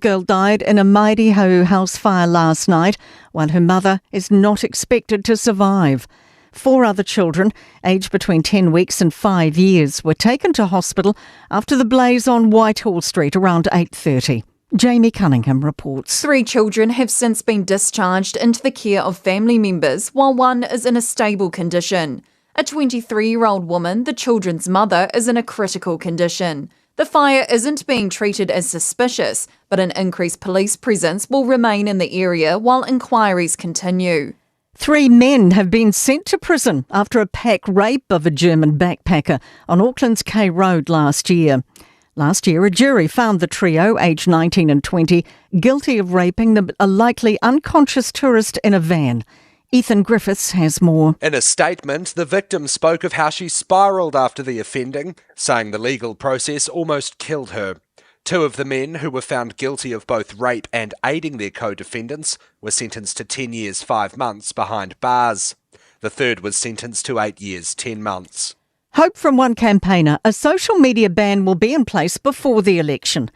Girl died in a Mairehau house fire last night, while her mother is not expected to survive. 4 other children, aged between 10 weeks and 5 years, were taken to hospital after the blaze on Whitehall Street around 8:30. Jamie Cunningham reports. 3 children have since been discharged into the care of family members, while one is in a stable condition. A 23-year-old woman, the children's mother, is in a critical condition. The fire isn't being treated as suspicious, but an increased police presence will remain in the area while inquiries continue. 3 men have been sent to prison after a pack rape of a German backpacker on Auckland's K Road last year. Last year, a jury found the trio, aged 19 and 20, guilty of raping a likely unconscious tourist in a van. Ethan Griffiths has more. In a statement, the victim spoke of how she spiralled after the offending, saying the legal process almost killed her. 2 of the men, who were found guilty of both rape and aiding their co-defendants, were sentenced to 10 years 5 months behind bars. The third was sentenced to 8 years 10 months. Hope from one campaigner, a social media ban will be in place before the election.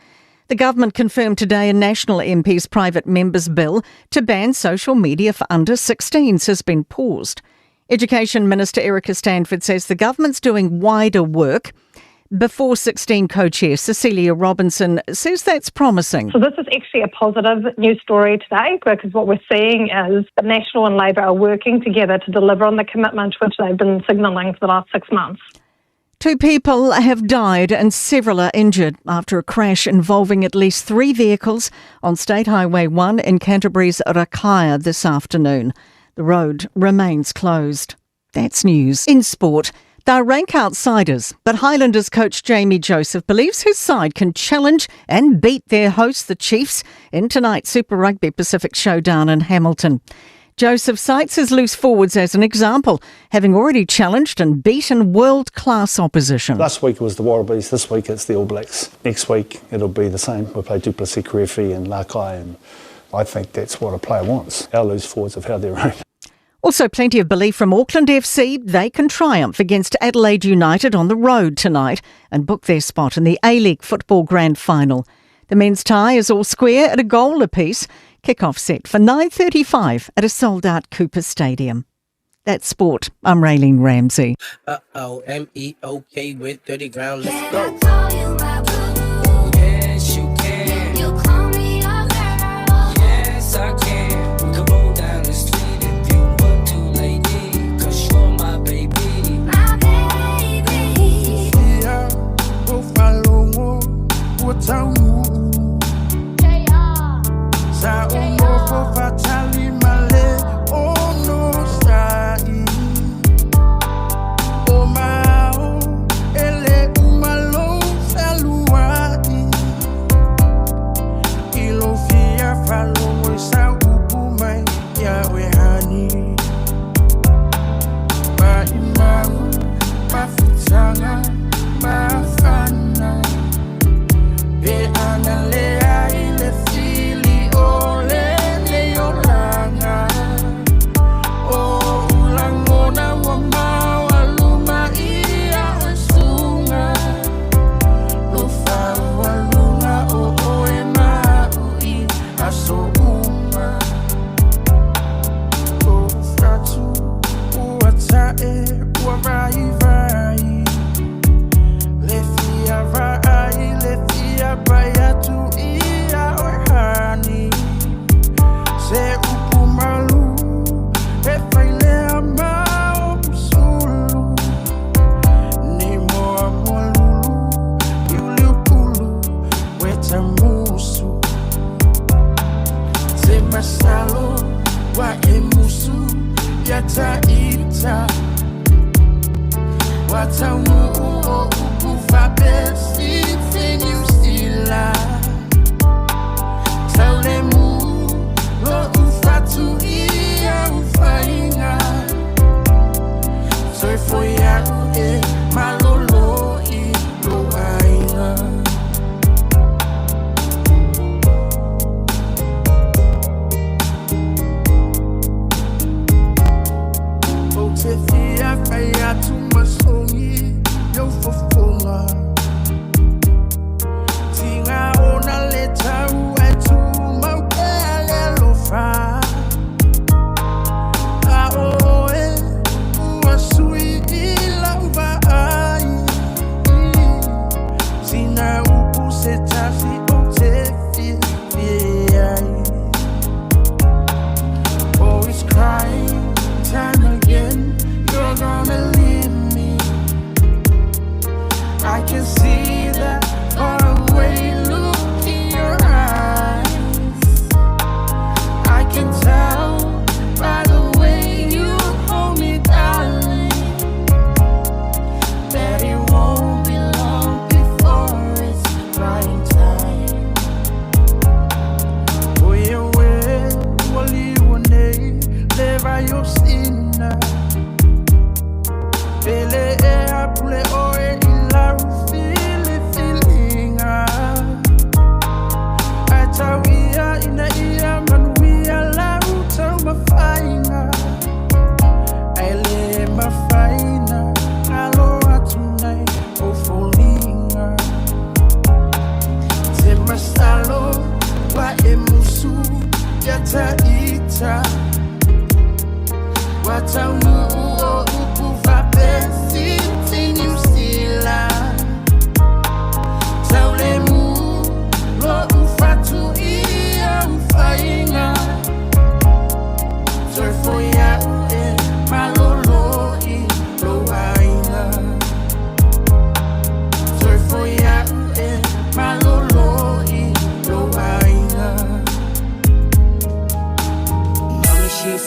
The government confirmed today a National MP's private members bill to ban social media for under 16s has been paused. Education Minister Erica Stanford says the government's doing wider work. Before 16 co-chair Cecilia Robinson says that's promising. So this is actually a positive news story today, because what we're seeing is that National and Labour are working together to deliver on the commitment which they've been signalling for the last 6 months. 2 people have died and several are injured after a crash involving at least 3 vehicles on State Highway 1 in Canterbury's Rakaia this afternoon. The road remains closed. That's news. In sport, they're rank outsiders, but Highlanders coach Jamie Joseph believes his side can challenge and beat their hosts, the Chiefs, in tonight's Super Rugby Pacific Showdown in Hamilton. Joseph cites his loose forwards as an example, having already challenged and beaten world-class opposition. Last week it was the Wallabies, this week it's the All Blacks. Next week it'll be the same. We'll play Duplessis Kirifi and Lakai, and I think that's what a player wants. Our loose forwards have held their own. Also plenty of belief from Auckland FC. They can triumph against Adelaide United on the road tonight and book their spot in the A-League Football Grand Final. The men's tie is all square at a goal apiece. Kick-off set for 9:35 at a sold-out Cooper Stadium. That's sport. I'm Raylene Ramsey. Uh-oh, M-E-O-K with 30 ground. Let's go. Yes, you can. You call me a girl. Yes, I can. We can roll down the street if you want to, lady. 'Cause you're my baby. My baby. Yeah,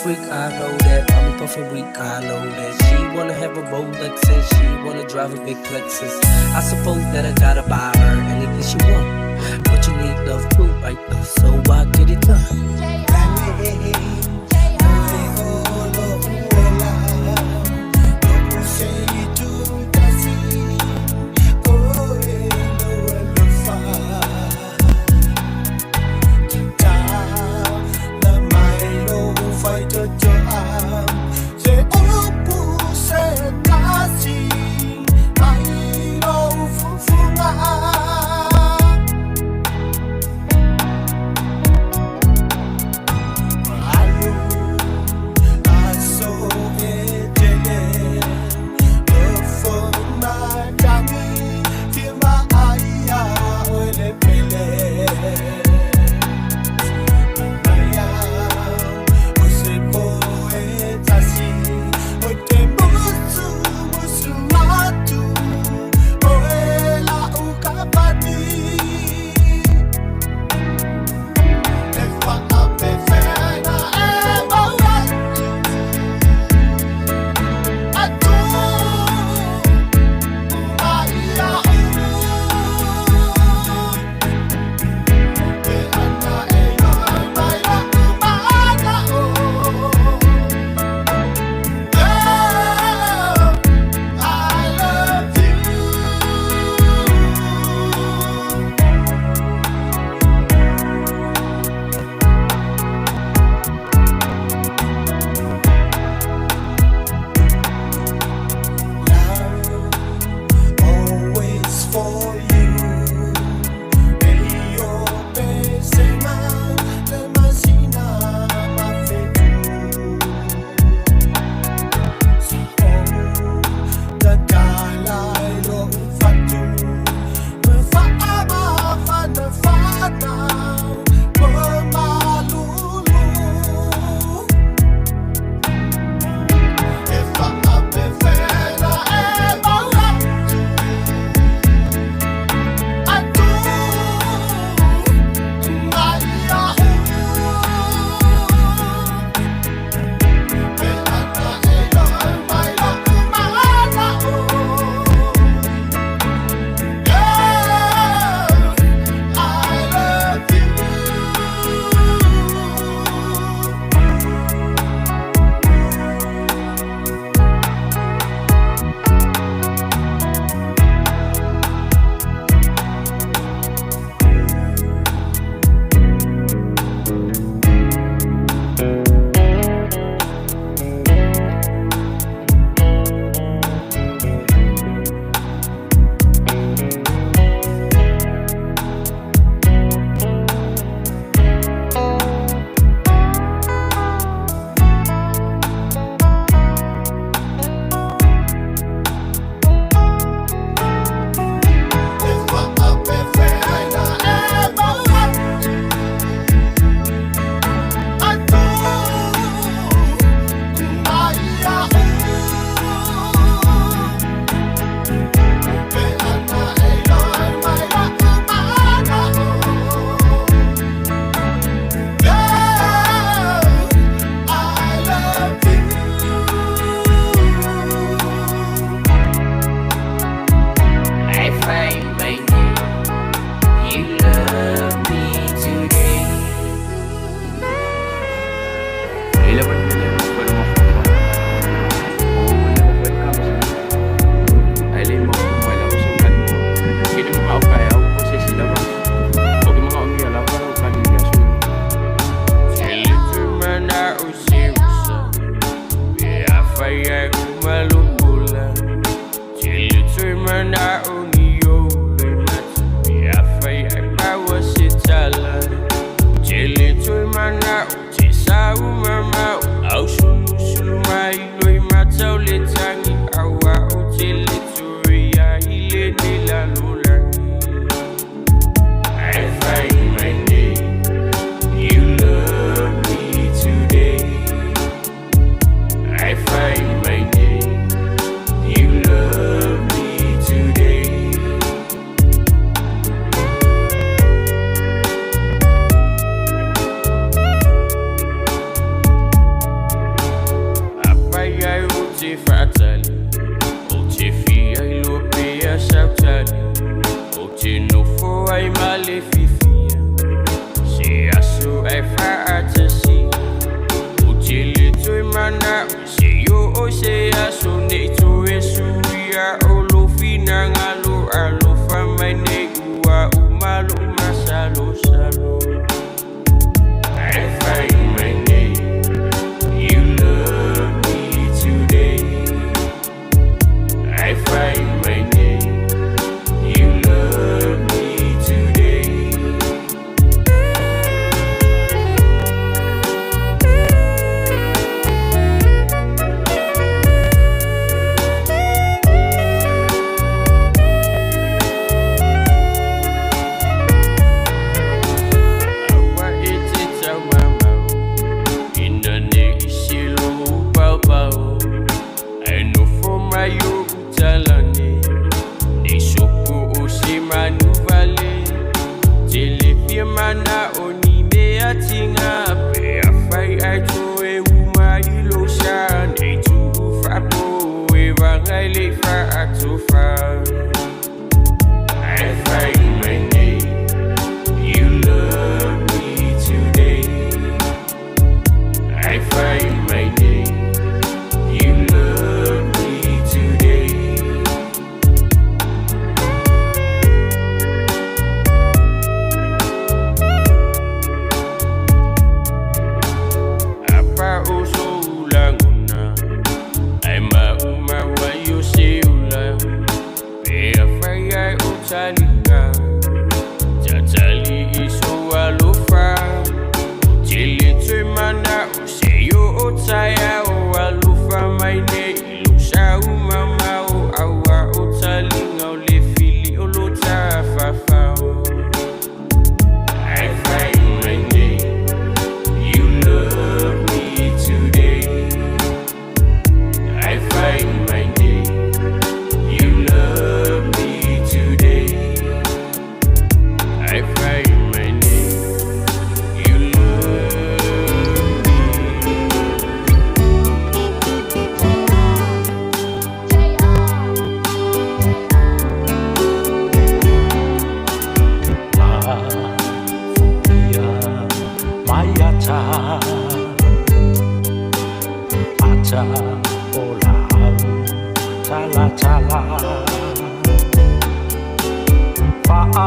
freak, I know that. Mommy puffin' weak, I know that. She wanna have a Rolex and she wanna drive a big Lexus. I suppose that I gotta buy her anything she want. But you need love too, right? So I get it done.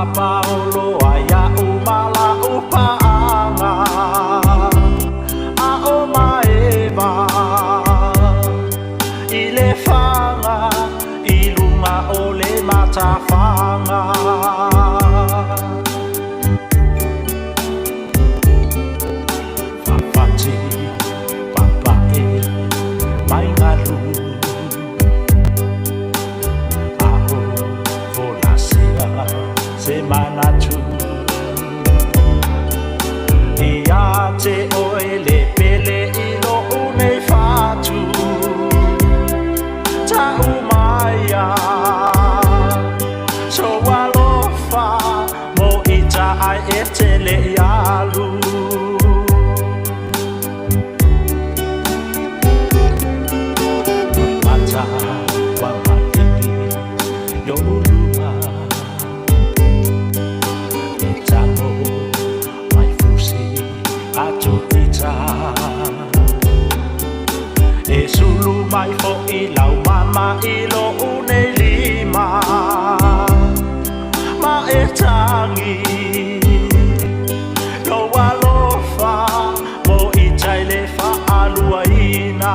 Paolo ai a'u ma la'u pa'aga A'o maeva i le faga i luga o le matafaga. Fafati papa'e mai galu A'o folasia se manatu Ia te oe le pele i lo'u nei fatu Ta'u maia So alofa mo ita ai e tele i alu Mata wa maligi yo uluma E tago mai fusi atu ita E sulu mai fo'i lau mama i lo'u nei lima Ma e tagi Lou alofa mo ita i le fa'aluaina.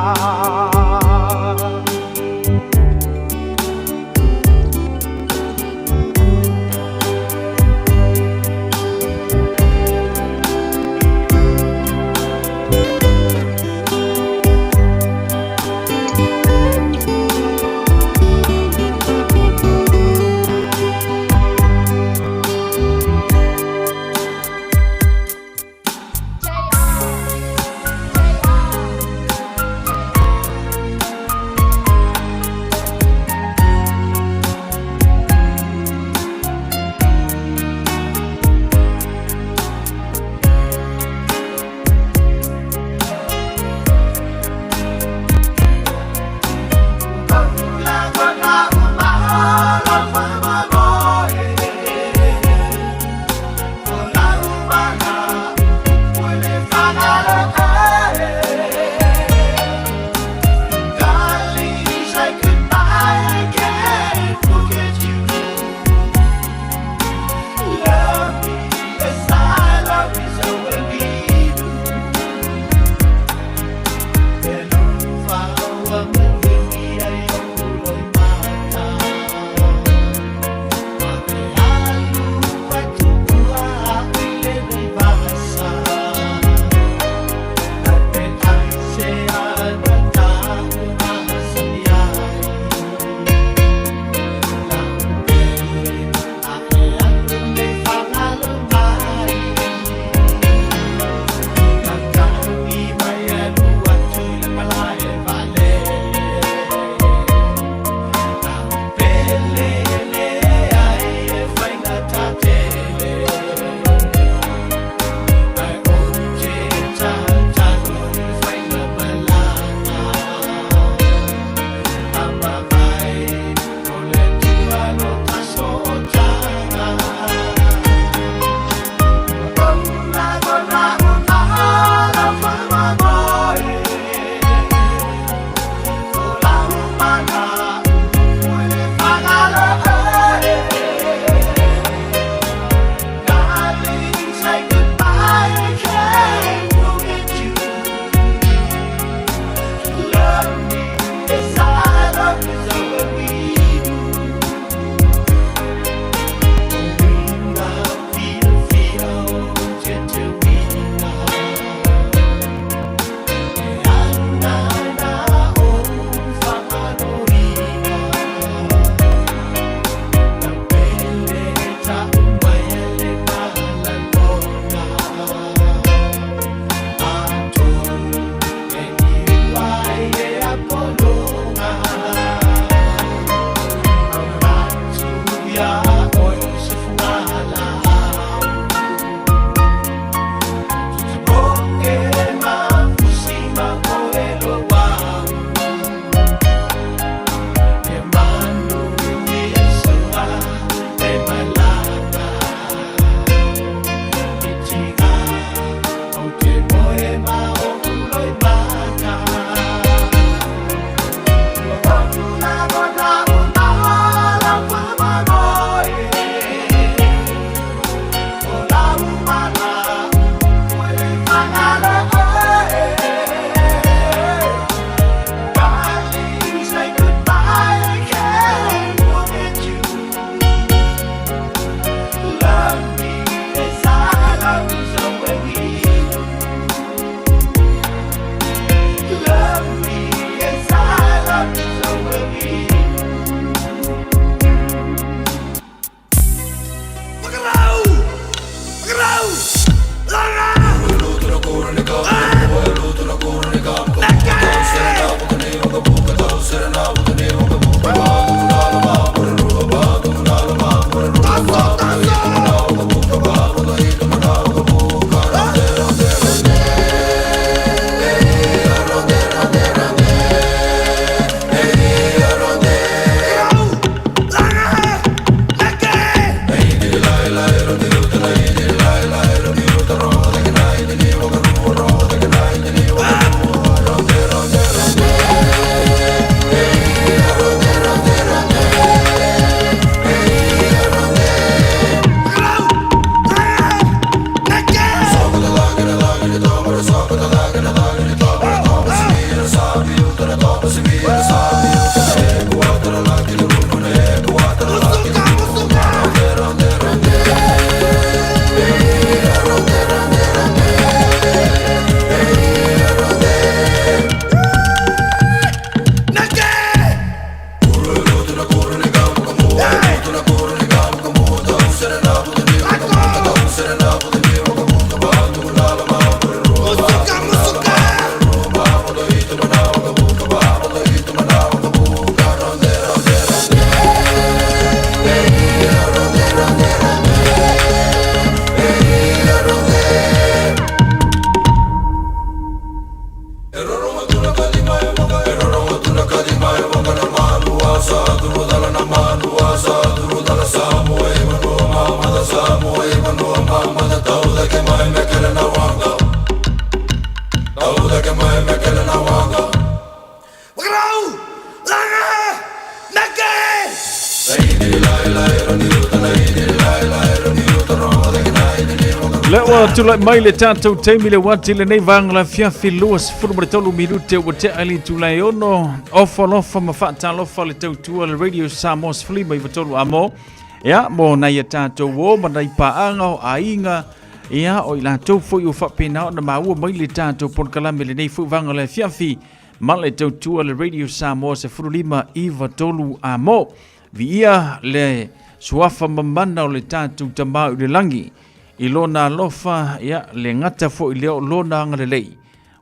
Ua tulai mai le tatou taimi le uati lenei vaega la fiafi 23 minute ua tea le itula e ono. Ofa alofa ma faatalofa le tautua le Radio Samoa 153 amo. Ia, mo nai a tatou o ma nai paaga o aiga, ia, o i latou foi ua faapena ona maua mai le tatou polokalame lenei foi vaega la fiafi ma le tautua le Radio Samoa 15 93 amo. Viia le suafa mamana o le tatou Tama i le lagi i lona alofa, ia, le gata foi lea o lona agalelei.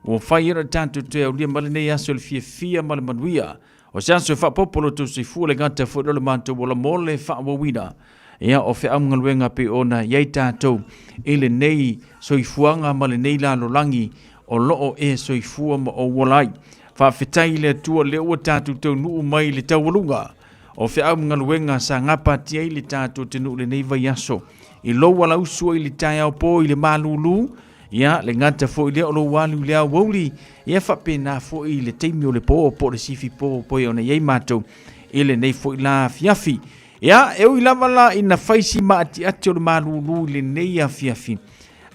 Ua fai ai le tatou toe aulia mai lenei aso i le fiafia ma le manuia. O se aso e faaopoopo lo outou soifua le gata foi lea o le matou ola mo le faaauauina. Ia, o feaugaluega pei ona i ai tatou i lenei soifuaga ma lenei lalolagi o lo o e soifua ma ou ola ai. Faafetai i le Atua lea ua tatou taunuu mai i le taualuga o feau ma galuega sa gapatia ai le tatou atunuu i lenei vaiaso. I lou alausu ai i le taeao po i le malūlū, ia, le gata foi lea o lou alu i le aoauli, ia faapena foi i le taimi o le po po o le sifi po pei ona i ai matou i lenei foi la afiafi. Ia, e ui lava la ina fai si maatiati o le malūlū i lenei afiafi,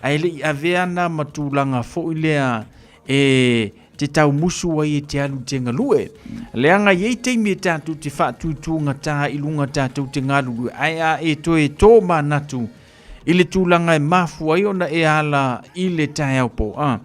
ae le i avea na ma tulaga foi lea e te taumusu ai e te alu i te galue. Leaga e i ai taimi e tatou te faatutugata i luga tatou te galulue, ae a e toe tōmanatu i le tulaga e mafua ai ona e ala i le taeao po, a,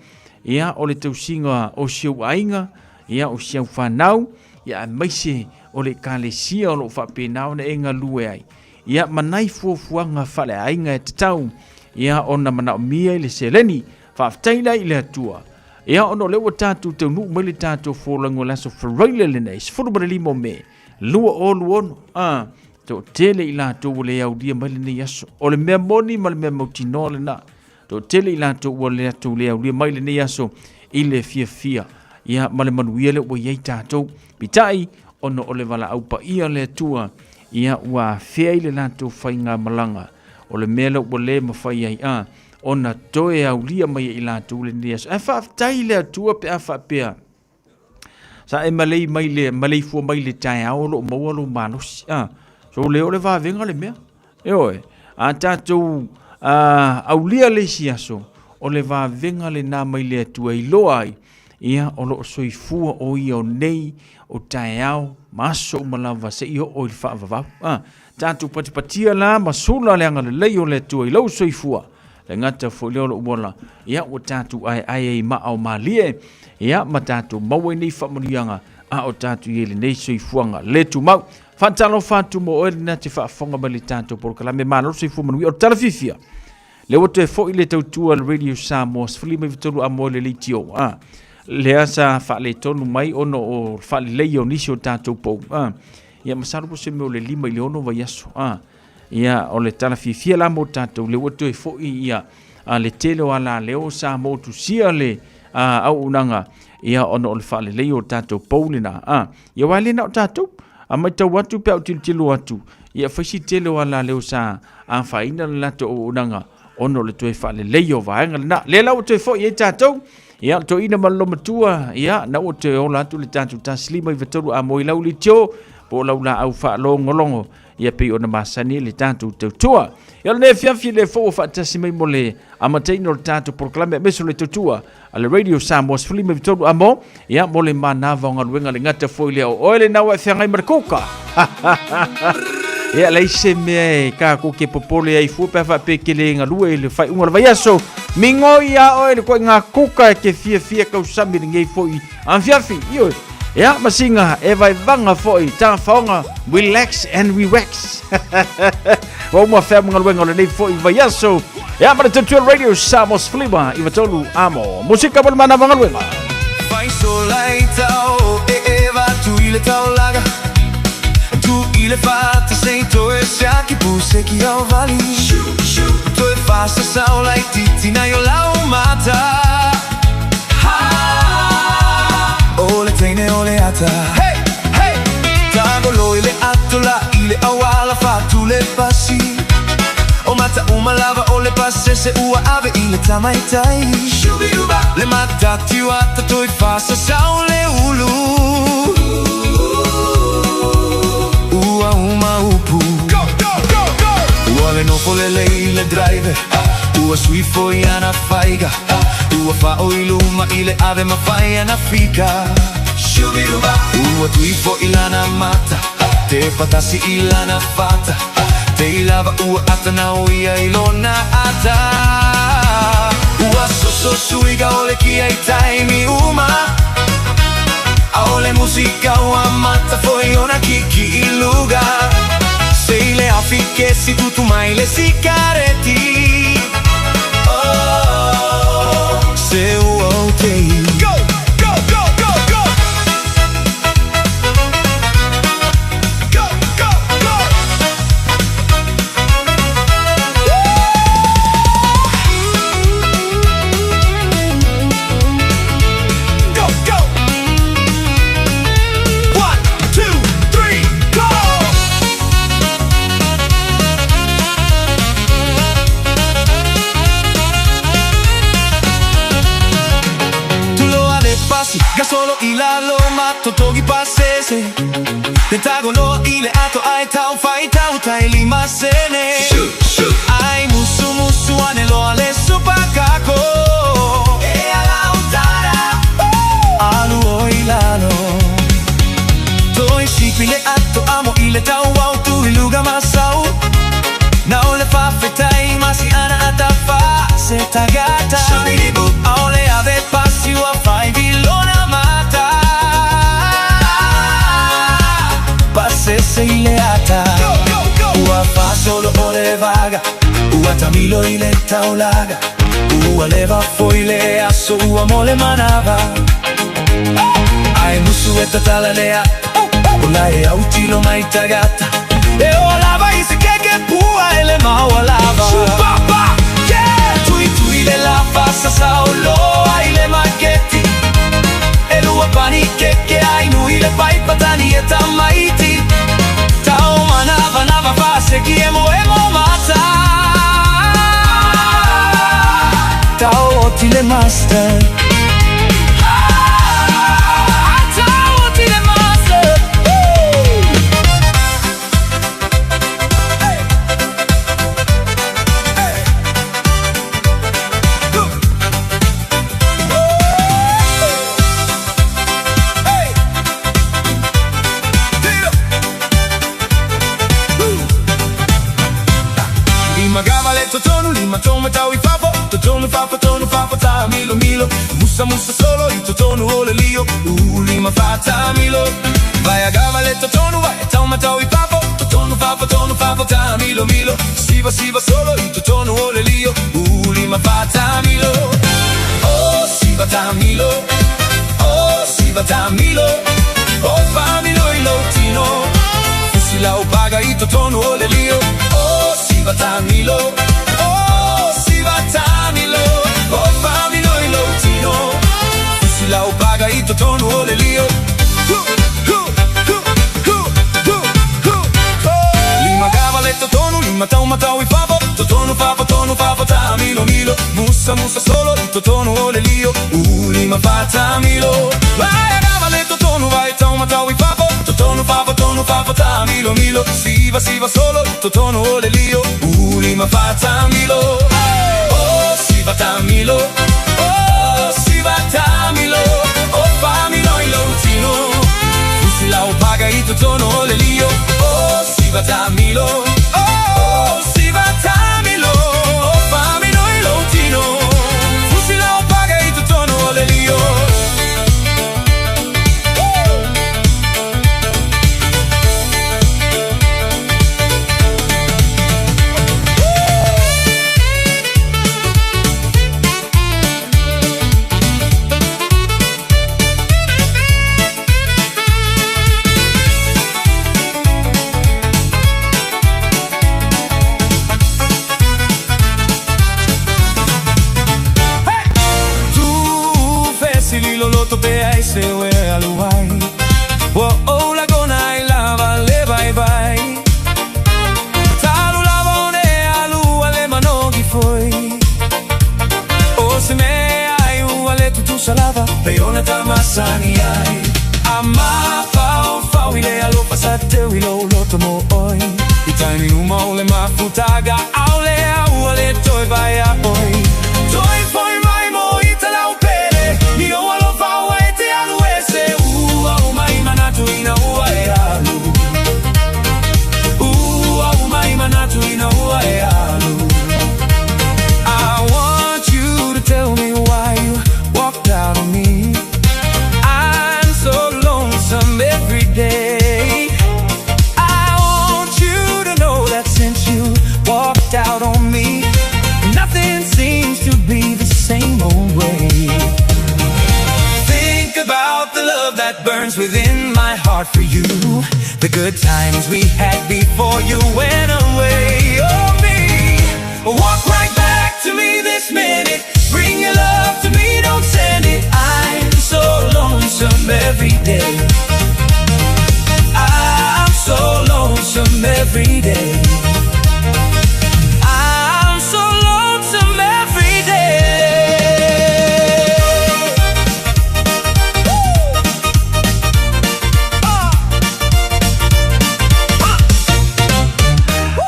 ia, o le tausiga o si ou aiga, ia, o si au fanau, ia, aemaise o le ekalesia o lo o faapena ona e galue ai. Ia, ma nai fuafuaga faaleaiga e tatau, ia, ona manaomia i le seleni. Faafetai la i le Atua. Ia, ona o lea ua tatou taunuu mai le tatou folauga o le aso Faraile lenei, 15 o Me, 2026. A, toatele i latou ua le aulia mai lenei aso. O le mea moni ma le mea mautinoa lena. Toatele i latou ua le latou le aulia mai lenei aso i le fiafia, ia, ma le manuia lea ua i ai tatou. Peitai, ona o le valaau paia a le Atua, ia, ua afea ai le latou faigamalaga. O le mea lea ua le mafai ai, a, ona toe aulia mai e i latou lenei aso. Ae faafetai i le Atua pe a faapea sa e malei mai le maleifua mai le taeao o lo o maua lou malosi. A, so le o le vavega le mea. Ioe, a tatou aulia le isi aso, o le vavega lena mai le Atua e iloa ai, ia o lo o soifua o ia o nei, o taeao, ma aso uma lava seia oo i le faavavau. A, Tatou patipatia la ma sula le agalelei o le Atua i lou soifua, le gata foi lea o lou ola, ia ua tatou aeae ai i maa o malie, ia ma tatou maua ai nei faamanuiaga a o tatou i ai i lenei soifuaga le tumau. Faatalofa atu mo oe lena te faafofoga mai le tatou polokalame Malo le Soifua Manuia o le Tala Fiafia. Lea ua toe foi le tautua a le Radio Samoa 13 amoa i le leitio. A, lea sa faaletonu mai ona o le faaleleia o nisi o tatou pou. A, Ia masalo po o se mea o le 5 i le 6 vaiaso. A, ia, o le tala fiafia la mo tatou, lea ua toe foi ia a, le tele o alaleo sa motusia le a, auaunaga, ia, ona o le faaleleia o tatou pou lena. A, ia, aua e le na o tatou. A matau atu pe a ou tilotilo atu, ia, fai si tele o alaleo sa afaina le latou auaunaga ona o le toe faaleleia o vaega lena. Lea la ua toe foi ai tatou, ia, le toeaina ma le lomatua, ia, na ua toe ola atu le tatou 153 a moi lau litio, po o lau laau faalogologo, ia pei ona masani le tatou tautua. Ia o lenei afiafi le fou faatasi mai mo le amataina o le tatou polokalame aemaise o le tautua a le Radio Samoa 13 a mo, ia mo le manava o galuega le gata foi lea o oe le nau e feagai ma le kuka. Ia leai se mea e kākou ke popole ai fua pe a faapea ke le galue i le faaiuga o le vaiaso. Migoi a oe le koiga kuka e ke fiafia kausami lenei foi afiafi. Ioe. Ia, ma singa e vaevaga foi tafaoga relax and relax. Ua uma fea ma galuega o lenei foi vaiaso. Ia, ma le tautua Radio Samoa 15 i tolu amo. Musika mo le manava galuega. Faisola i tau e eva tu i le taulaga Tu i le fata sei toe siaki pu se ki au vali Toe fasa saula i titi na i o lau mata Ha O le teine o le ata Hey! Hey! Tagolo i le atola i le auala fatu le pasi O mata uma lava o le pasese ua ave i le tamaitai Le matati o ata toi fasa sau le ulu Ua uma upu Go, go, go, go! Ua le nofo lelei le driver. Ua sui foi ana faiga, ua fao i luma i le ave ma fai ana fika. Ua tui foi lana mata, te patasi i lana fata, te i lava ua ata na o ia i lona ata. Ua soso suiga o le kia i taimi uma, a o le musika ua mata foi ona kiki i luga. Se i le afi ke si tutu mai le sikareti. Oh, se ua o te i. Go, go, go, go, go! Go, go, go! Go, go! 1, 2, 3, go! Tuloa le pasi, gasolo i lalo ma totogi pasese. Le tagoloa i le ato ai tau fai tau tai lima sene. Ai musu musu ane loa le supakako. E ala utara, alu o i lalo. Toi sipi le ato amo i le tau au tu i luga masau. Na o le fafetai masi ana ata fa se tagata. Aole ave pasi ua fai vilona mata. Pasese i le ata. Ua fa solo o le vaga. Ua tamilo i le taulaga. Ua leva foi le aso ua mole manava. Ai musu e tatala lea. O la e autilo mai tagata. E o lava i se keke pua e le maua lava. Papa, yeah! Tui tui le lava sa sao loa i le maketi. E lua pani keke ai nui le pai patani e tamaiti. Tau manava nava fa se ki emo emo mata. Tau oti le master. Tau oti le master. Woo! Lima gava le totonu, lima toma tau i fafo. Totonu fafo, tonu fafo, ta milo milo. Musa musa solo, i totonu o le lio. U lima fa ta milo. Vai a gava le totonu, vai e tau matau i fafo. Totonu fafo, tonu fafo, ta milo milo. Siva siva solo, i totonu o le lio. U lima fa ta milo. Oh, siva ta milo. Oh, siva ta milo. Oh, fa milo i lotino. Fusi lau paga i totonu o le lio. Oh, siva ta milo. Oh, siva ta milo. Oh, fa milo i lotino. Fusi lau paga i totonu o le lio. Hu, hu, hu, hu, hu, hu. Lima gava le totonu, lima tau matau i fafo. Totonu fafo, tonu fafo, ta milo milo. Musa musa solo, i totonu o le lio. U lima fa ta milo. Vai a gava le totonu, vai tau matau i fafo. Totonu fafo, tonu fafo, ta milo milo. Siva siva solo, i totonu o le lio. U lima fa ta milo. Oh, siva ta milo. Oh, siva ta milo. Oh, fa milo i lotino. Fusi lau paga i totonu o le lio. Oh, siva ta milo. Oh, siva ta milo. Oh, fa milo i lotino. Fusi lau paga i totonu o le lio. Tu fesi loloto pe ai se ue alu ai. Ua o lagona ai lava le vai vai. Talu lava o ne alu ale manogi foi. O se me ai ua le tutusa lava. Pe ona tamasani ai. A ma fau fau i le alofa sa te ui lo loto mo oi. I taimi uma o le mafutaga ʻAʻole au ua le toe vaai iā ʻoe. Toe foʻi mai mo i Talaupele I ou alofa aua e te alu ese Ua uma i manatu ina ua e alu Ua uma i manatu ina ua e alu I want you to tell me why you walked out on me I'm so lonesome every day I want you to know that since you walked out on me Nothing seems to be the same old way Think about the love that burns within my heart for you The good times we had before you went away Oh me, walk right back to me this minute Bring your love to me, don't send it I'm so lonesome every day I'm so lonesome every day I'm so lonesome every day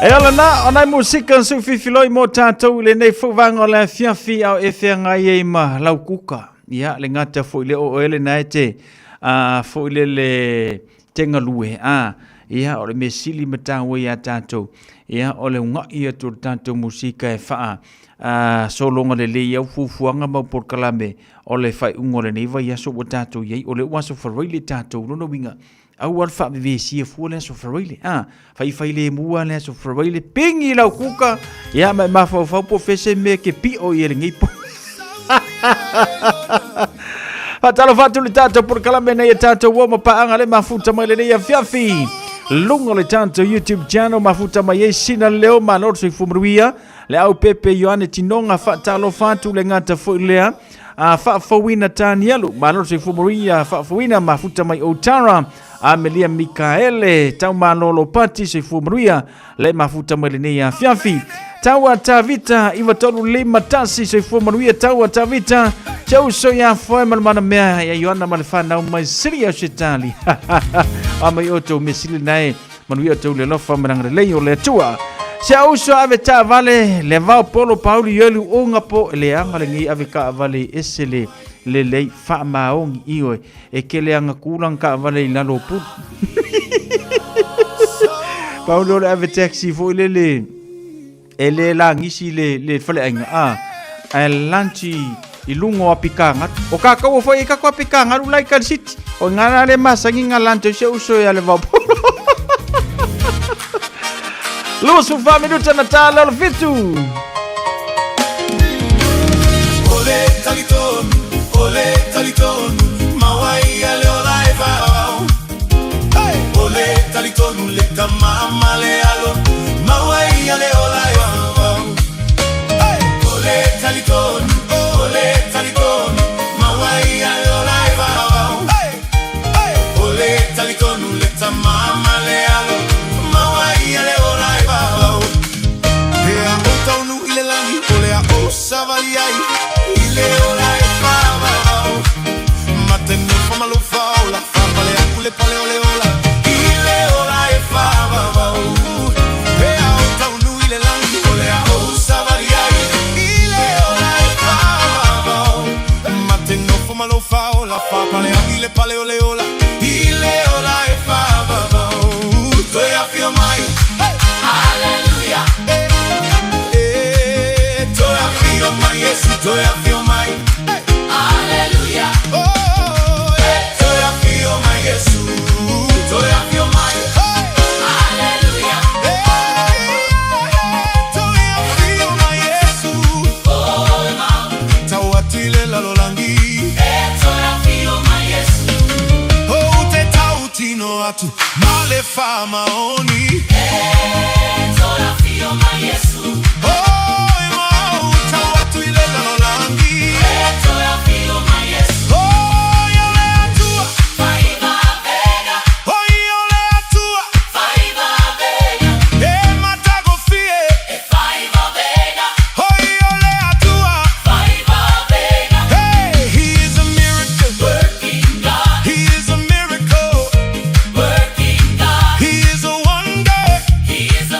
E ola nā, o nai musika na sufifiloi mo tātou i lenei fauvaga o le afiafi ao e feagai ai ma lau kuka. Ia, le gata foi le o ele na e te a foi le le te galue. A, ia, o le mea sili ma tāua iā tātou. Ia, o le ugaʻi atu o le tatou musika e faa a sologa lelei au fuafuaga ma au polokalame o le faaiuga o lenei vaiaso ua tatou i ai. O lea ua aso Faraile tatou, lona uiga, aua le faavevesia fua le aso Faraile. A, faifai lemu lava le aso Faraile, pigi lau kuka, ia ma e mafaufau po o fea se mea e te pio i ai lenei po. Faatalofa atu le tatou polokalame nei e tatou ua ma paaga le mafuta mai lenei afiafi. Luga o le tatou YouTube channel mafuta mai ai sina leo malo le soifua manuia. Le au pepe Ioane Tinoga faatalofa atu le gata foi lea. A faafouina Tanialu malo le soifua manuia faafouina mafuta mai Otara. Amelia Mikaele Taumalolo Pati soifua manuia le mafuta mai lenei afiafi. Taua Tavita 9351 soifua manuia Taua Tavita. Te uso ia foe ma le mana mea ia Ioana ma le whanau mai sili au setali. A mai o tau mea sili nae manuia o tau le alofa ma le lei o le Atua. Se au uso ave taavale le vao polo pauli ielu o ngapo le anga le ngi ave taavale ese le le lei faamaongi ioe e kele anga kulang taavale i lalo o pulu. Pauli o le ave taxi foi le le e le lagisi le le faleaiga a ae lanchi i luga o apikāgalu. O kākou o foi i kako apikāgalu la i Kansas City. O ngā rā le masangi ngā lanchi o se uso ia le vaopolo. 24 minuta na tā leo le fitu. Ole talitonu, ole talitonu, mawai a le ola e faavao. Hey! Ole talitonu le tama ma le alo, mawai a le ola e faavao. Hey! Ole talitonu, ole talitonu, mawai a le ola e faavao. Hey! Hey! Ole talitonu le tama ma le alo, mawai a le ola e faavao. Ea o taunu i le lagi, o le a o savali ai, i le ola e faavavao. Ma te nofo ma lou faaola, faapale aku le pale o le ola, i le ola e faavavao. Ea o taunu i le lagi, o le a o savali ai, i le ola e faavavao. Ma te nofo ma lou faaola, faapale aku le pale o le ola, i le ola e faavavao. Toe afio mai, Hallelujah. Eh, toe afio mai, Iesu, toe afio mai. Hallelujah. Oh, eh, toe afio mai, Iesu, toe afio mai. Hallelujah. Eh, toe afio mai, Iesu. Tau atu i le lalolagi. Eh, toe afio mai, Iesu. Oh, te tautino atu ma le faamaoni. Eh, toe afio mai, Iesu. Oh, e mau tau atu i le lalolagi. Eh, toe afio mai, Iesu. Oh, ia le Atua. Faiva vega. Oh, ia le Atua. Faiva vega. E matagofie. E faiva vega. Oh, ia le Atua. Faiva vega. Hey, he is a miracle. Working God. He is a miracle. Working God. He is a wonder. He is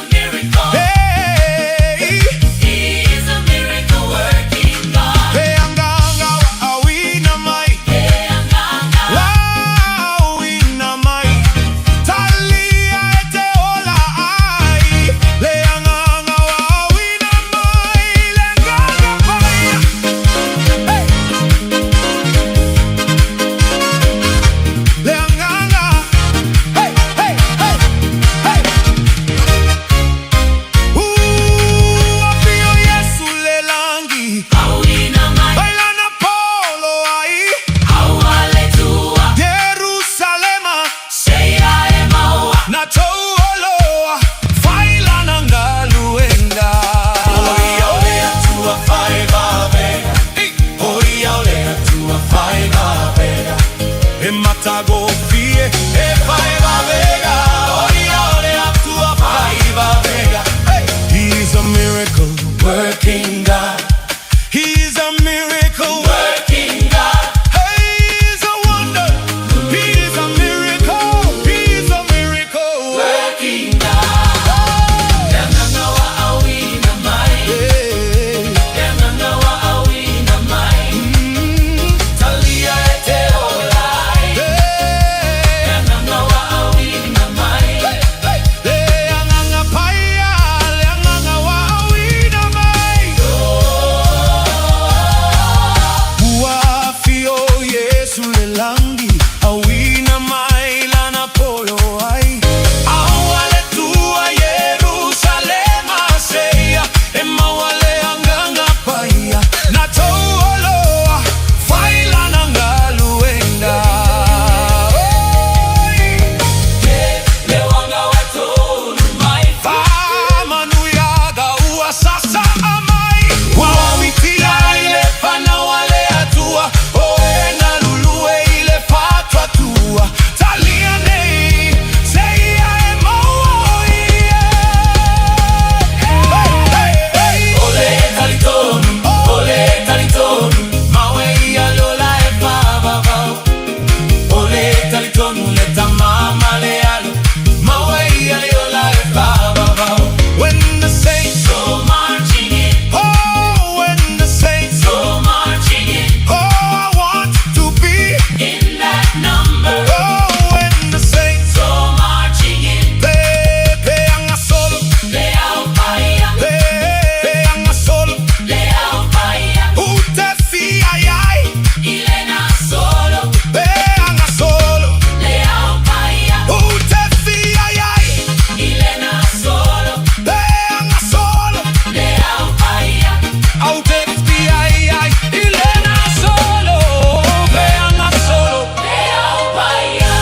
He matagofie, he whai vavega, O ia o le Atua whai vavega. Hey! He's a miracle working God. He's a miracle working God. Hey, he's a wonder. He's a miracle. He's a miracle working God. Ua afio Iesu le langi, auina mai lana polo ai. Aua le tua Ierusalema seia, e maua le Agaga Paia. Na taualoa, fai lana galuega. Oi! Faamanuiaga ua sasaa mai. Ua mitia i le fanau a le Atua, o e galulue i le faatuatua. Talia nei, seia e maua o ia. Hey, hey, hey. O le talitonu, o le talitonu, maue ia lola e whavavau. O le talitonu le tama ma le alo, maue ia le ola e whavavau. When the saints go marching in, oh, when the saints go marching in, oh, I want to be in that number. Oh, when the saints go marching in, pe pe anga solo, le au paia, pe pe anga solo, le au paia, ute fi ai ai, ilena solo, pe anga solo, le au paia, ute fi ai ai, ilena solo, pe anga solo, le au paia, aute fi ai ai, ilena solo, pe anga solo, le au paia.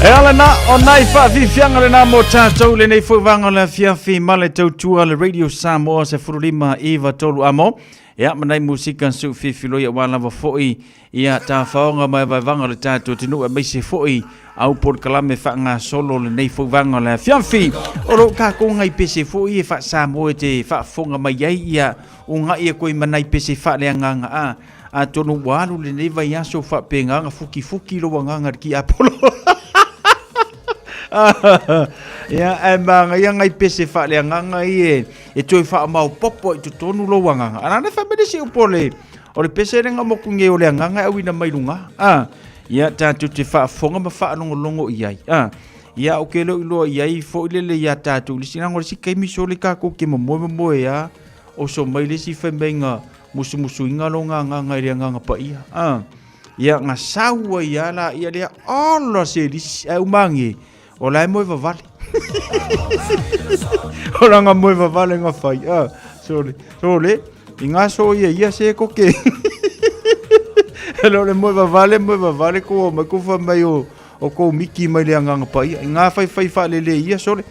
E ala na o nai whaafifianga le nā mō tātou le nei foi vanga le afiafi ma le tautua le Radio Samoa se furulima iva tolu amo. Ia ma nai musika su fifi loia wa lava foi ia tāwhaonga mai vaivanga le tātou tinu e meise foi au polokalame whaangasolo le nei foi vanga le afiafi. O lo ka ko ngai pese foi e wha Samoa e te whaafonga mai ai ia o ngai e koe manai pese wha le anganga a. Atonu ua alu lenei vaiaso faapegaga fukifuki lou agaga i le kiapolo. Ia, ae magaia ngai pese faaleagaga ia e toe faamaopoopo ai i totonu lou agaga. A na le fai mai le isi upu o le, o le pese lea na moku nei o le agaga e auina mai luga. A, ia, tatou te faafofoga ma faalogologo i ai. A, ia, ou te le o iloa i ai foi lele iā tatou i le isi, leaga o le isi taimi sole tatou te momoe momoe lava, oso mai le isi fai mai na musumusuina lona agaga i le Agaga Paia. A, ia, na sau ai lava laia lea, ola se lisi, ae uma ane, o la e moe vavale. O lana moe vavale na fai, a, sole, sole, i ngā so ia, ia se koke. E le o le moe vavale, moe vavale, ko mai, ko wha mai o, o kou miki mai le Agaga Paia. I ngā whaiwhai whaalele ia, sole.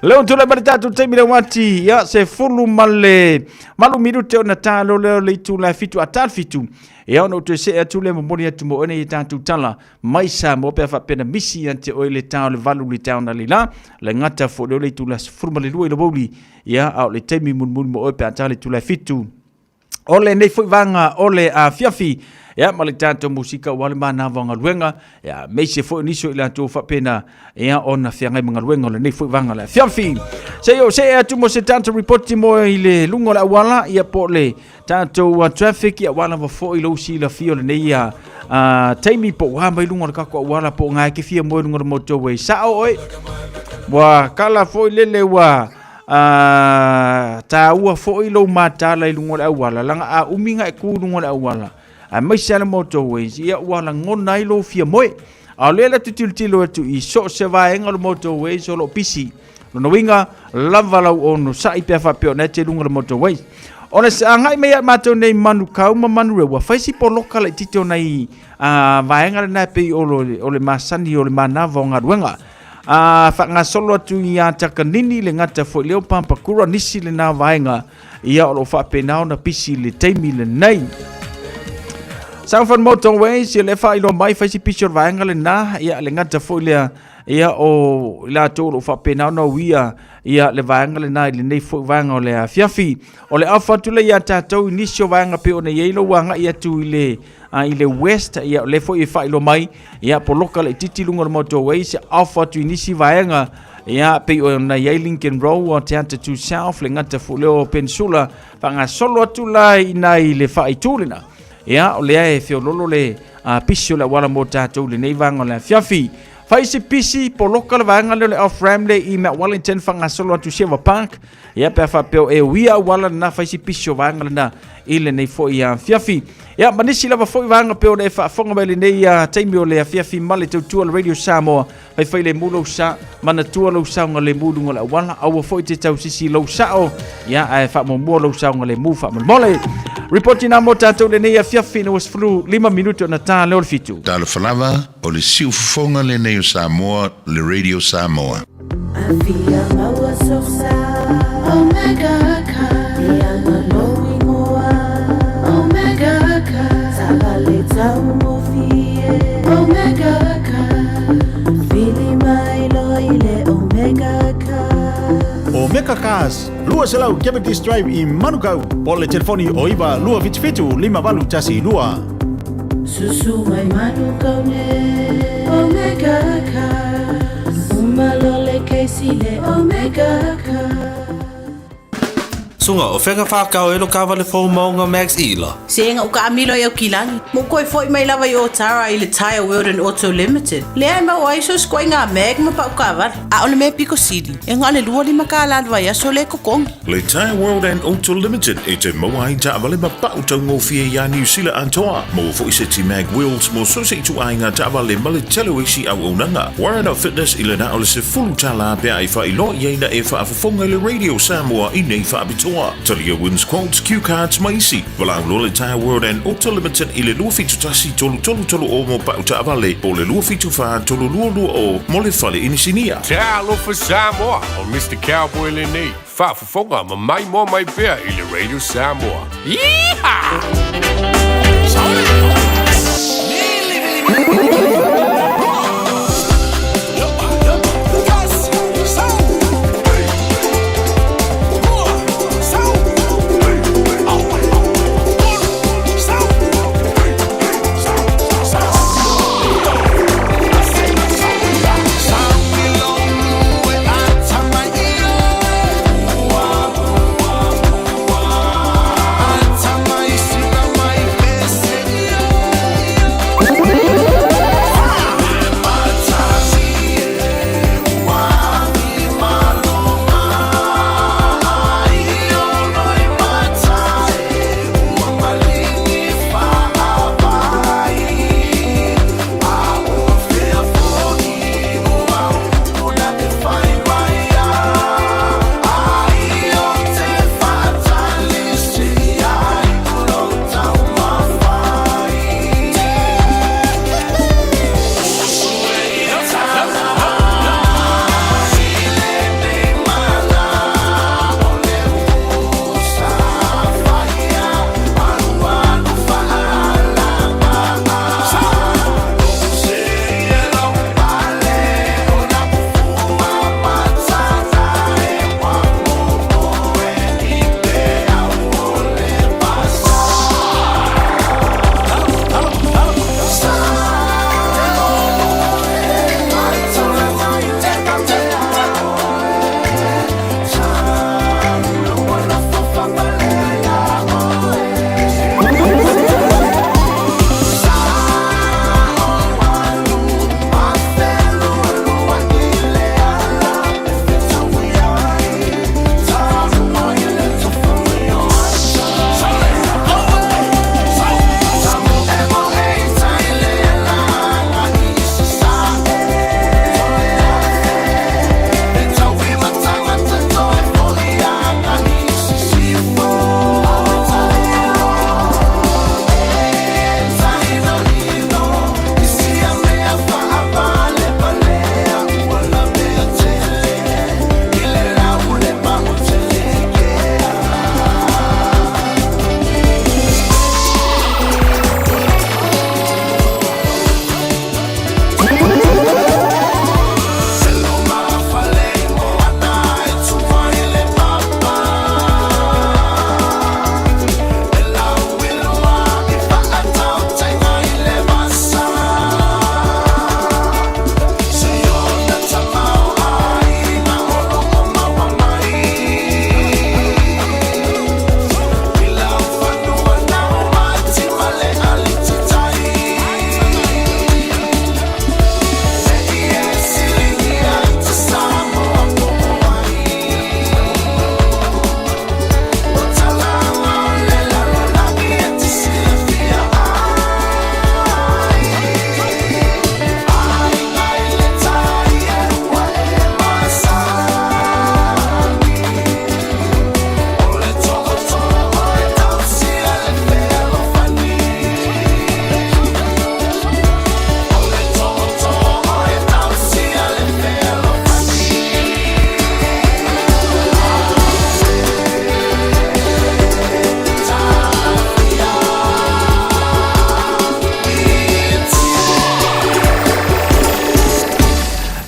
Leo tula mai le tatou taimi le wati ia se fulu ma le malu minute ona tā leo leo le itu la fitu a tā fitu ia ona utu se atu le momoli atu mo ene i tātou tala mai sa mo pea whapena misi ia te oe le tā o le valu le tā ona le la le ngata fo leo le itu la fulu ma le lua i le wauli ia a o le taimi mulimuli mo oe pe a tā le itu la fitu O lenei foi vaega o le afiafi, ia ma le tatou musika ua le manava o galuega, ia aemaise foi o nisi o i latou faapena, ia ona feagai ma galuega o lenei foi vaega o le afiafi. Se i ou see atu mo se tatou ripoti mo i le luga o le auala, ia po o le tatou traffic, ia ua lava foi lou silafia o lenei taimi po ua mai luga o le tatou auala po o ngā e ke fia moe luga o le motorway. Sao oe, ua kala foi lele ua A taua foi lou mataala i luga o le auala, laga a umi na e ku i luga o le auala, aemaise lava le motorways, ia ua lagona ai lou fia moe. A o lea la te tilotilo atu i so o se vaega o le motorways o lo o pisi. Lona uiga, lava lau onosai pe a faapea o lena e te i luga o le motorways. O le agai mai ia matou nei Manukau ma Manurewa, fai si poloka laitiiti o nai vaega lena e pei o le masani o le manava o galuega. A faagasolo atu ia Takanini le gata foi lea o Papakura nisi lena vaega ia o lo o faapena ona pisi i le taimi lenei. Southern Motorways, ia le faailoa mai fai si pisi o le vaega lena, ia le gata foi lea, ia o i latou o lo o faapena ona uia ia le vaega lena i lenei foi vaega o le afiafi. O le ofa atu lea ia tatou i nisi o vaega pei ona i ai lou agai atu i le i le west, ia o lea foi e faailoa mai, ia poloka laitiiti i luga o le motorways, ofa atu i nisi vaega, ia pei ona i ai Lincoln Road o Te Atatū South, le gata foi lea o Peninsula, faagasolo atu la i ina i le faaitu lena. Ia o lea e feololo le pisi o le auala mo tatou i lenei vaega o le afiafi. Fai se pisi, poloka le vaega lea o le off-ramp lea i Mount Wellington faagasolo atu i Silver Park. Ia pe a faapea o e uia auala lena, fai se pisi o vaega lena i lenei foi afiafi. Ia ma nisi lava foi vaega pei ona e faafofoga mai i lenei taimi o le afiafi ma le tautua o le Radio Samoa. Faifai lemu lou sa, manatua lou saogalemu i luga o le auala, aua foi te tausisi i lou sao, ia ae faamuamua lou saogalemu faamolemole. Ripoti na mo tatou lenei afiafi ina ua 15 minute ona ta lea o le 7. Talofa lava, o le siufofoga lenei o Samoa, le Radio Samoa. Afia maua sosa Omega Car Ianga lou ingoa Omega Car Taavale taugofie Omega Car Vili mai loa i le Omega Car. Omega Cars, 200 Cavendish Drive i Manukau, po o le telefoni o 9 277 5812. Susu mai Manukau nei Omega Cars Uma loa le kesi le Omega Cars. Suga, o fea ka whakao e lo kawale fou maunga Max Ila? Se ga uka amilo i Aukilani. Mo koe foi mai lava i Otara i le Tyre World and Auto Limited. Lea e maua ai so sikoa i ngā mag ma pau kawale. A o le mea piko sili, e nga o le 25 kālā le vaiaso le kokongi. Le Tyre World and Auto Limited e te maua ai taavale ma pau taugofie iā Niu Sila atoa. Maua foi seti mag wheels mo so se ituaiga taavale ma le tele o isi auaunaga. Warren of Fitness i le na o le 10 tālā pe a e faailoa i ai na e faafofoga i le Radio Samoa i nei faapitoa. Talia wins quotes, cue cards ma isi. Valaau loa le Tyre World and Auto Limited i le 271 3330 mo pau taavale po o le 274 3220 mo le fale inisinia. Talofa Samoa, o Mister Cowboy lenei, faafofoga ma maimoa mai pea i le Radio Samoa. Yeehaw!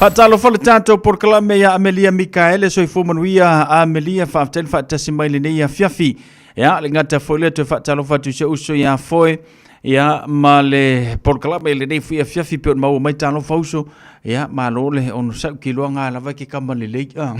Faatalofa le tatou polokalame ia Amelia Mikaele, soifua manuia Amelia, faafetai le faatasi mai lenei afiafi. Ia, le gata foi lea toe faatalofa atu i si ou uso ia Foe, ia, ma le polokalame i lenei foi afiafi pei ona maua mai talofa uso. Ia, malo le onosai ke iloa ngā lava ke kama lelei. Ah.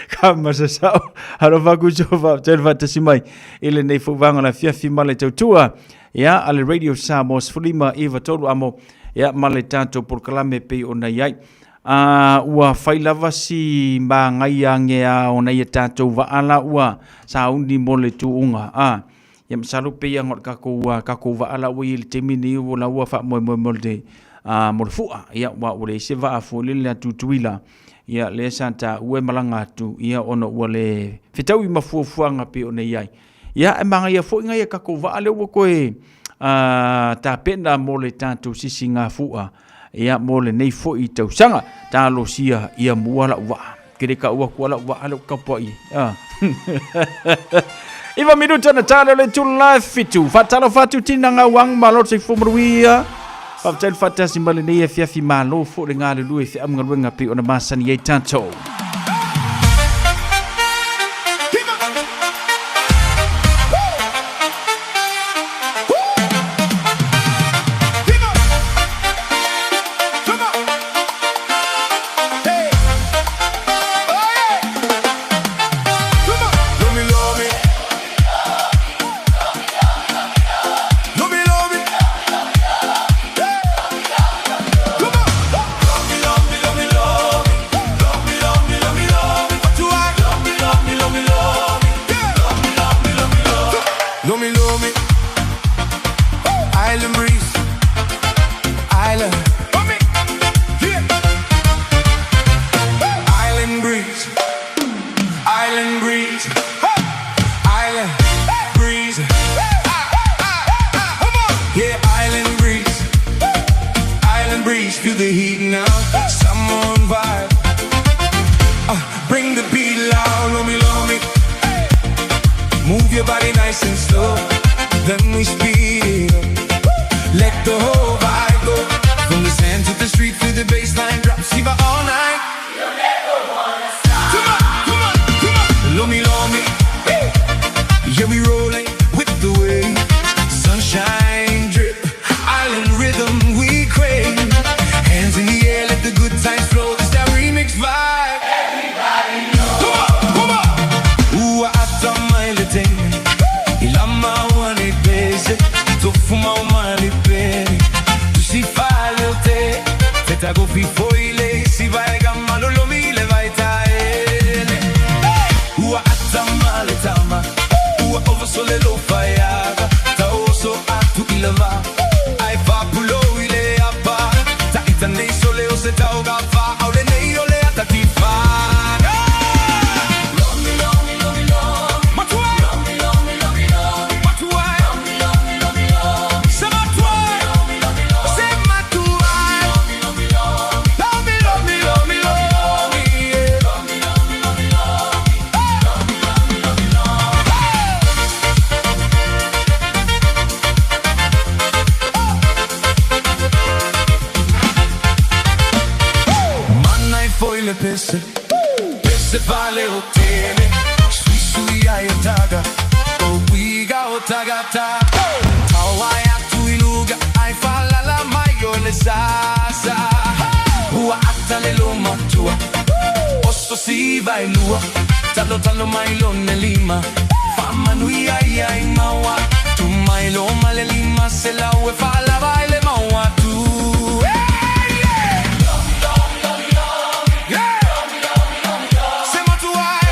Kama sasao. Alofa atu uso, faafetai le faatasi mai i lenei foi vaega o le afiafi ma le tautua. Ia, a le Radio Samoa 15 93 amo, ia, ma le tatou polokalame pei ona i ai. A, ua fai lava si māngai ange a ona ia tatou vaa la ua sauni mo le tuuga. A, ia masalo pei aga o le tatou, tatou vaa la ua i ai i le taimi nei ua la ua faamoemoe mo le, a, mo le fua. Ia, ua ua leai se vaa foi lele a Tutuila. Ia, lea sa taua e malaga atu, ia, ona ua le fetaui ma fuafuaga pei ona i ai. Ia, e manaia foi nai a tatou vaa lea ua toe tapena mo le tatou sisigafua, ia, mo lenei foi tausaga. Talosia ia mua lau vaa. Ke le kau atu a lau vaa lea ua tapuai ai. 9 minuta na tala le itula e 7. Faatalofa atu Tina Gauang, malo le soifua manuia. Faafetai le faatasi mai lenei afiafi, malo foi le galulue i feamugaluega pei ona masani ai tatou. Island breeze, island. Island breeze, island breeze, island breeze. Yeah, island breeze, island breeze. Feel the heat now, summer vibe. Bring the beat loud, lomi lomi. Move your body nice and slow, then we speed it up. Let the whole vibe go. From the sand to the street, through the baseline drop, Siva all night. You'll never wanna stop. Come on, come on, come on. Lomi lomi, hey. Yeah, we rolling with the wave. Sunshine drip, island rhythm we crave. Hands in the air, let the good times flow. It's that remix vibe. Everybody knows. Come on, come on. Ua ata mai le taimi, ilama ua nei pese, tofu mau mai pene, tu si fale o te, te tago fi foile, si vai gamma lo lomi le vai taele. Ua ata mai le tama, ua ova sole lo faiaga, ta oso atu i lava, ai fa pulo i le apa, ta ita nei sole o se tauga fa, au le nei o le ata ti fa. Lomi, lomi, lomi, lomi. Matua. Lomi, lomi, lomi, lomi. Matua. Lomi, lomi, lomi, lomi. Se matua. Lomi, lomi, lomi. Se matua. Lomi, lomi, lomi. Lomi, lomi, lomi, lomi. Yeah. Lomi, lomi, lomi, lomi. Lomi, lomi, lomi, lomi. Mana e foi le pese, pese vale o tele. Sui sui ai o taga, o wiga o tagata. Tauai atu i luga, ai falala mai o le sasa. Ua ata le lo matua, oso si vai lua. Talo talo mai lo ne lima, famanui ai ai maua. Tu mai lo male lima, se la ue fala vai le maua tu. Hey, yeah! Yeah! Se matuai,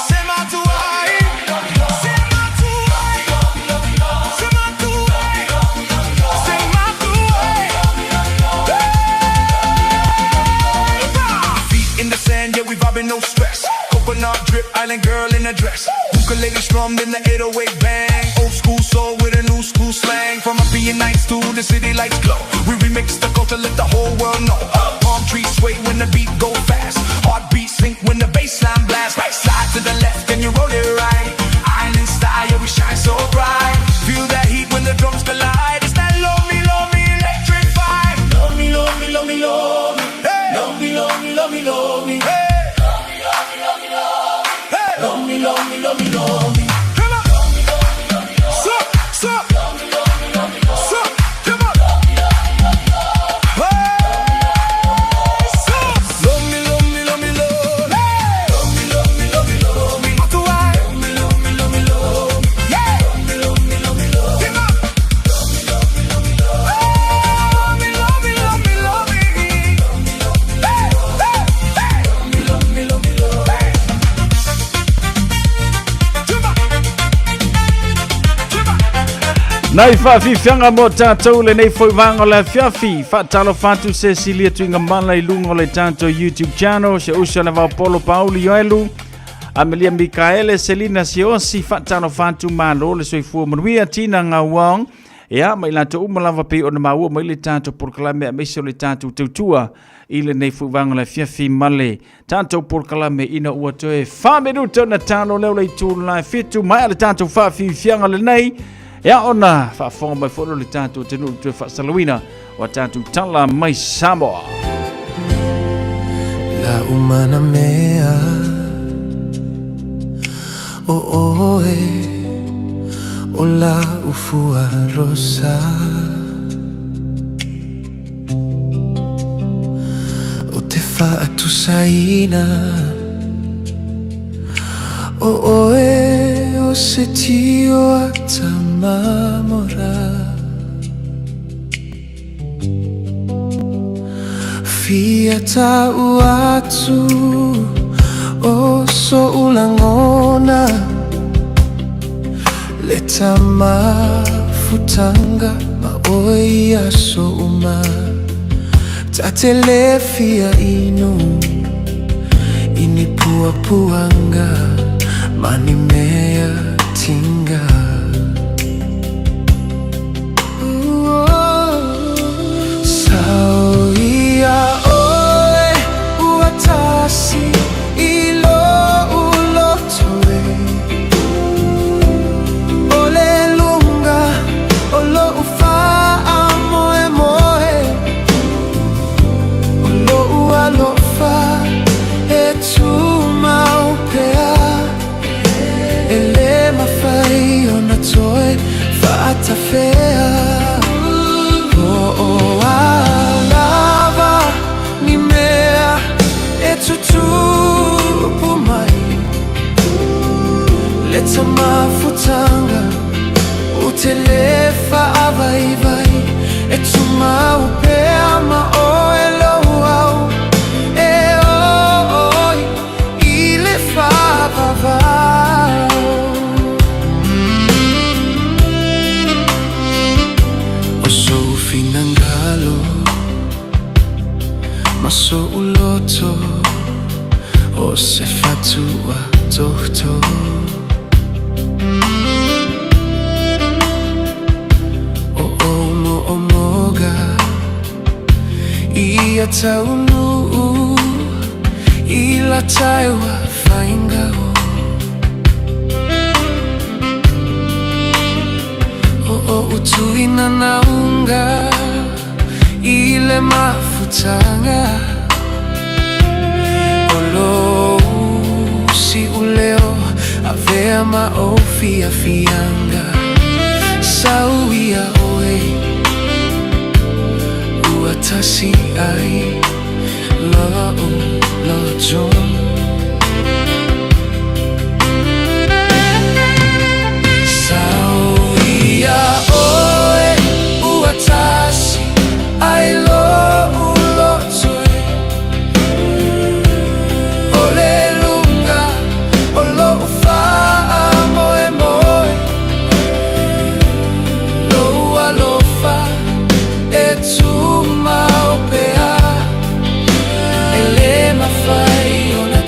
se matuai, se matuai, se matuai, se matuai. Feet in the sand, yeah, we vibing, no stress. Coconut drip, island girl in a dress. Ukulele strummed in the 808 bang. Old school soul with a new school slang. From up in nights to the city lights glow. We remix the culture, let the whole world know. Palm trees sway when the beat go fast. Heartbeat sync when the bassline blast. Right side to the left and you roll it right. Island style, yeah, we shine so bright. Feel that heat when the drums collide. It's that lomi lomi electric vibe. Lomi lomi lomi lomi. Nai faafiafiaga mo tatou lenei foi vaega o le afiafi. Faatalofa atu Cecilia Tuigamala i luga o le tatou YouTube channel, se uso le Vaopolo Pauli Ioelu, Amelia Mikaele, Selina Siosi, faatalofa atu malo le soifua manuia, Tina Ngauang, ia ma i latou uma lava pei ona maua mai le tatou polokalame aemaise o le tatou tautua i lenei foi vaega o le afiafi ma le tatou polokalame ina ua toe 4 minuta ona talo leo le itu la fitu mai le tatou faafiafiaga lenei ia ona faafofoga mai foi le tatou atunuu toe faasalauina o tatou tala mai Samoa. La umana mea o oe o la ufua rosa O te whaatusaina O oe o se tio ata mamora Fia tau atu o so ulangona Le tamafutanga ma oe ia so uma Ta te le fia inu Ini puapuanga Mani mea tinga Sau ia oe ua tasi i lo uloto e O le lunga o lo ufaa moe moe O lo alofa e tumau pea E le mafai ona toe faatafea Po o a lava ni mea e tutupu mai Le tamafutanga o te le faavaivai E tumau pea ma oe lou au E oi i le faavavau O sou finangalo ma so'u loto O se fatua tohto O omo o moga Ia taunuu I la taiwa faingao O o utuina naunga I le mafutanga O lo si uleo Avea ma o fiafianga Sau ia oe Ua tasi ai La o la John Sau ia oe ua tasi ai lo uloto e O le lunga o lo faamoemoe Lou alofa e tumau pea E le mafai ona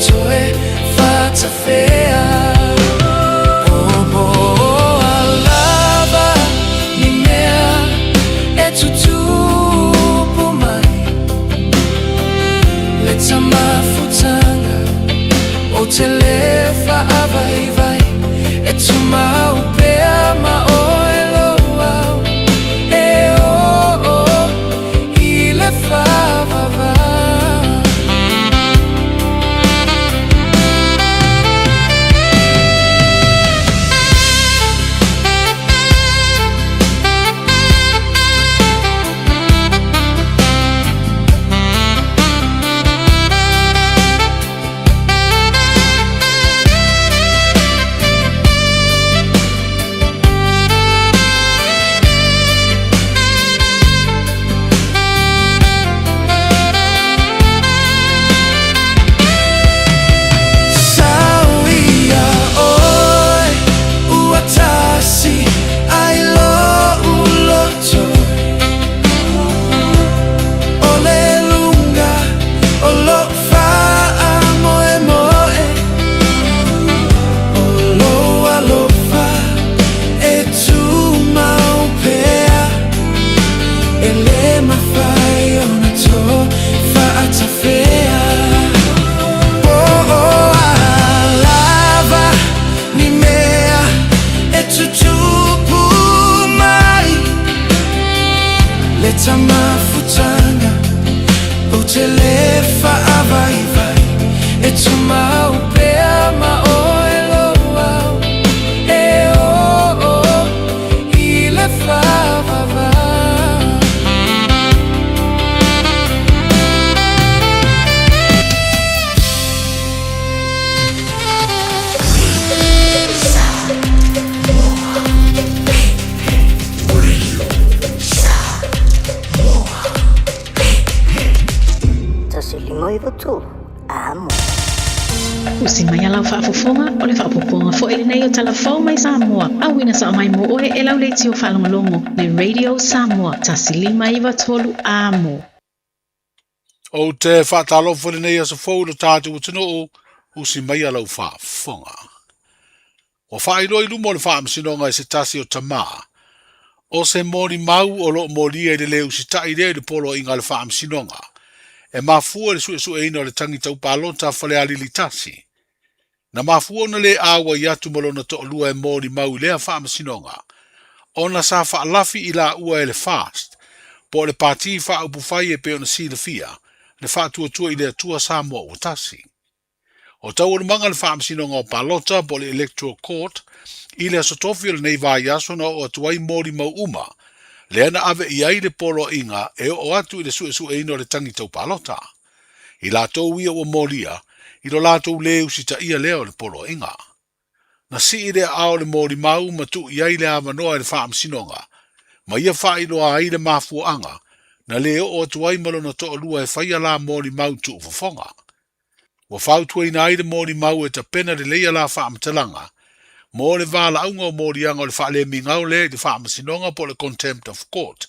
le tamafutaga Ou te lē faavaivai E tumau pea ma oe lou ao E oo i le faavavau. Usi mai a lau faafofoga, o le faaopoopoga foi lenei o Tala Fou mai Samoa, auina sao mai mo oe e lau leitio faalogologo, le Radio Samoa 1593 Amo. Ou te faatalofa i lenei aso fou i lo tatou atunuu, usi maia lau faafofoga. Ua faailoa i luma o le Faamasinoga e se tasi o tama, o se molimau o lo o molia i le lē usitai lea i le poloaiga a le Faamasinoga, e mafua i le suesueina o le tagi tau palota a Falealili 1. Na mafua ona lē auai atu ma lona toalua e molimau i lea Faamasinoga, ona sa faalafi i laua e le FAST, po o le Pati Faaupufai e pei ona silafia, le Faatuatua i le Atua Samoa Ua Tasi. O taualumaga le Faamasinoga o Palota po o le Electoral Court i le Aso Tofi o lenei vaiaso na oo atu ai molimau uma lea na ave i ai le poloaiga e oo atu i le suesueina o le tagi tau palota. I latou ia ua molia i lo latou lē usitaia lea o le poloaiga. Na sii le aao o le molimau ma tuu i ai le avanoa e le Faamasinoga ma ia faailoa ai le mafuaaga na lē oo atu ai ma lona toalua e faia la molimau tuufofoga. Ua fautuaina ai le molimau e tapena lelei a la faamatalaga mo le valaauga o moliaga o le faalemigao lea i le Faamasinoga po o le Contempt of Court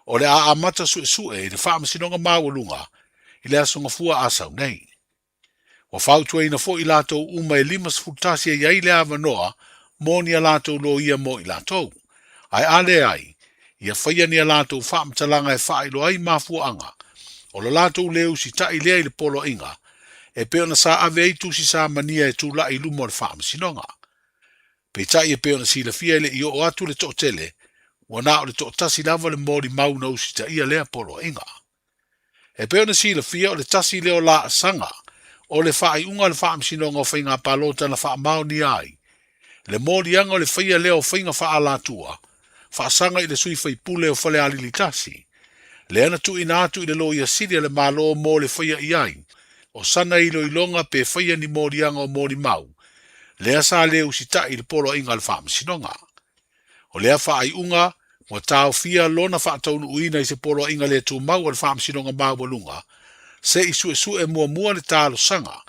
o le a amata suesue i le Faamasinoga Maualuga i le Aso Gafua a sau nei. Ua fautuaina foi i latou uma e 51 e i ai le avanoa mo ni a latou loia mo i latou. Ae a leai, ia faia ni a latou faamatalaga e faailoa ai mafuaaga o lo latou lē usitai lea i le poloaiga e pei ona sa ave ai tusi samania e tulai i luma o le Faamasinoga. Peitai e pei ona silafia e le i oo atu le toatele, ua na o le toatasi lava le molimau na usitaia lea poloaiga. E pei ona silafia o le tasi lea o laasaga o le faaiuga a le Faamasinoga o Faiga Palota na faamaonia ai le moliaga o le faia lea o faiga faaalatua faasaga i le sui faipule o Falealili 1, lea na tuuina atu i le Loia Sili a le Malo mo le faia i ai o sana iloiloga pe faia ni moliaga o molimau lea sa le usitai i le poloaiga a le Faamasinoga. O lea faaiuga, ua taofia lona faataunuuina i se poloaiga le tumau a le Faamasinoga Maualuga se i suesue muamua le talosaga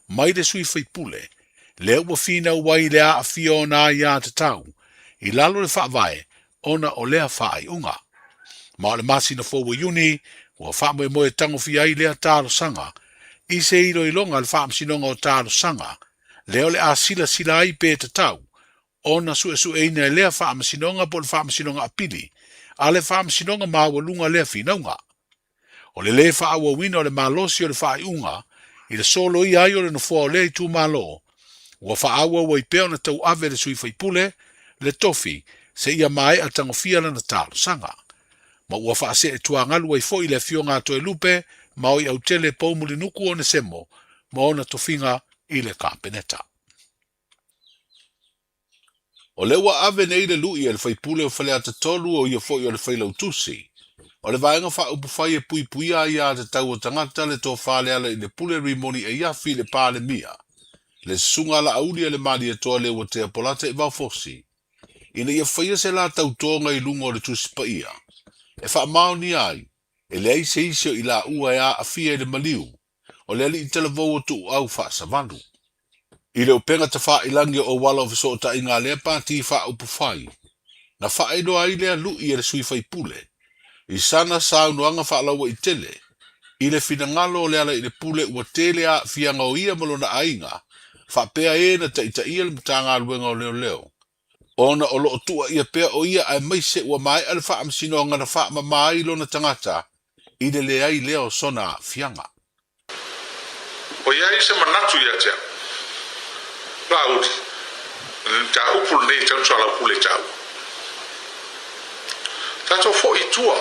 mai le sui faipule lea ua finau ai le aafia ona aiatatau i lalo o le Faavae ona o lea faaiuga. Ma o le masina fou o Iuni ua faamoemoe tagofia ai lea talosaga i se iloiloga a le Faamasinoga o Talosaga lea o le a silasila ai pe tatau ona suesueina e lea Faamasinoga po o le Faamasinoga Apili a le Faamasinoga Maualuga lea finauga. O le lē faaauauina o le malosi o le faaiuga i le soloia ai o le nofoa o lea itumalo, ua faaauau ai pea ona tauave e le sui faipule le tofi seia maea tagofia lana talosaga. Ma ua faasee tuagalu ai foi le Afioga a Toelupe Maoiautele Poumulinuku Onesemo ma ona tofiga i le Kapeneta. O lea ua ave nei le lui e le faipule o Faleata 3 o ia foi o le Failautusi o le Vaega Faaupufai e Puipuia Aiatatau o Tagata le Tofa Lealailepule Rimoni Eiafi i le Palemia, le Susuga a Laauli a le Malietoa Leuatea Polata i Vaofosi, ina ia faia se la tautoga i luga o le Tusi Paia e faamaonia ai e leai se isi o i laua e aafia i le maliu o le alii talavou o Tuuau Faasavalu. I le upega tafailangi o auala o fesootaiga a lea pati faaupufai, na faailoa ai lea lui e le sui faipule i sana saunoaga faalauaitele i le finagalo o Lealailepule ua tele aafiaga o ia ma lona aiga faapea e na taitaia le Matagaluega o Leoleo ona o lo o tuuaia pea o ia aemaise ua maea le faamasinoga na faamama ai lona tagata i le leai lea o sona aafiaga. Ua i ai se manatu ia te au, Laauli, o le mataupu lenei e tatau ona soalaupule i taua. Tatou foi i tua.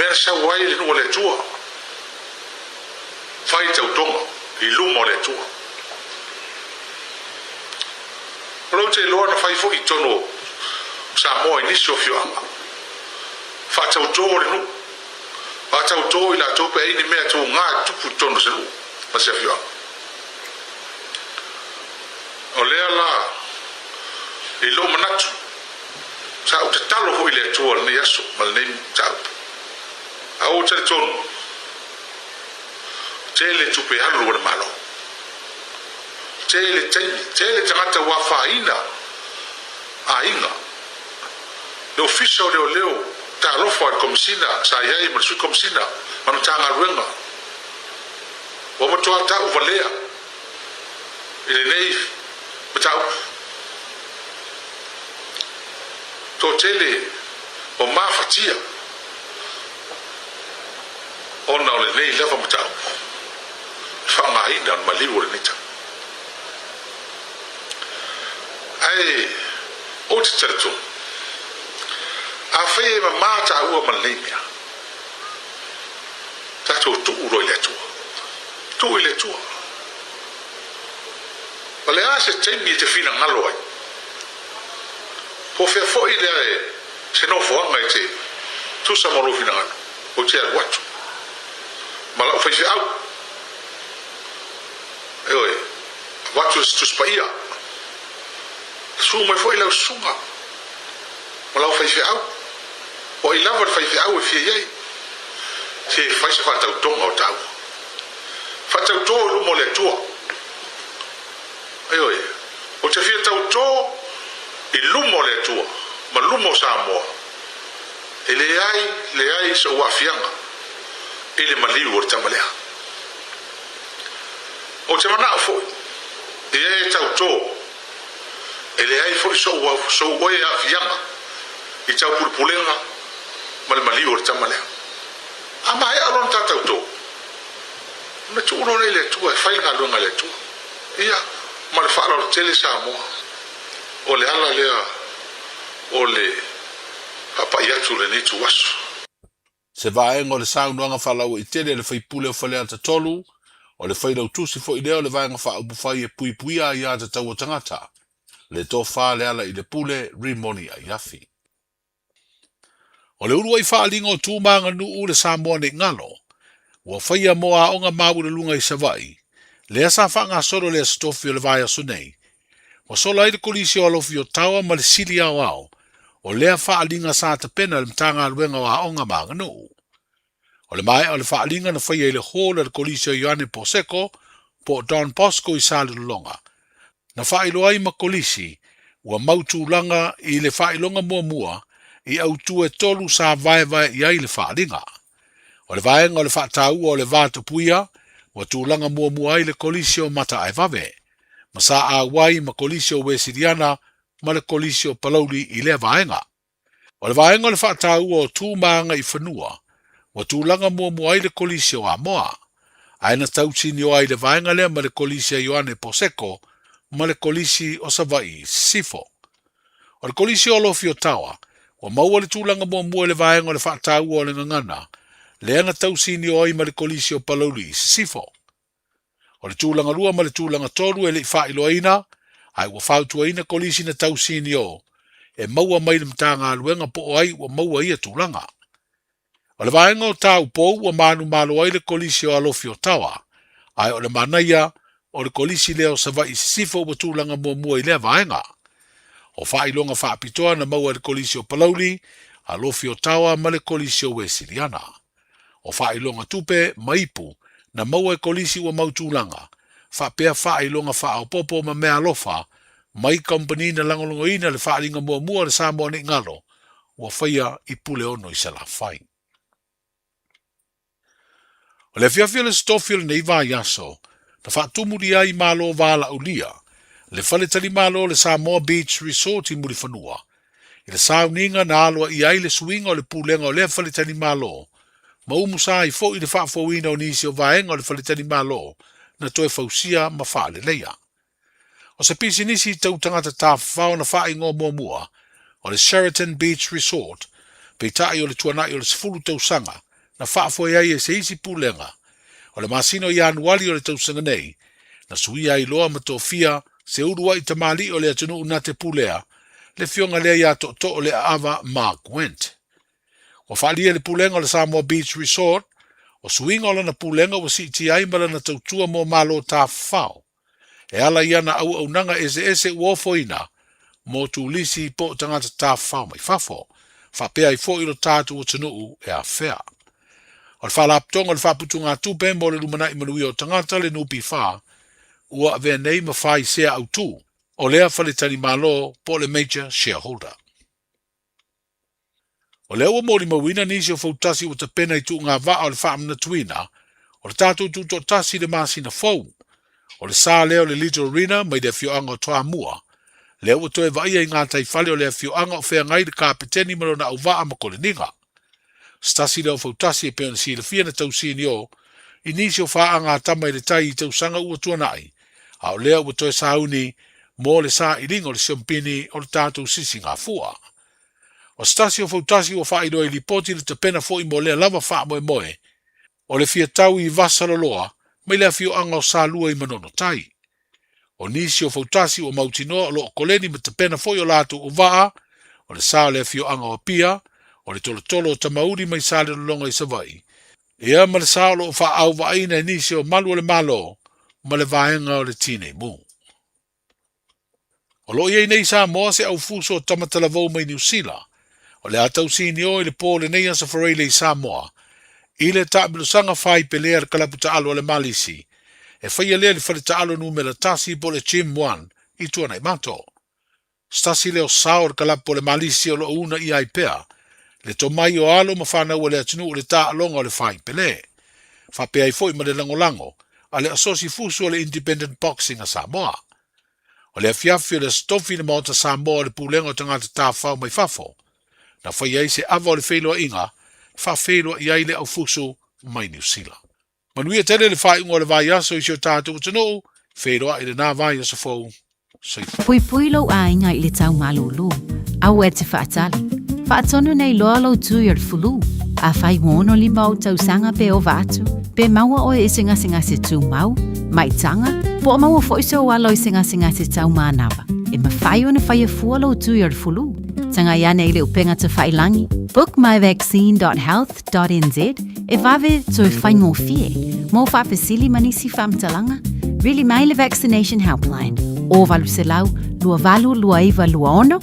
Mea na sau ai le nuu a le Atua, fai tautoga i luma o le Atua. O lea ou te iloa na fai foi i totonu o Samoa i nisi o afioaga. Faatautō le nuu, faatautō i latou pe a i ai ni mea tuga e tutupu i totonu o se nuu ma se afioaga. O lea la, i lou manatu, sa ou tatalo foi i le Atua i lenei aso ma lenei mataupu. A ua talitonu, tele tupe alu a le Malo. Tele taimi, tele tagata ua afaina aiga. Le Ofisa o Leoleo, talofa i le Komesina sa i ai ma le Sui Komesina ma le Matagaluega. Ua matua tauvalea i lenei mataupu. Toatele ua mafatia ona o lenei lava mataupu e faaaogaina o le maliu o lenei tau. Ae ou te talitonu, afai e mama taua ma lenei mea, tatou tuu loa i le Atua. Tuu i le Atua. O le a se taimi e te finagalo ai? Po o fea foi lea e se nofoaga e te tusa ma lou finagalo, ou te alu atu ma lau faifeau. Ioe, avatu se Tusi Paia. Susu mai foi lau susuga ma lau faifeau. O ai lava le faifeau e fia i ai, se fai se faatautoga o taua. Faatautō i luma o le Atua. Ioe, ou te fia tautō i luma o le Atua ma luma o Samoa, e leai, leai sou aafiaga i le maliu o le tama lea. Ou te manao foi, i e tautō, e leai foi sou, sou oe aafiaga i taupulepulega ma le maliu o le tama lea. A maea lona ta tautō, ona tuu loa lea i le Atua e fai le galuega a le Atua. Ia, ma le faaaloalo tele Samoa, o le ala lea o le faapai atu i lenei ituaso. Se vaega o le saunoaga faalauaitele a le faipule o Faleata 3, o le failautusi foi lea o le Vaega Faaupufai e Puipuia Aiatatau a Tagata, le Tofa Leala i le Pule Rimoni Aiafi. O le uluai faaaliga o tu ma aganuu le Samoa nei galo, ua faia mo aoga maualuluga i Savaii, lea sa faagasolo i le Aso Tofi o le vaiaso nei, ua sola ai le Kolisi o Alofi o Tawa ma le Sili Aoao o lea faaaliga sa tapena e le Matagaluega o Aoga ma Aganuu. O le maea o le faaaliga na faia i le Hall a le Kolisi o Ioane Poseko po o Don Bosco i Salelologa, Na faailoa ai ma Kolisi ua mau tulaga i le faailoga muamua i autu e tolu sa vaevae i ai le faaaliga. O le vaega o le faataua o le va tapuia ua tulaga muamua ai le Kolisi o Mataaevave, ma sa auai ma Kolisi o Uesiliana ma le Kolisi o Palauli i lea vaega. O le vaega o le faataua o tu ma agaifanua, ua tulaga muamua ai le Kolisi o Amoa, ae na tausinioa ai le vaega lea ma le Kolisi a Ioane Poseko ma le Kolisi o Savaii i Sisifo. O le Kolisi o Alofi o Tawa, ua maua le tulaga muamua i le vaega o le faataua o le gagana, lea na tausinioa ai ma le Kolisi o Palauli i Sisifo. O le tulaga lua ma le tulaga tolu e le i faailoaina, ae ua fautuaina Kolisi na tausinio e maua mai le Matagaluega po o ai ua maua ia tulaga. O le vaega o Taupou ua manumalo ai le Kolisi o Alofi o Tawa, ae o le manaia o le Kolisi lea o Savaii Sisifo ua tulaga muamua i lea vaega. O faailoga faapitoa na maua e le Kolisi o Palauli, Alofi o Tawa ma le Kolisi o Uesiliana. O faailoga tupe ma ipu na maua e Kolisi ua mau tulaga, faapea faailoga faaopoopo ma meaalofa mai kamupani na lagolagoina le faaaliga muamua o le Samoa nei galo ua faia i Puleono i Salafai. O le afiafi o le Aso Tofi o lenei vaiaso, na faatumulia ai i Malo Valaaulia le faletalimalo o le Samoa Beach Resort i Mulifanua, i le sauniga na aloaia ai le suiga o le pulega o lea faletalimalo, ma umusa ai foi le faafouina o nisi o vaega o le faletalimalo na toe fausia ma faaleleia. O se pisinisi tau tagata tafafao na faaigoa muamua o le Sheraton Beach Resort, peitai o le tuanai o le 10 tausaga na faafoe ai e se isi pulega. O le masina o Ianuali o le tausaga nei, na suia ai loa ma tofia se uluai tamalii o le atunuu na te pulea le afioga lea ia Tootoo le Aava Mark Went. Ua faaalia e le Pulega o le Samoa Beach Resort, o suiga o lana pulega ua siitia ai ma lana tautua mo malo tafafao, e ala i ana auaunaga eseese ua ofoina mo tulisi po o tagata tafafao mai fafo, faapea ai foi lo tatou atunuu e afea. O le Faalapotopotoga o le Faaputugatupe mo le Lumanai Manuia o Tagata, le NPF, ua avea nei ma fai sea autu o lea faletalimalo po o le major shareholder. O lea ua molimauina nisi o fautasi ua tapena i tuuga vaa o le faamanatuina o le tatou tutoatasi i le masina fou. O le sa lea o le Little Arena mai le afioaga o Toamua, lea ua toe vaaia i gataifale o le afioaga o feagai le Kapeteni ma lona auvaa ma Koleniga. Se tasi lea o fautasi e pei ona silafia na tausinio i nisi o faaga a tama i le tai i tausaga ua tuanai, a o lea ua toe sauni mo le sailiga o le siompini o le tatou sisigafua. O se tasi o fautasi ua faailoa i lipoti le tapena foi mo lea lava faamoemoe, o le fia tau i Vasaloloa mai le afioaga o Salua i Manono Tai. O nisi o fautasi ua mautinoa o lo o koleni ma tapena foi o latou uvaa, o le sa o le afioaga o Apia, o le tolotolo o Tamauli mai Salelologa i Savaii, ia ma le sa o lo o faaauvaaiina e nisi o malu o le Malo ma le vaega o le Tinei Mu. O lo o i ai nei i Samoa se aufuso o Tamatalavou mai Niu Sila, o le a tausinio i le po o lenei Aso Faraile i Samoa, i le taamilosaga fai pelea a le kalapu taalo a le Malisi, e faia lea i le fale taalo numera tasi po o le Gym One i Tuanaimato. Se tasi lea o sao o le kalapu o le Malisi o lo o uunaia ai pea le tomai o alo ma fanau a le atunuu i le taaloga o le fai pele, faapea ai foi ma le lagolago a le Asosi Fusu o le Independent Boxing a Samoa. O le afiafi o le Aso Tofi i le Maota Samoa o le Pulega o Tagata Tafafao mai Fafo, na fai ai se ava o le feiloaiga e faafeiloai ai le aufusu mai Niu Sila. Manuia tele le faaiuga o le vaiaso i si o tatou atunuu, feiloai i lena vaiaso fou. Soifua. Puipui lou aiga i le tau malūlū. Aua e te faatali. Faatonu nei loa lou tui o le fulu. Afai ua 65 ou tausaga pe ova atu, pe maua oe i se gasegase tumau, maitaga, po o maua foi sou alo i se gasegase tau manava, e mafai ona faia fua lou tui o le fulu. Tagai ane i le upega tafailangi, bookmyvaccine.health.nz, e vave toe faigofie. Mo faafesili ma nisi faamatalaga, vili mai le Vaccination Helpline, o 800 282926,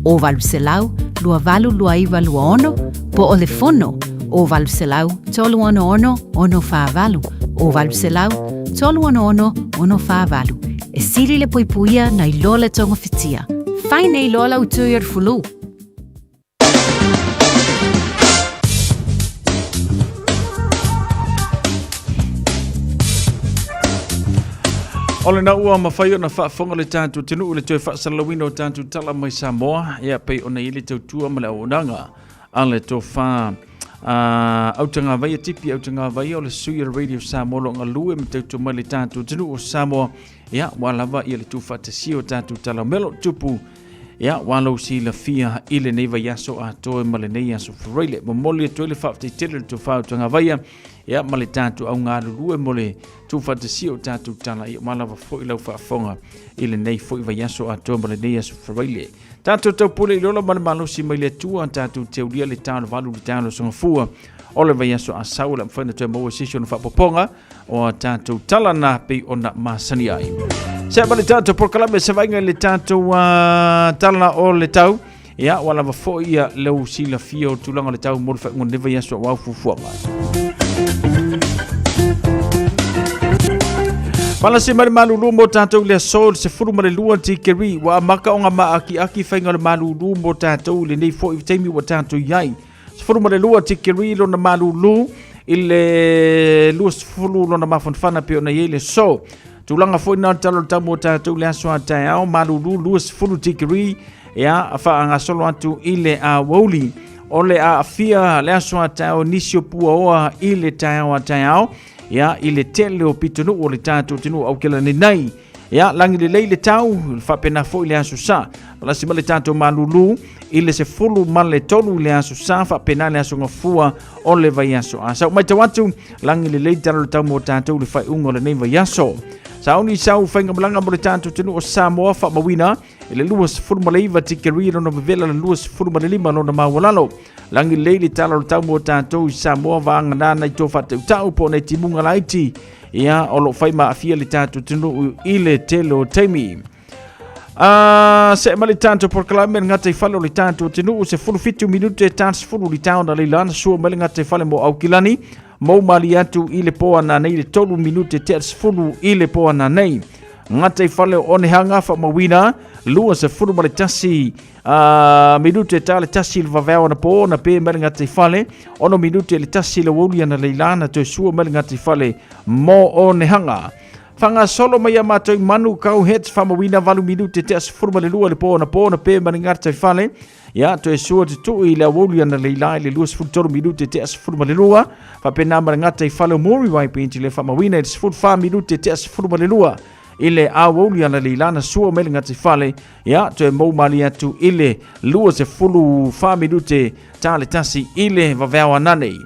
o 800 282926, po o le fono, o 800 366 648, o 800 366 648. E sili le puipuia nai lo le togafitia. Fai nei loa lau tui o le fulu. O lena ua mafai ona faafofoga le tatou atunuu i le toe faasalalauina o tatou tala mai Samoa, ia pei ona i ai le tautua ma le auaunaga a le tofa Autagavaia Tipi Autagavaia o le sui o le Radio Samoa o lo o galue ma tautua mai le tatou atunuu o Samoa, ia ua lava ia le tuufaatasia o tatou tala o mea o lo o tupu Ia, ua lou silafia i lenei vaiaso atoa ma lenei aso Faraile. Momoli atu ai le faafetai tele i le tofa o Tagavaia, ia, ma le tatou au galulue mo le tuufaatasia o tatou tala, ia, ua lava foi lau faafofoga i lenei foi vaiaso atoa ma lenei aso Faraile. Tatou taupule i le ola ma le malosi mai le Atua, tatou teulia le talovalu le talosagafua o le vaiaso a sau o le a mafai ona toe maua se isi ona faapopoga o a tatou tala na pei ona masani ai. Se ma le tatou polokalame se vaaiga i le tatou tala o le tau. Ia, ua lava foi ia leu silafia o tulaga o le tau mo le faaiuga o lenei vaiaso aua fuafuaga. Palasi mai le malulu mo tatou i le aso le 12 tikeri ua amata ona maakiaki faiga o le malulu mo tatou i lenei foi taimi ua tatou i ai. 12 tikeri lona malulu i le 20 lona mafanafana pei ona i ai le aso. Tulaga foi na o le tala o le tau mo tatou i le aso a taeao, malulu 20 tikeri ia faagasolo atu i le aoauli. O le aafia le aso a taeao nisi o puaoa i le taeao a taeao ia i le tele o pitonuu o le tatou atunuu Aukilani nei. Ia, lagi lelei le tau, faapena foi le aso Sa. Palasi ma le tatou malulu i le 13 i le aso Sa, faapena le aso Gafua o le vaiaso. A sa ou matau atu, lagi lelei tala o le tau mo tatou i le faaiuga o lenei vaiaso. Sauni sau faigamalaga mo le tatou atunuu o Samoa faamauina i le 29 tikeri lona vevela le 25 lona maualalo. Lagi lelei le tala o le tau mo tatou i Samoa vagana nai to faatautau po o nai timuga laiti ia o lo o fai ma aafia le tatou atunuu i le tele o taimi. A se ma le tatou polokalame le gataifale o le tatou atunuu 17 minute ta 10 i le taona leila na sua mai le gataifale mo Aukilani mou malie atu i le po ananei le 3 minute tea 10 i le po ananei. Gataifale o Onehanga faamauina 21 minute ta le 1 i le vaveao anapo na pe mai le gataifale 6 minute le 1 i le aoauli analeila na toe sua mai le gataifale mo Onehanga. Faagasolo mai a matou i Manukau Heads faamauina 8 minute tea 12 i le po anapo na pe mai le gataifale ia toe sua tutui i le aoauli analeila i le 23 minute tea 12 faapena ma le gataifale o Muriwai Beach le faamauina i le 14 minute tea 12 i le aoauli analeila na sua mai le gataifale ia toe mou malie atu i le 24 minute ta le 1 i le vaveao ananei.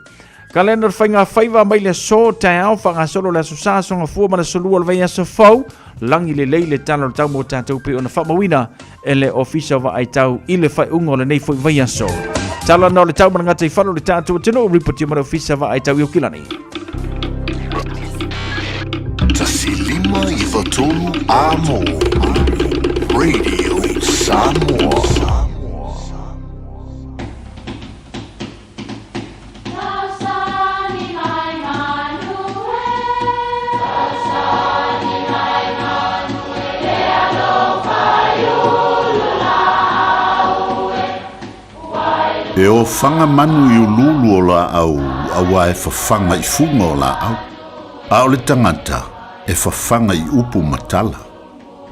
Kalena o le faiga faiva mai le aso taeao faagasolo le aso Sa, aso Gafua ma le aso Lua o le vaiaso fou. Lagi lelei le tala o le tau mo tatou pei ona faamauina e le Ofisa o Vaai Tau i le faaiuga o lenei foi vaiaso. Tala na o le tau ma le gataifale o le tatou atunuu, ripotia mai le Ofisa Vaai Tau i Aukilani. 1593 Amo Radio Samoa. E ofaga manu i uluulu o laau auā e fafaga i fuga o laau, a o le tagata e fafaga i upu ma tala.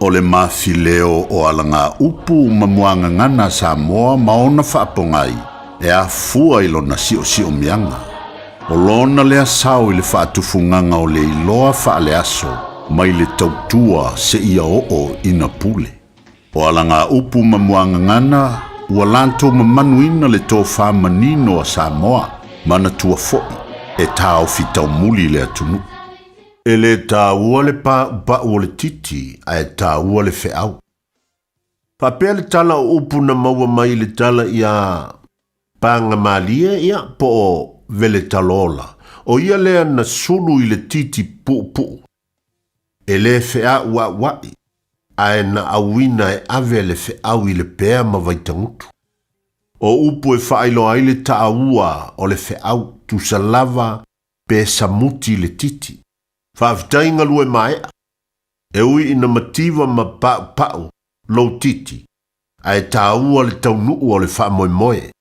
O le mafileo o alagaupu ma muagagana a Samoa ma ona faapogai e afua i lona siosiomiaga. O lona lea sao i le faatufugaga o le iloa faaleaso mai le tautua seia oo ina pule. O alagaupu ma muagagana ua latou mamanuina le tofa manino a Samoa, manatua foi e taofi taumuli le atunuu. E le taua le paupau o le titi ae taua le feau. Faapea le tala o upu na maua mai i le tala iā Pagamalie ia po o Veletalola, o ia lea na sulu i le titi puupuu. E le feauaua'i ae na auina e ave le feau i le pea ma Vaitagutu. O upu e faailoa ai le taua o le feau, tusa lava pe samuti le titi. Faafetai galue maea. E ui ina mativa ma paupau lou titi, ae taua le taunuu o le faamoemoe.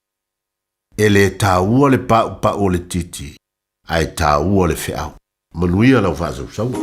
E le taua le paupau o le titi, ae taua le feau. Manuia lau faasausauga.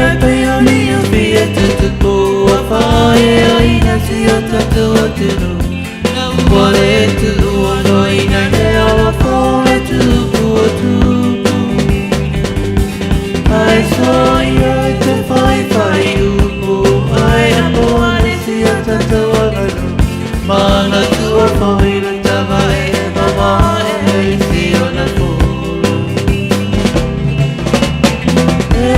mai pe o ni o fia tutupu A whae a ina si o tatu o tunu Ua le tu ua no ina le ala fo le tupu o tupu Ai so ia i te whai whai upu Ai a po ane si o tatu o nganu Mana tua fo i le tama e mama e si o na fulu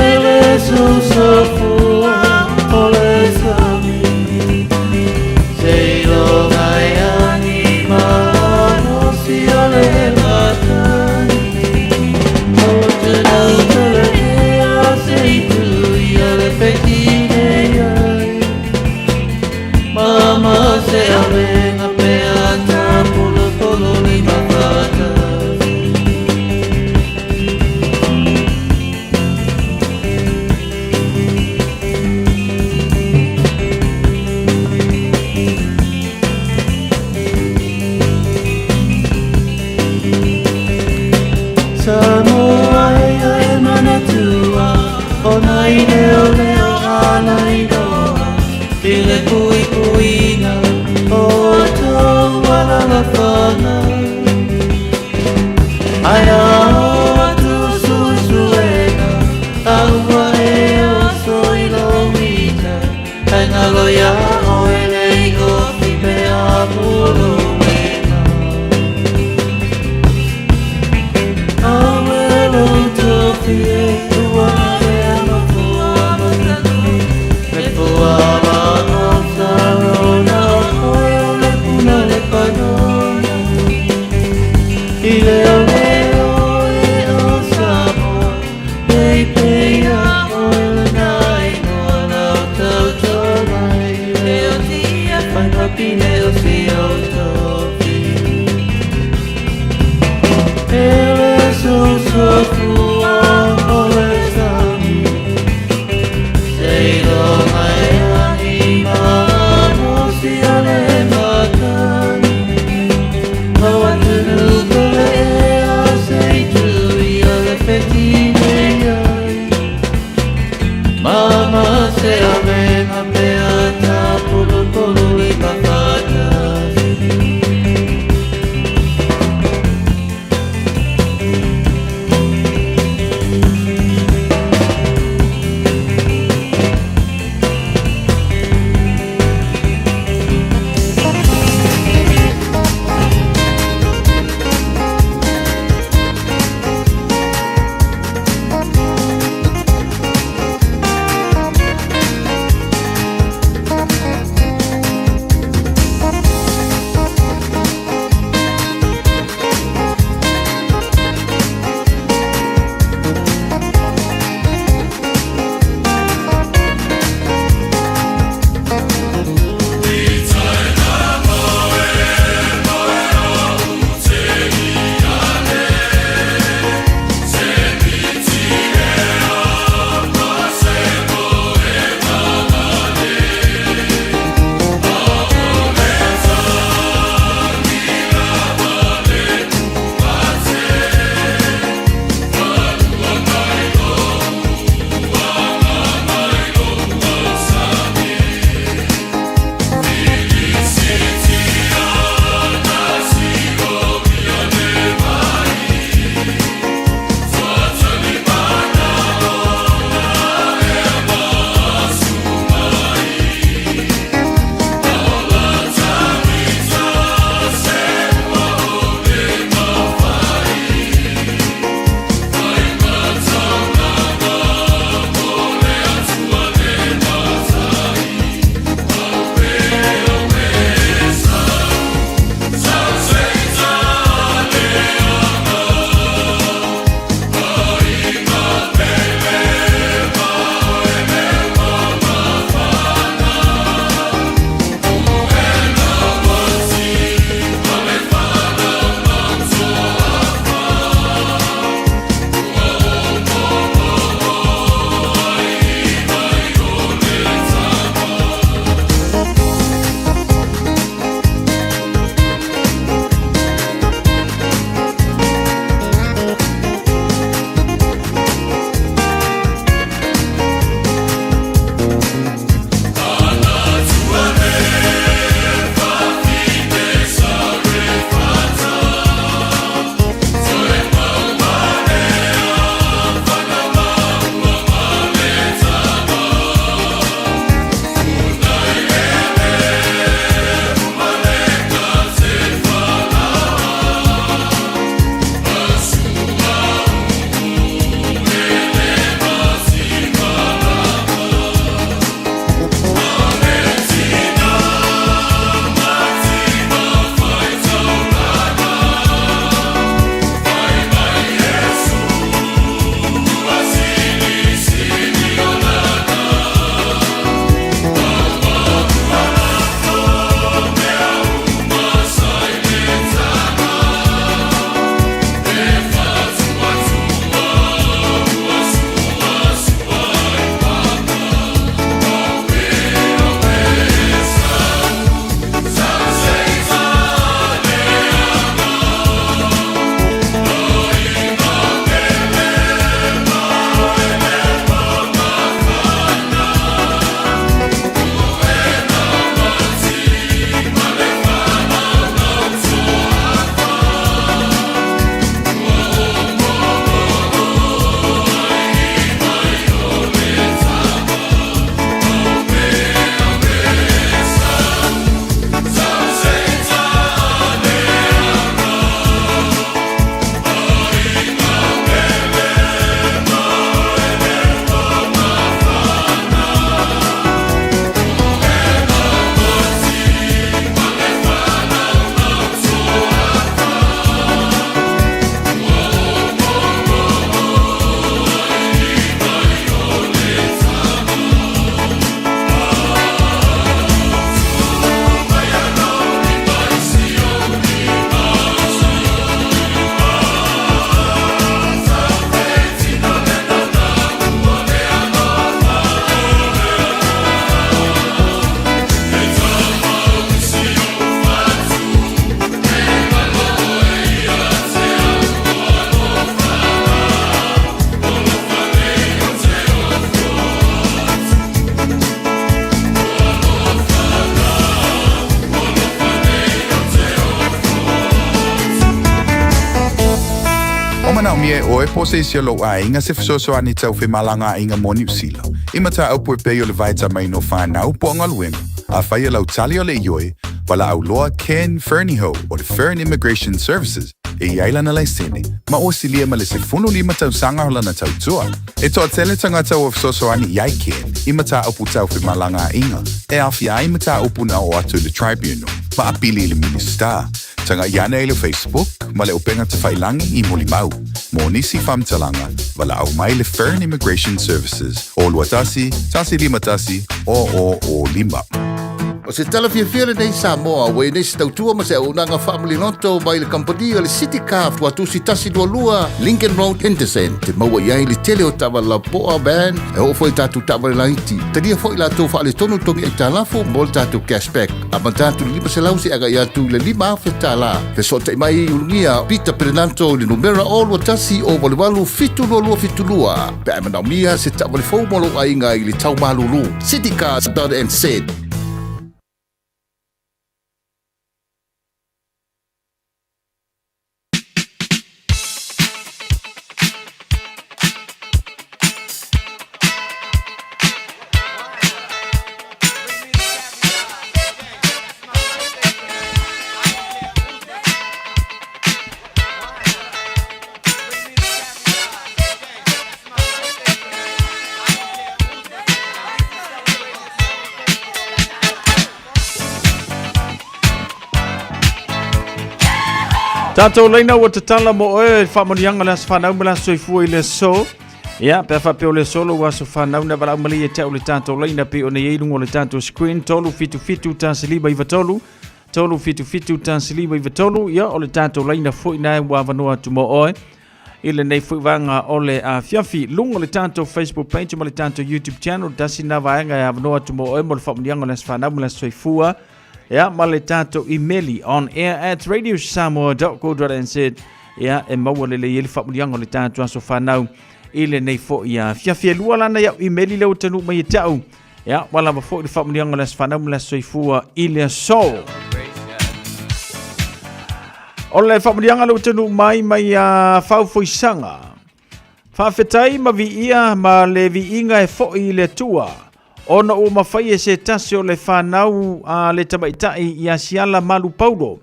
Ele so so fua o le sami Se ilo ngai ani ma no si o le matani O te nau te le ea se i tu i o le whetine ai Mama se awenga pe a tā polo polo ni mawhata. Samoa e e manatua O nai leo leo ala iloa I le kui kuinga O tau ala la whana Ai a o atu susuega Aua e o so i lo wita Ai ngalo ia o e lei o fipe a puro wena Awelo tofi e ua e mafua matanu Me fua ma o sarona o koe o le puna le panona I leo leo e o Samoa Pei pei a oe le nai noa lau tau tau mai Leo tia whaipapine o si o tofi Ele so so fua o le sami Se ilo mai ani ma no si o le matani O atunu ko le ea se i tu i o le whetine ai Mama se awenga pe a tā polo polo i mawhata. manaomia e oe po o se isi o lou aiga se fesoasoani tau femalagaaiga mo Niu Sila, i mataupu e pei o le vaetamaina o fanau po o galuega, afai o lau tali o le ioe, valaau loa Ken Fernihough o le Fern Immigration Services e i ai lana laisene ma ua silia ma le 15 tausaga o lana tautua. E toatele tagata ua fesoasoani i ai Ken i mataupu tau femalagaaiga e aofia ai mataupu na oo atu i le Tribunal ma apili i le Minisita. Tagai ane i le Facebook ma le upega tafailagi i Molimau. Mo nisi faamatalaga, valaau mai le Fern Immigration Services o 21 151 0005. O se tala fiafia lenei Samoa ua i nei se tautua ma se auaunaga faamaliloto mai le kamupani o le City Car Tuatusi 122 Lincoln Road Henderson te maua i ai le tele o taavale lapoa van e oo foi i tatou taavale laiti. Talia foi latou faaletonu togi aitalafu mo le tatou cashback. Amata atu i le 500 seia agai atu i le 5,000 tala. Fesootai mai i Ulugia Peter Perenanto i le numera o 21 o 88 722 72 pe a e manaomia se taavale fou mo lou aiga i le tau malulu. Citycars.nz. Tātou leina ua tatala mo oe whaamonianga le aso whanau ma le aso soifua i le aso. Ia, pe a faapea o le aso lou aso whanau na valaau malie te au le tātou leina pe o nei ei lunga o le tātou screen 3 7 7 1 5 9 3 3 7 7 1 5 9 3 ia o le tātou leina foi na ua avanoa atu mo oe i lenei foi vaega o le afiafi. Luga o le tatou Facebook page ma le tatou YouTube channel, tasi na vaega e avanoa atu mo oe mo le faamuniaga o le aso fanau ma le aso soifua. Ia, ma le tatou imeli on air at radiosamoa.co.nz. Ia, e maua lelei ai le faamuniaga o le tatou aso fanau i lenei foi afiafi. E lua lana iau imeli lea ua taunuu mai e te au. Ia, ua lava foi le faamuniaga o le aso fanau ma le aso soifua i le aso. O le faamuniaga lea ua taunuu mai mai a Faufoisaga. Faafetai ma viia ma le viiga e foi i le Atua, ona ua mafai e se tasi o le fanau a le tamaitai ia Siala Malu Paulo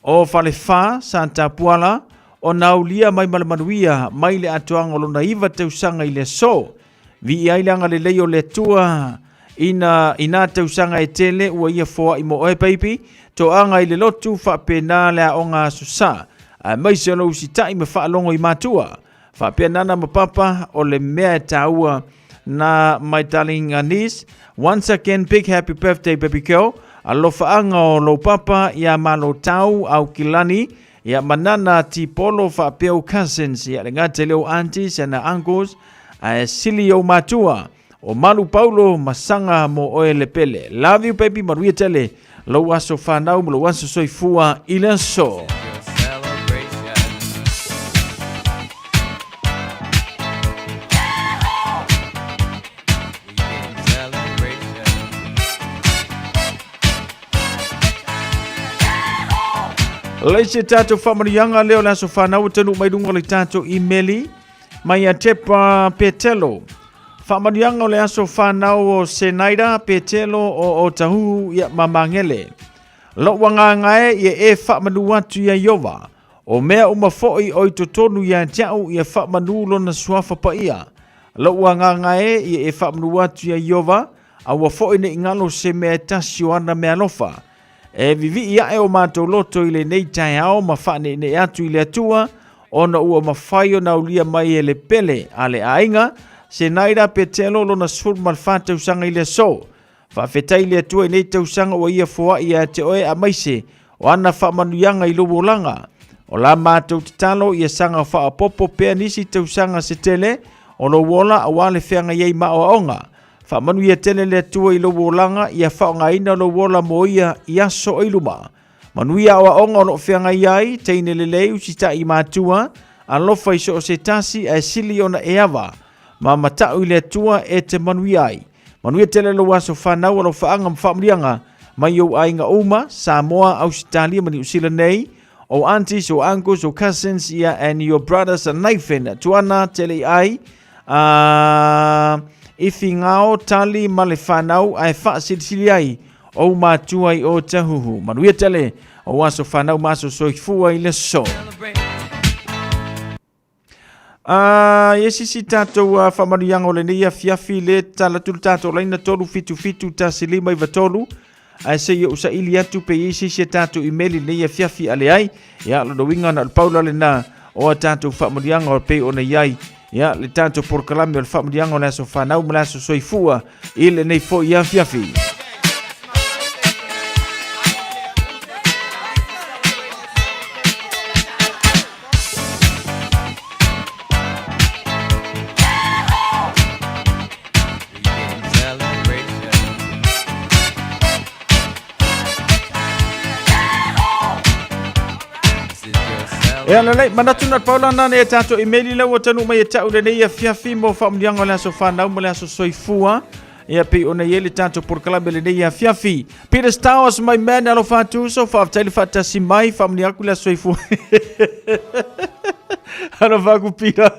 o Falefa, Satapuala, ona aulia mai ma le manuia mai le atoaga o lona 9 tausaga i le aso. Viia ai le agalelei o le Atua ina i nā tausaga e tele ua ia foai mo oe baby, toaga i le lotu faapena le aoga aso sa, aemaise o lou usitai ma faalogo i matua. Faapea nana ma papa o le mea e tāua na my darling niece. Once again big happy birthday baby girl. Alofaaga o lou papa ia Malo Tau Aukilani ia ma nana Tipolo faapea ou cousins ia le gata i le ou aunties and uncles ae sili ou matua o Malu Paulo ma Saga mo oe le pele. Love you baby manuia tele lou aso fanau ma lou aso soifua i le aso. Le isi tatou faamanuiaga lea o le aso fanau e taunuu mai luga o le tatou imeli mai ia Tepa Petelo. Faamanuiaga o le aso fanau o Senaida Petelo o Otahuhu ia ma Magele. Lou agaga e ia e faamanu atu ia Iova. O mea uma foi o i totonu ia te au ia faamanu lona suafa paia. Lou agaga e ia e faamanu atu ia Iova, aua foi ne i galo se mea e tasi o ana meaalofa. E vivii ae o matou loto i lenei taeao ma faaneenee atu i le Atua, ona ua mafai ona aulia mai e le pele a le aiga, Senaida Petelo lona 14 tausaga i le aso. Faafetai i le Atua i nei tausaga ua ia foai ia te oe amaise o ana faamanuiaga i lou olaga. O la matou tatalo ia saga faaopoopo pea nisi tausaga se tele o lou ola aua le feagai ai ma aoaoga. Faamanuia tele le Atua i lou olaga ia faaaogaina lou ola mo ia i aso o i luma. Manuia aoaoga o lo o feagai ai, teine lelei, usitai i matua, alofa i so o se tasi ae sili ona e ava ma matau i le Atua e te manuia ai. Manuia tele lou aso fanau, alofaaga ma faamanuiaga mai ou aiga uma, Samoa, Ausetalia ma Niu Sila nei. o aunties, o uncles, o cousins, ia, and your brothers Nathan, Tuana, Tele Ai, Ifi Ngao, Tali ma le whanau, ae whaasilisili ai o matua i o tahuhu. Manuia tele o aso whanau ma aso soifua i le so. Ia sisi tātou whamanuianga o lenei afiafi le talatulu tātou laina 377 1593 ae se i usaili atu pe i sisi a tātou imeli lenei afiafi ale ai. Ia lona uiga na o le paula lena o a tātou faamanuiaga o pei ona i ai. Ia le tātou porokalame o le faamanuiaga o le aso fanau ma le aso soifua i lenei fo'i afiafi. E ala lei, manatu na paula na e tātou imeli lau o tanu mai e tau lenei afiafi mo whamunianga o le aso whanau mo le aso soifua. Ia pei ona i ai le tatou polokalame lenei afiafi. Peter Stowers, my man, alofa atu uso, faafetai le faatasi mai, faamanuia atu le aso soifua. Alofa aku Peter.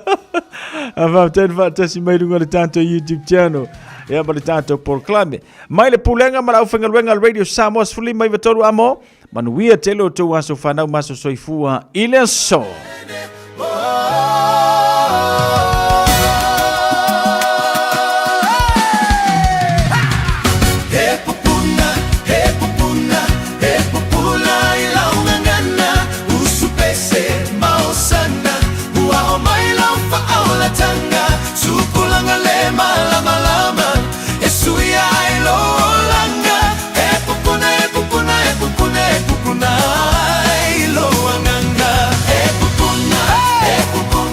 Faafetai le faatasi mai luga o le tatou YouTube channel. Ia ma le tatou polokalame. Mai le pulega ma le aufaigaluega a le Radio Samoa 153 amo. Manuia tele o tou aso fanau ma aso soifua i le aso. He pupuna, he pupuna, he pupula i lau gagana, usu pese maosana, ua oo mai lau faaolataga, tupulaga le malamalama, e suia ai lou olaga, he pupuna, he pupuna, he pupuna, he pupuna i lou agaga, he pupuna, he pupuna.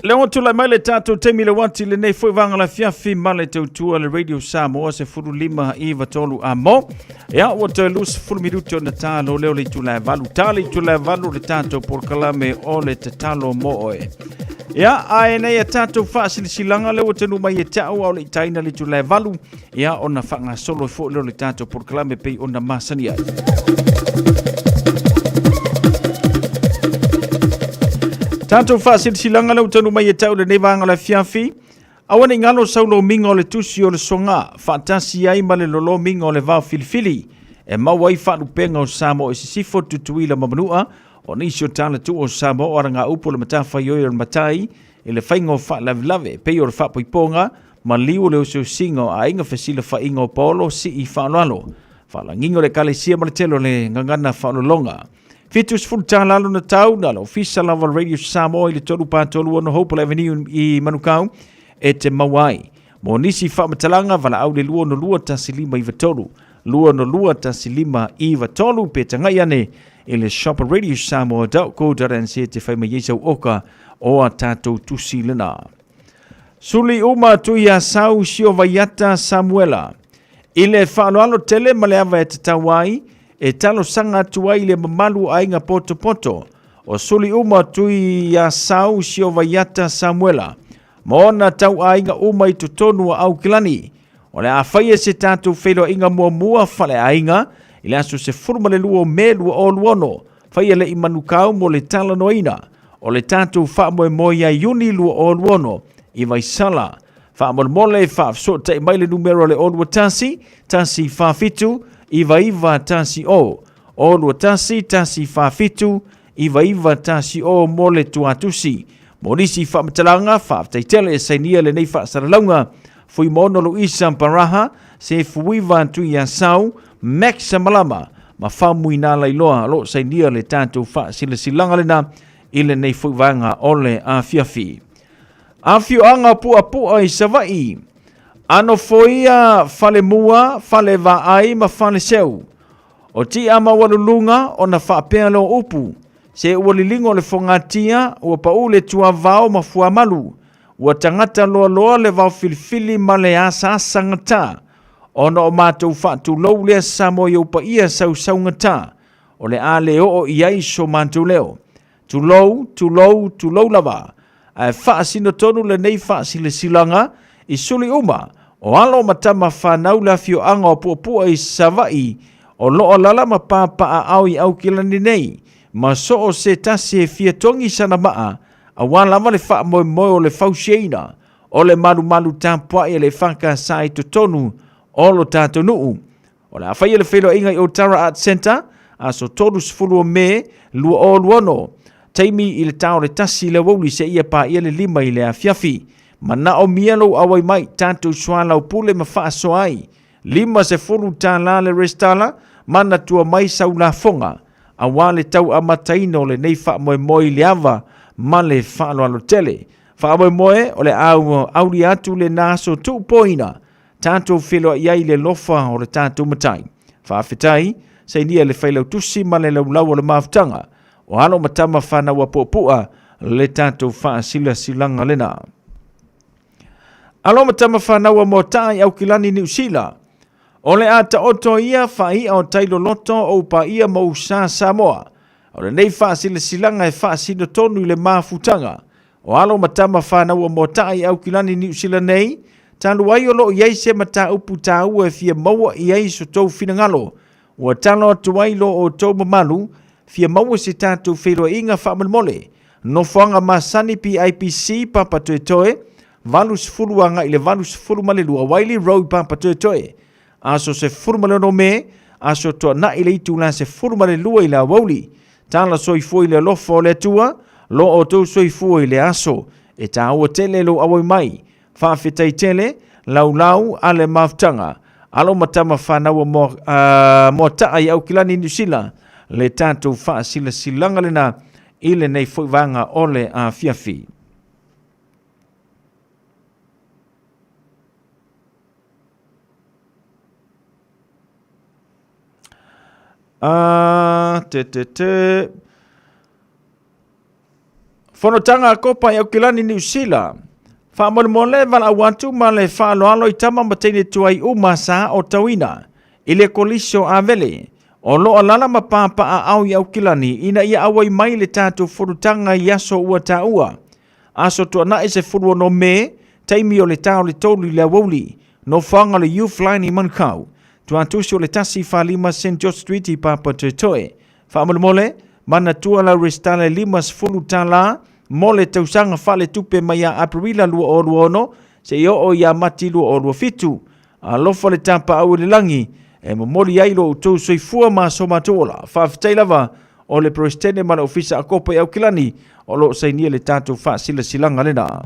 Lea ua tulai mai le tatou taimi le uati lenei foi vaega le afiafi ma le tautua le Radio Samoa 15 iva tolu a mo. Ia ua toe 20 minute ona talo leo le itula e valu. Tali itula e valu le tatou polokalame o le tatalo mo oe. Ia, ae nei a tatou faasilasilaga lea ua tanu mai e te au ao le itaina le itula e valu. Ia, ona faagasolo foi leo le tatou polokalame pei ona masani ai. Tatou faasilasilaga lea ua tanu mai e te au lenei vaega o le afiafi. Aua ne i galo sau lomiga o le tusi o le soga, faatasi ai ma le lolomiga o le vao filifili, e maua ai faalupega o Samoa i Sisifo, Tutuila ma Manua, o nisi o talatuu o Samoa o alagaupu o le matafaioi o le matai i le faiga o faalavelave, pei o le faapoipoga, maliu o le osiosiga o aiga fesilafaiga o paolo sii faaaloalo, faalagiga o le ekalesia ma le tele o le gagana faaolologa. 70 tala lona tau na le ofisa lava Radio Samoa i le 3 4 3 6 Hopewell Avenue i Manukau e te maua ai. Mo nisi faamatalaga valaau le 262 1593 262 1593 pe tagai ane i le shop radiosamoa.co.nz te fai mai ai sau oka o a tātou tusi lena. Suli uma tui a sau sio vaiata Samuela. I le faaaloalo tele ma le ava e tatau ai, e talosaga atu ai i le mamalu o aiga potopoto, o suli uma tui a sau sio vaiata Samuela, ma ona tauaiga uma i totonu o Aukilani. O le a faia se tatou feiloaiga muamua faleaiga i le aso 12 o Me 2026, faia le i Manukau mo le talanoaina o le tatou faamoemoe ia Iuni 2026 i Vaisala. Faamolemole faafesootai mai le numera le 021 147 9910 021 147 9910 mo le tuatusi. Mo nisi faamatalaga, faafetai tele e sainia lenei faasalalauga. Fuimaono Luisa Paraha, se Fuiva Tuiasau, Max Malama, ma Famuina Lailoa lo sainia le tatou faasilasilaga lena i lenei foi vaega o le afiafi. Afioaga Puapua i Savaii, Anofoia Falemua, Falevaai ma Faleseu. O tia maualuluga ona faapea leo upu, se ua liligo le fogatia, ua pau le tuavao ma fuamalu, ua tagata loaloa le vaofilifili ma le asaasagata, ona o matou faatulou lea Samoa i ou paia sausaugata, o le a le oo i ai so matou leo. Tulou, tulou, tulou lava, ae faasino tonu lenei faasilasilaga i suli uma o alo ma tama fanau le afioaga o Puapua i Savaii o loo alala ma papaaao i Aukilani nei, ma soo se tasi e fia togi sana maa, aua lava le faamoemoe o le fausiaina o le malumalu tapuai a le EFKS i totonu o lo tatou nuu. O le a faia le feiloaiga i Otara Arts Centre, aso 30 o Me 2026, taimi i le ta o le tasi i le aoauli seia paia le lima i le afiafi. Manaomia lou auai mai, tatou soalaupule ma faasoa ai. $50 le resitala, manatua mai sau lafoga, aua le tau amataina o lenei faamoemoe i le ava ma le faaaloalo tele. Faamoemoe o le a aulia atu lena aso tuupoina tatou feiloai ai i le alofa o le tatou Matai. Faafetai, sainia le Failautusi ma le Laulau o le Mafutaga, o alo ma tama fanau a Puapua le tatou faasilasilaga lena. Alo ma tama fanau a Moataa i Aukilani, Niu Sila. O le a taoto ia faai'a o tai loloto o upaia ma usa Samoa. O lenei faasilasilaga e faasino tonu i le mafutaga O alo ma tama fanau o Moataa i Aukilani Niu Sila nei, talu ai o lo o i ai se mataupu taua e fia maua i ai so tou finagalo, ua talo atu ai lo outou mamalu, fia maua se tatou feiloaiga faamolemole. Nofoaga masani PIPC Papatoetoe, 80 agai le 82 Wiley Road Papatoetoe. Aso 16 Me, aso tuanai le itula 12 i le aoauli. Tala soifua i le alofa o le Atua, lo outou soifua i le aso. E tāua tele lou auai mai. Faafetai tele, laulau a le mafutaga. Alo ma tama fanau a Moataa i Aukilani, Niu Sila, le tatou faasilasilaga lena i lenei foi vaega o le afiafi. A, te, te, te. Fonotaga a Kopa i Aukilani, Niu Sila. Faamolemole valaau atu ma le faaaloalo i tama ma teine tuai uma sa otauina i le Kolisi o Avele o lo o alaala ma papaaao i Aukilani ina ia auai mai i le tatou fonotaga i aso ua taua. Aso Tuanai 16 Me, taimi o le ta o le 3 i le aoauli, nofoaga o le Youth Line i Manukau, tuatusi o le 145 St George Street i Papatoetoe. Faamolemole, manatua lau resitala e $50 mo le tausaga faaletupe mai ia Aperila 2026 seia oo ia Mati 2027. Alofa le tapaau i le lagi e momoli ai lo outou soifua ma so matou ola. Faafetai lava o le Peresetene ma le Ofisa a Kopa i Aukilani o lo o sainia le tatou faasilasilaga lena.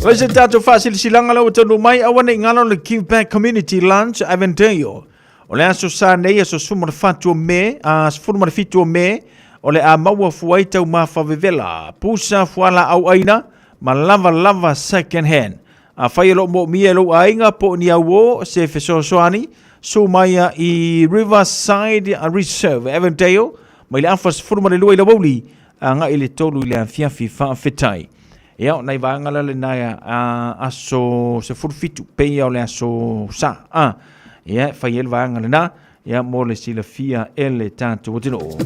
Vai se tatou faasilasilaga la ua taunuu mai aua ne i galo le Give Back Community Lunch Avondale. O le aso sa nei, aso 17 o Me, a 17 o Me, o le a maua fua ai taumafa vevela, pusa fualaau aina, ma lava lava second hand. Afai o lo o moomia e lou aiga po o ni auō se fesoasoani, su mai ia i Riverside Reserve, Avondale, mai le afa 12 i le aoauli, agai i le 3 i le afiafi faafetai. Ia, o nai vaega la lena a aso 17, pei o le aso sa. A, ia, e fai ai le vaega lena, ia, mo le silafia e le tatou atunuu.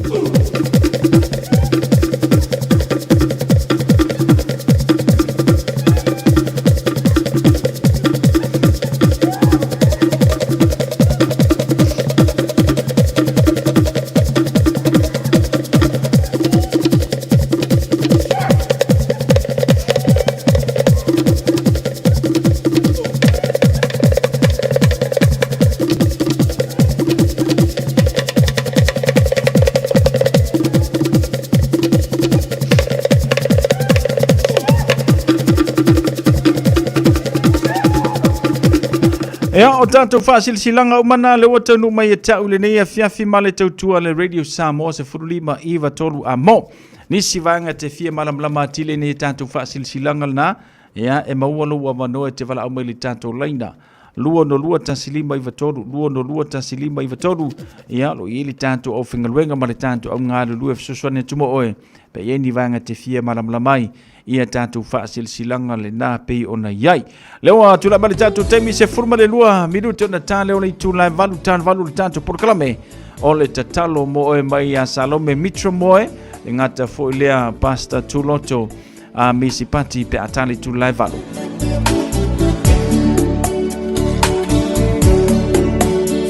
Ia, o tatou faasilasilaga uma na lea ua taunuu mai e te au i lenei afiafi ma le tautua le Radio Samoa 15 9 3 a mo. Nisi vaega te fia malamalama atili nei tatou faasilasilaga lena, ia e maua lou avanoa e te valaau mai i le tatou laina 262 1593 262 1593. Ia lo i ai le tatou aufaigaluega ma le tatou augalulue fesoasoani atu mo oe pe i ai ni vaega te fia malamalama ai ia tatou faasilasilaga lena pei ona i ai. Lea ua tulai mai le tatou taimi 12 minute ona ta lea o le itula e 8 ta 8 le tatou polokalame o le tatalo mo oe mai ia Salome Mitro Moe, le gata foi lea Pastor Tuloto a Misi Pati pe a ta le itula e 8.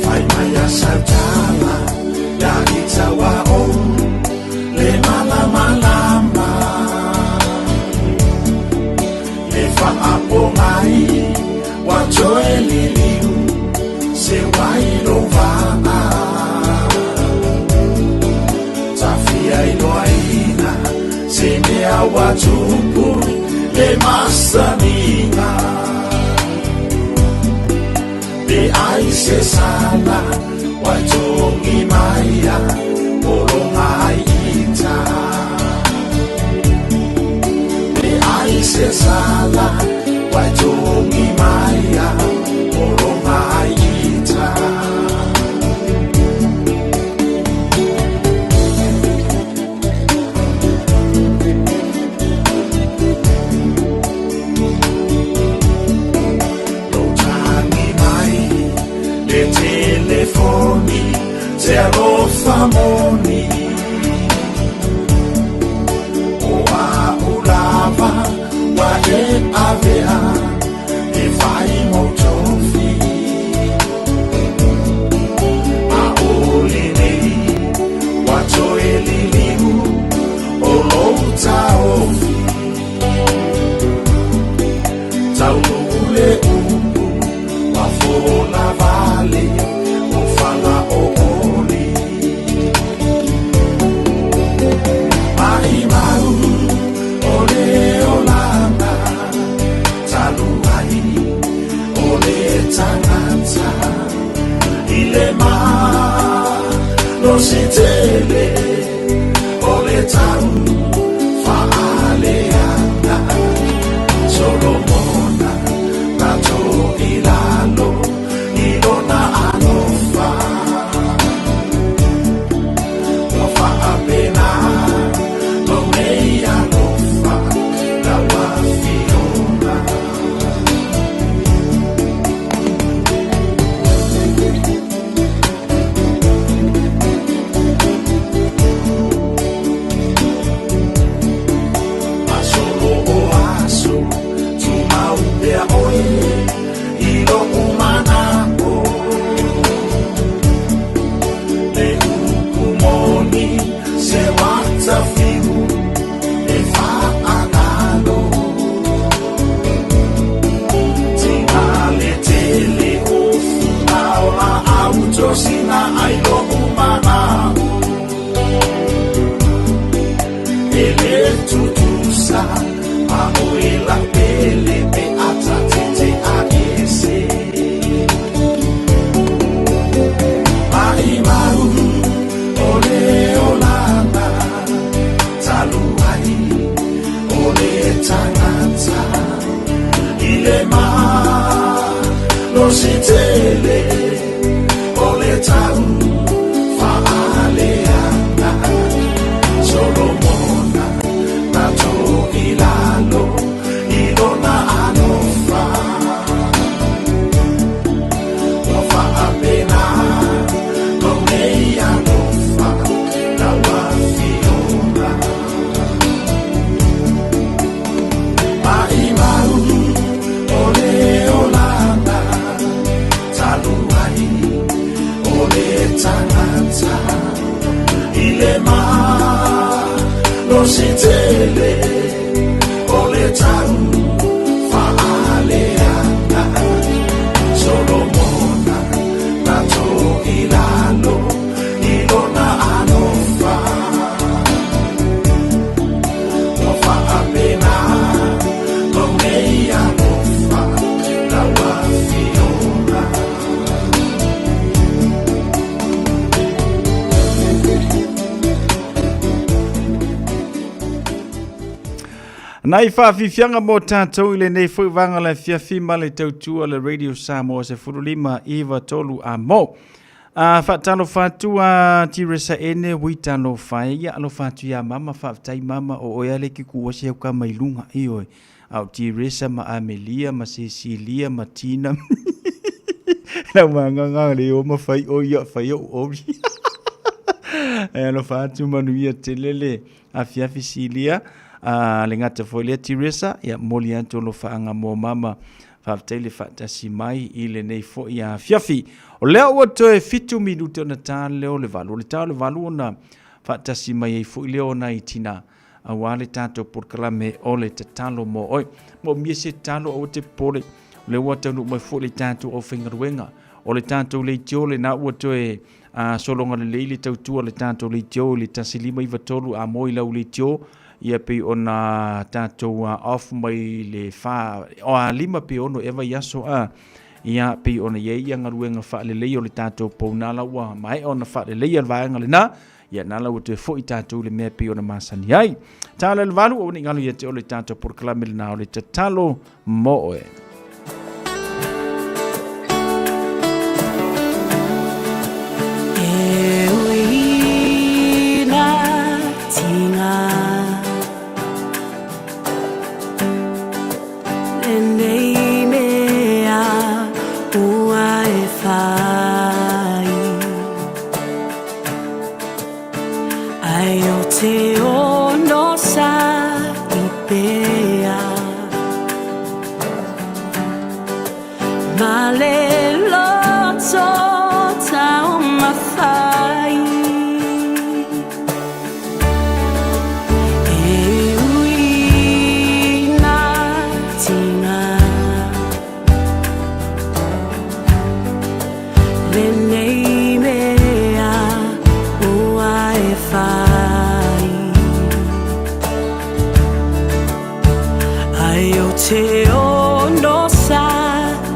Fai mai a sautala, ia ki taua o, le malamalama. Le faapogai, ua toe liliu, se wai lo vaa. Tafia iloaina, se mea ua tupu, le masaniga. Pe ai se sala, ua togi maia, olonga ai ita. Pe ai se sala, ua togi maia, olonga ai ita. le tau faaleaga Solomona na toʻilalo i lona alofa ua faapena mau nei alofa lau afioga. Masolo o aso tumau pea oe i loʻu manaʻo le upu moni se wata fiu e faagalo tina le tele o funa o laau tosina ai loʻu manaʻo e le tutusa ma oe la pele pe atatete a ese maʻimau o le olaga talu ai o le tagata i le malosi tele o le tau faaleaga Solomona na toʻilalo i lona alofa ua faapena mau nei alofa lau afioga maʻimau o le olaga talu ai o le tagata i le malosi tele o le tau faaleaga Solomona na toʻilalo i lona alofa ua faapena mau nei alofa lau afioga. Nai faafiafiaga mo tatou i lenei foi vaega le afiafi ma le tautua le Radio Samoa 15 93 a mo. A faatalofa atu a Tiresa ene ui talofa e ia alofa atu iā mama faafetai mama o oe ale ki kuua se au mai luga i oe. A o Tiresa ma Amelia ma Cecilia ma Tina. Lau magaga le o ma fai o ia fai o ori. E alofa atu manuia tele le afiafi Silia a le gata foi lea Tiresa ia moli atu alofaaga mo mama faafetai le faatasi mai i lenei foi afiafi. O lea ua toe 7 minute ona ta lea o le 8. O le ta o le 8 ona faatasi mai ai foi lea o nai tina auā le tatou polokalame o le tatalo mo oe. Mo mia se tatalo aua te popole. O lea ua taunuu mai foi le tatou aufaigaluega. O le tatou leitio lena ua toe a sologa lelei le tautua le tatou leitio i le 1593 a mo i lau leitio ia pei ona tatou off mai le fa o a 5 pe 6 ea vaiaso a ia pei ona i ai ia galuega faalelei o le tatou pounala ua maea ona faaleleia le vaega lena ia na la ua toe foi tatou i le mea pei ona masani ai. Ta le 8 o ni ngalo ia te o le tatou polokalame lena o le tatalo mo oe. E uina tinga Lenei mea ua e fai Ai o te ono sa i pea Ma le loto taumafai E uina tinga Lenei mea ua e fai Ai o te ono sa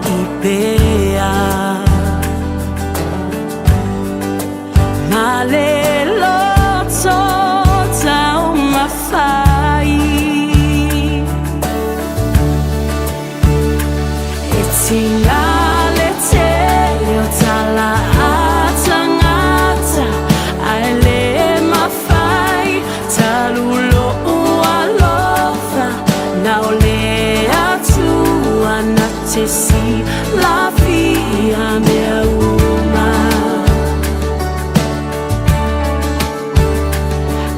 i pea Ma le loto taumafai. te silafia mea uma.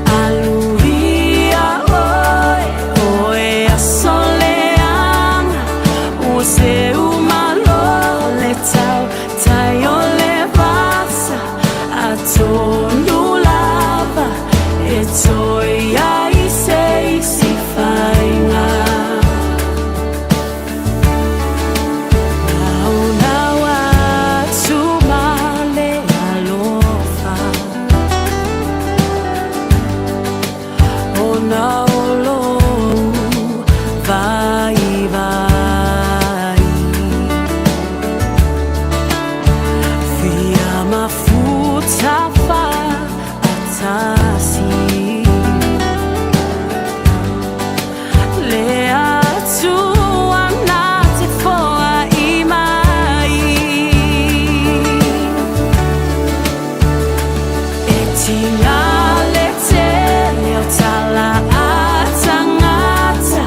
Aluia oe, oe aso leaga, ua seu malo le tau tai o le vasa, atonu lava e toe ai se isi faiga. Naonao atu ma le alofa, ona o lou vaivai. Fia mafuta faatasi le Atua na te foai mai. E tiga le tele o tala a tagata,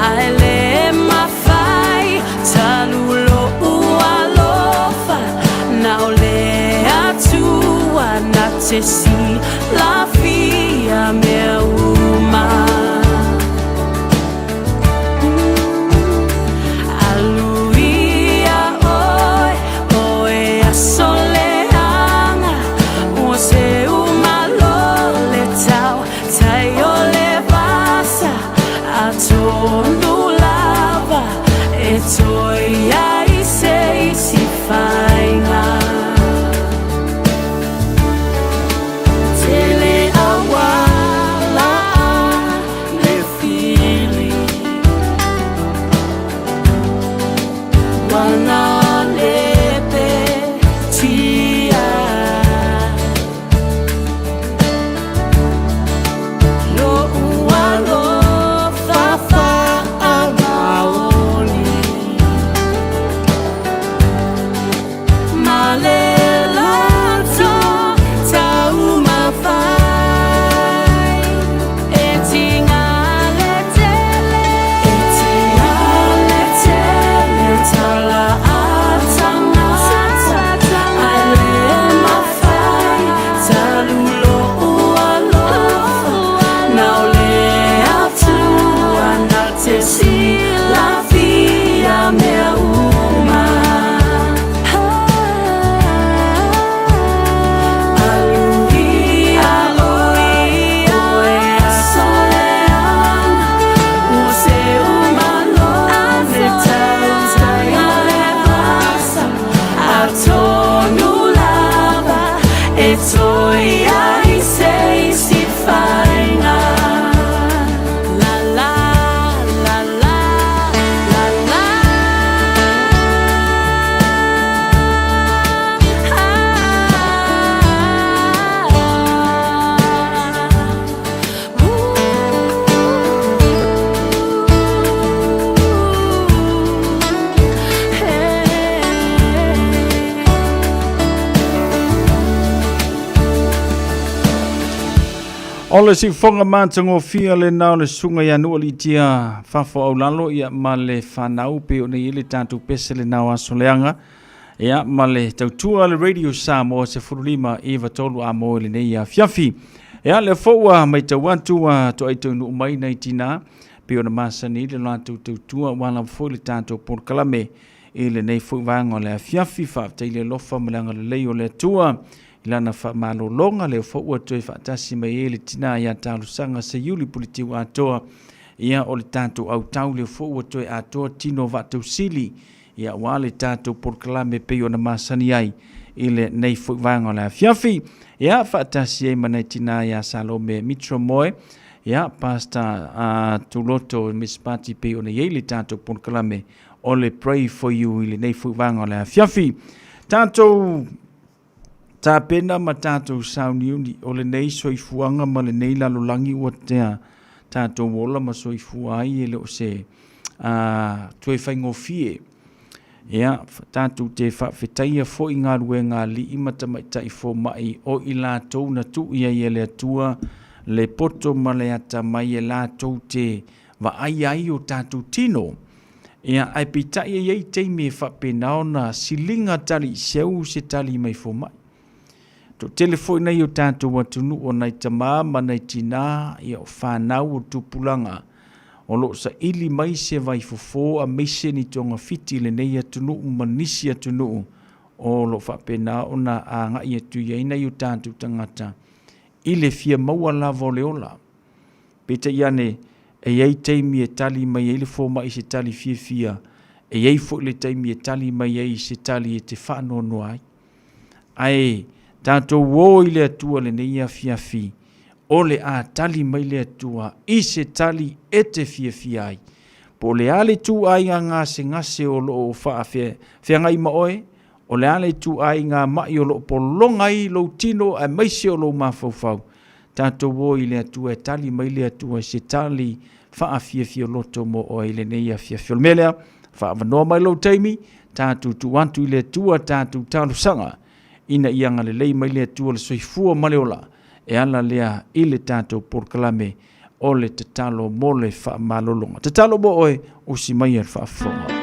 ae le mafai talu lou alofa. Na o le Atua na te silafia mea uma. Aluia oe, oe aso leaga, ua seu malo le tau tai o le vasa, atonu lava e toe ai se isi faiga. Tele auala le fili, wana lepe tia. Lo'u alofa faamaoni, ma le loto taumafai. E tiga le tele, e tiga le tele tala a tagata, ae le mafai talu lou alofa. Na o le Atua na te silafia mea uma. Aluia oe, oe aso leaga, ua seu malo le tau tai o le vasa, atonu lava e toe ai se isi faiga. La la la la la la. O le siufoga matagofie lena o le susuga ia Nuualiitia Fafo Aulalo ia ma le fanau pei ona i ai le tatou pese lena o aso leaga ia ma le tautua le Radio Samoa 15 93 a mo i lenei afiafi. Ia lea foi ua matau atu ua toai taunuu mai nai tina pei ona masani le latou tautua aua lava foi le tatou polokalame i lenei foi vaega o le afiafi. Faafetai le alofa ma le agalelei o le Atua i lana faamalologa, lea foi ua toe faatasi mai ai le tina ia Talosaga Seiuli Puletiu atoa. Ia o le tatou autau lea foi ua toe atoa tino vaatausili ia aua le tatou polokalame pei ona masani ai i lenei foi vaega o le afiafi. Ia faatasi ai ma nai tina ia Salome Mitromoe, ia Pastor Tuloto Miss Pati pei ona i ai le tatou polokalame o le Pray for You i lenei foi vaega o le afiafi. Tatou tapena ma tatou sauniuni o lenei soifuaga ma lenei lalolagi ua tea tatou ola ma soifua ai e le o se toe faigofie. Ia, tatou te faafetaia foi galuega a alii ma tamaitai fomai o i latou na tuu i ai e le Atua le poto ma le atamai e latou te vaai ai o tatou tino. Ia, ae peitai e i ai taimi e faapena ona siliga tali i seu se tali mai fomai. Toatele foi nai o tatou atunuu o nai tama ma nai tina, ia o fanau o tupulaga o lo o saili mai se vaifofo aemaise ni togafiti i lenei atunuu ma nisi atunuu o lo o faapena ona agai atu i ai nai o tatou tagata i le fia maua lava o le ola. Peitai ane, e i ai taimi e tali mai ai le fomai i se tali fiafia, e i ai foi le taimi e tali mai ai i se tali e te faanoanoa ai. Ae tatou o i le Atua lenei afiafi, o le a tali mai le Atua i se tali e te fiafia ai. Po o le a le ituaiga gasegase o lo o faafeagai ma oe, o le a le ituaiga ma'i o lo o pologa ai lou tino aemaise o lou mafaufau, tatou o i le Atua e tali mai le Atua i se tali faafiafioloto mo oe i lenei afiafi. O le mea lea, faaavanoa mai lou taimi, tatou tuu atu i le Atua tatou talosaga ina ia agalelei mai le Atua le soifua ma le ola e ala lea i le tatou polokalame o le tatalo mo le faamalologa. Tatalo mo oe, usi maia le faafofoga.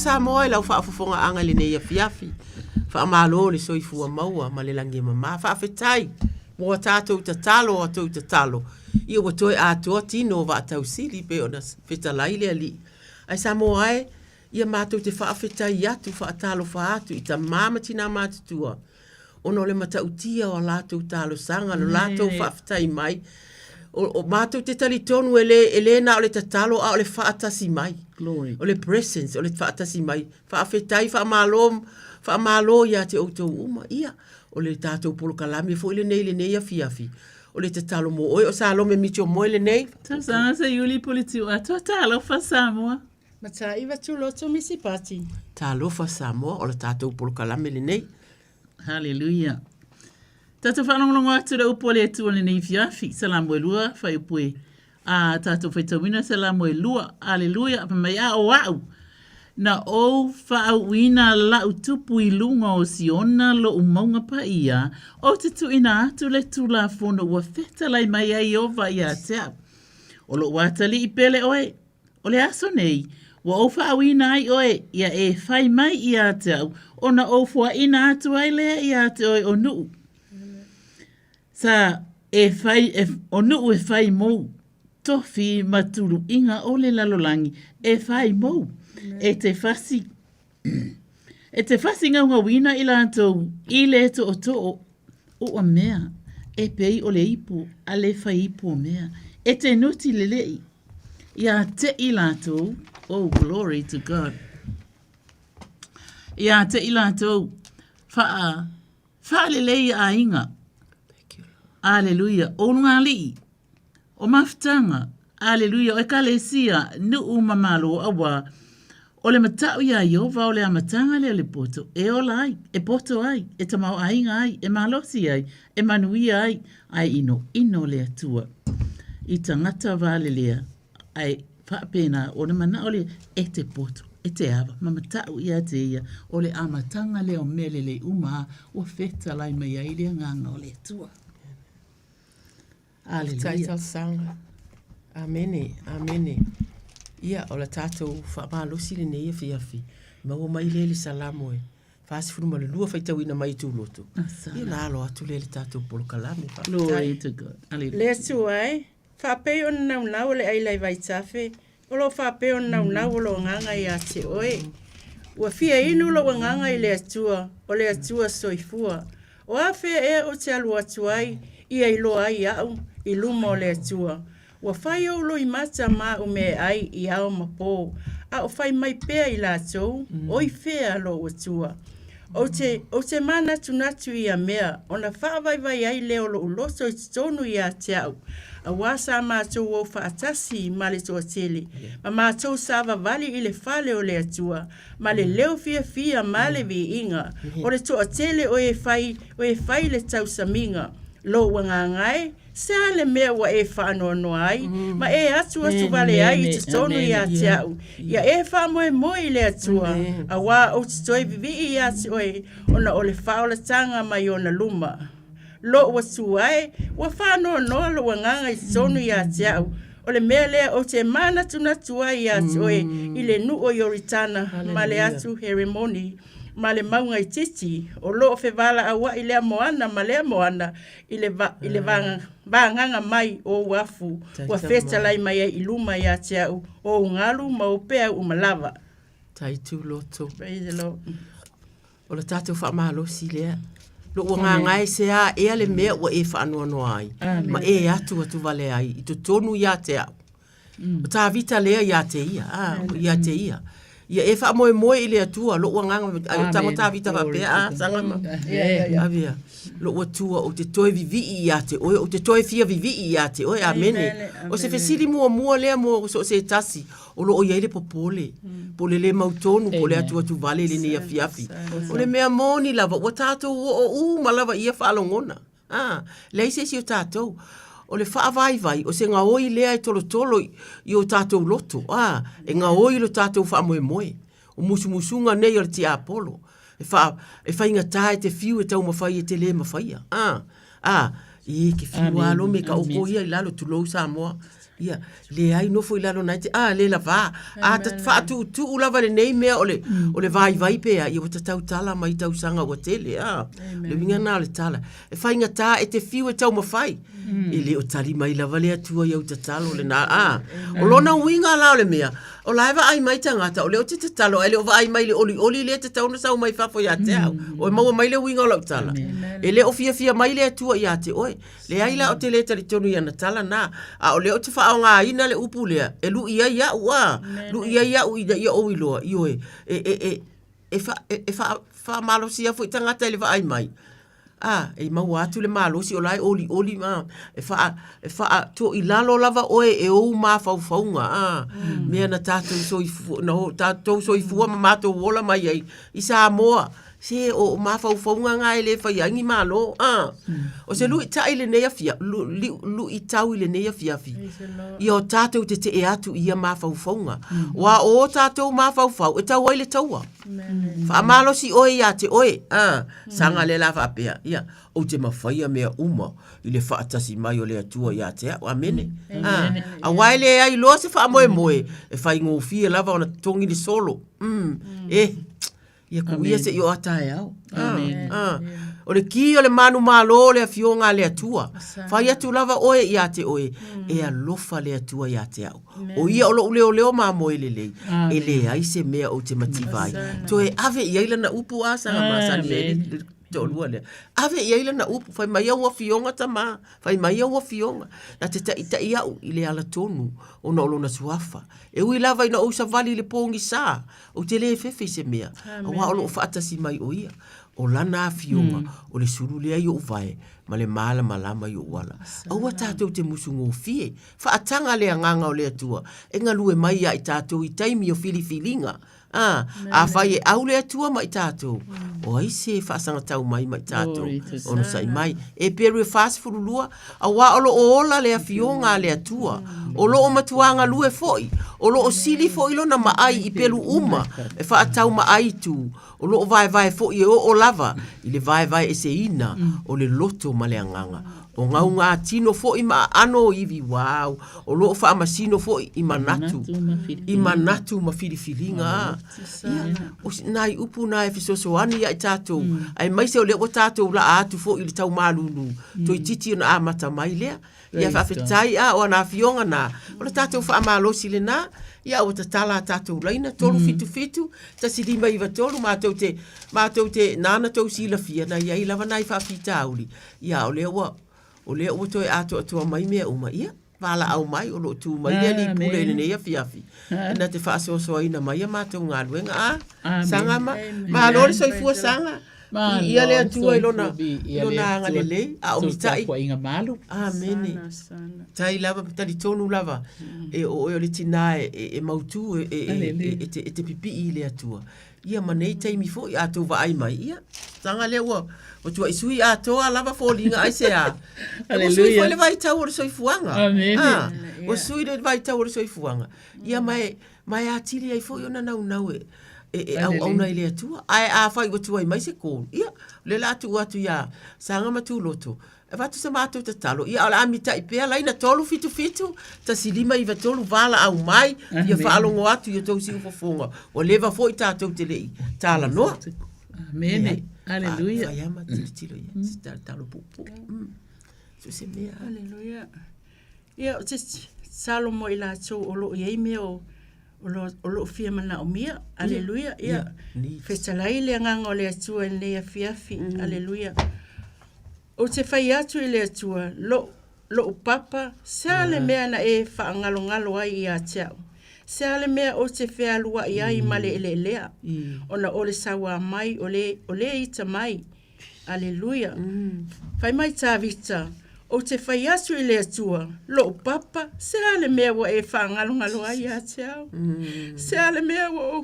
Samoa i lau faafofogaaga i lenei afiafi. Faamalo le soifua maua ma le lagi e mama. Faafetai mo a tatou tatalo, a tou tatalo, ia ua toe atoa tino o Vaatausili pei ona fetalai le Alii. Ae Samoa e, ia matou te faafetai atu, faatalofa atu i tama ma tina matutua, ona o le matautia o a latou talosaga, lo latou faafetai mai. O, o matou te talitonu e le, e le na o le tatalo a o le faatasi mai. Glory. O le presence, o le faatasi mai. Faafetai, faamalo, faamalo ia te outou uma. Ia, o le tatou polokalame foi lenei i lenei afiafi, o le tatalo mo oe, o Salome Mitchell Moe lenei. Tausaga sa Iuli Puletiu atoa talofa Samoa. Mataiva Tuloto Misipati. Talofa Samoa, o le tatou polokalame lenei. Haleluia. Tatou faalogologo atu le upu a le Atua lenei afiafi, Salamo e lua, fuaiupu e a tatou faitauina Salamo e lua, aleluia, fai mai, a o a'u, na ou faauuina la'u tupu i luga o Siona lo'u mauga paia, ou te tuuina atu le Tulafono ua fetalai mai ai Ieova ia te a'u. O lo'u atalii pele oe, O le aso nei, ua ou faauuina ai oe, ia e fai mai ia te au, ona ou foaina atu ai lea ia te oe o nuʻu. Sa e fai, e, o nuʻu e fai mou, tofi ma tuluiga o le lalolagi e fai mou, e te fasi, e te fasi gaugauina i latou i le tootoo ua mea, e pei o le ipu a le fai ipu o mea, e te nuti lelei. Ia te i latou, oh glory to God. Ia te i latou, whaa, whaalelei aiga. Aleluia. O ulugalii, o mafutaga, aleluia, o ekalesia, nuu ma malo aua, o le matau iā Ieova o le amataga lea o le poto, e ola ai, e poto ai, e tamaoaiga ai, e malosi ai, e manuia ai, ae inoino le Atua i tagata valelea, ae faapena ona manao lea e te poto, e te ava, ma matau ia te ia, o le amataga lea o mea lelei uma ua fetalai mai ai le Agaga o le Atua. Aleluia. Talosaga. Amene, amene. Ia, o le tatou faamalosi lenei afiafi. Maua mai lea i le Salamo e 42 faitauina mai i Tuloto. Ia ona alo atu lea i le tatou polokalame. Glory to God. Hallelujah. Le Atua e, faapei ona naunau o le aila i vaitafe, o lo o faapei ona naunau o lou agaga ia te oe. Ua fia inu lou agaga i le Atua, o le Atua soifua. O a fea ea ou te alu atu ai, ia iloa ai iaʻu i luma o le Atua. Ua fai ou loimata ma aʻu mea e ʻai i ao ma pō, a o fai mai pea i latou, O i fea lou Atua? Ou te, ou te manatunatu i ia mea, ona faavaivai ai lea o loʻu loto i totonu ia te aʻu, auā sa matou o faatasi ma le toatele, ma matou savavali i le fale o le Atua, ma le leo fiafia ma le viiga, o le toatele o e fai, o e fai le tausamiga. Lou agaga e, Se a le mea ua e faanoanoa ai, ma e atuatu vale ai i totonu ia te au, ia e faamoemoe i le Atua, auā ou te toe vivii ia te oe, ona o le faaolataga mai ona luma. Lou Atua e, ua faanoanoa lou agaga i totonu ia te au, o le mea lea ou te manatunatu ai ia te oe i le nuu o Ioritana ma le atu Heremoni, ma le mauga itiiti, o lo o fevalaauaʻi lea moana ma lea moana i le, va, i le vagaga mai o ou afu, ua fetalai mai ai i luma ia te au o ou galu ma ou peau uma lava. Tai tūloto. Praise the Lord. O le tatou faamalosi lea. Lou agaga e se a ea le mea ua e faanoanoa ai. Ma e atu atu vale ai i totonu ia te au. O Tavita lea ia te ia, a, ia te ia. Ia e faamoemoe i le Atua, lou agaga, ai o tago Tavita faapea, a, saga ma, avea, lou Atua, ou te toe vivii ia te oe, ou te toe fia vivii ia te oe, amene. O se fesili muamua lea mo so o se tasi, o lo o i ai le popole, po o le le mautonu, po o le atuatu vale i lenei afiafi. O le mea moni lava, ua tatou oo uma lava i ia faalogona. A, leai se isi o tatou. O le faavaivai, o se gaoi lea e tolotolo i, i o tatou loto, a, e gaoi lo tatou faamoemoe. O musumusuga nei o le tiapolo, e, wha, e whaingatā e te whiu e taumawhai e te lē mawhaia. A, a, i ke whiu alo me ka oko ia i lalo, tulou Samoa. Ia, leai nofo i lalo na e te, a, le lavā. A ta faatuutuu lava lenei mea o le, o le vaivai pe a, ia ua tatau tala mai tausaga ua tele, a. Le uiga na o le tala. E faigata e te fiu e taumafai. E le o tali mai lava le Atua i au tatalo lena, a. O lona uiga la o le mea, o la e vaai mai tagata, o lea ou te tatalo, ae le o vaai mai i le olioli lea e tatau ona sau mai fafo ia te au. Ua maua mai le uiga o lau tala. E le o fiafia mai le Atua ia te oe. Leai la ou te le talitonu i ana tala na, a o lea ou te faaaogaina le upu lea e lu'i ai au a, lu'i ai au ina ia ou iloa, ioe, e, e, e, e, fa, e, e fa, faamalosia foi tagata i le vaai mai. A, e maua atu le malosi o la e olioli ma, e faa, e faatoilalo lava oe e ou mafaufauga, a, mea na tatou soifua, na o tatou soifua ma matou ola mai ai i Samoa. Se o mafaufauga na e le faia ai ni malo, a. O se luitai lenei afia, lu, li, luitau i lenei afiafi, ia o tatou tetee atu i ia mafaufauga. Aua o o tatou mafaufau e tau ai le taua. Faamalosi oe ia te oe, a. Saga lea la faapea, ia, ou te mafaia mea uma i le faatasi mai o le Atua ia te au. Amene. A. Aua e leai loa se faamoemoe, e faigofie lava ona totogi le solo. Mm. E, Ia kuia se i o a taeao. Amen. Ah, ah. O le ki o le manu malo o le afioga a le Atua. Fai atu lava oe ia te oe, e alofa le Atua ia te au. O ia o lou leoleo mamoe lelei, e leai se mea ou te mativa ai. Toe ave i ai lana upu a saga masani ai le toalua lea. Ave i ai lana upu, fai mai au afioga tama, fai mai au afioga. Na te taʻitaʻi au i le ala tonu ona o lona suafa. E ui lava ina ou savali i le pogisa, Ou te le fefe i se mea, aua o loo faatasi mai o ia. O lana afioga, o le sulu lea i ou vae, ma le malamalama i ou ala. Aua tatou te musu gofie. Faataga le agaga o le Atua e galue mai ia i tatou i taimi o filifiliga. A, afai e au le Atua ma i tatou, o ai se faasagatau mai ma i tatou? Onosai mai. Eperu e 42, Aua o lo o ola le Afioga a le Atua, o lo o matuā galue foi, o lo o sili foi lona maai i pelu uma e faatau maai tu, o lo o vaevae foi e oo lava i le vaevae eseina o le loto ma le agaga. O gaugatino foi ma aano o ivi uau, o lo o faamasino foi i manatu, i manatu ma filifiliga. Ia, o nai upu na e fesoasoani ia i tatou, aemaise o lea ua tatou laa atu foi i le tau malūlū, toeitiiti ona amata mai lea. Ia faafetai a o ana afioga na, o le tatou faamalosi lena, ia ua tatala a tatou laina, 377 1593, matou te, matou te, nāna tou silafia, na i ai lava nai faafitauli, ia o lea ua, o lea ua toe atoatoa mai mea uma, ia, valaau mai, o lo o tu mai le Alii Pule i lenei afiafi, na te faasoasoaina mai a matou galuega. A, saga ma, malo le soifua saga. Viia le Atua i lona, i lona agalelei, a o mitai. Amene. Tai lava, talitonu lava, e o oe o le tinā e, e, e mautū, e, e, e, e, te, e te pipii i le Atua. Ia ma nei taimi foi a tou vaai mai, ia, saga lea ua, ua tuai sui atoa lava foliga aisea. Ua sui foi le vaitau o le soifuaga. Amene. Ah, ua sui le vaitau o le soifuaga. Ia ma e, ma e atili ai foi ona naunau e, e, e auauna i le Atua. Ae afai ua tuai mai se call, ia, o lea o le a tuu atu ia Saga ma Tuloto, Avatu sa matou tatalo, ia o le a mitai pea laina 377 1593 valaau mai, ia faalogo atu i o tou siufofoga. Ua leva foi tatou te le i talanoa. Amene. Aleluia. Fai ama tilotilo ia, se tatalo puupuu. So se mea. Aleluia. Ia, ou te tatalo mo i latou o lo o i ai mea o o lo, o lo o fia manaomia. Aleluia. Ia, fetalai le agaga o le Atua i lenei afiafi. Aleluia. Ou te fai atu i le Atua, lou, lou papa, se a le mea na e faagalogalo ai ia te au? Se a le mea ou te fealuai ai ma le eleelea? Ona o le sauā mai o le, o le ita mai. Aleluia. Fai mai Tavita, Ou te fai atu i le Atua, lou papa, se a le mea ua e faagalogalo ai ia te au? Se a le mea ua ou,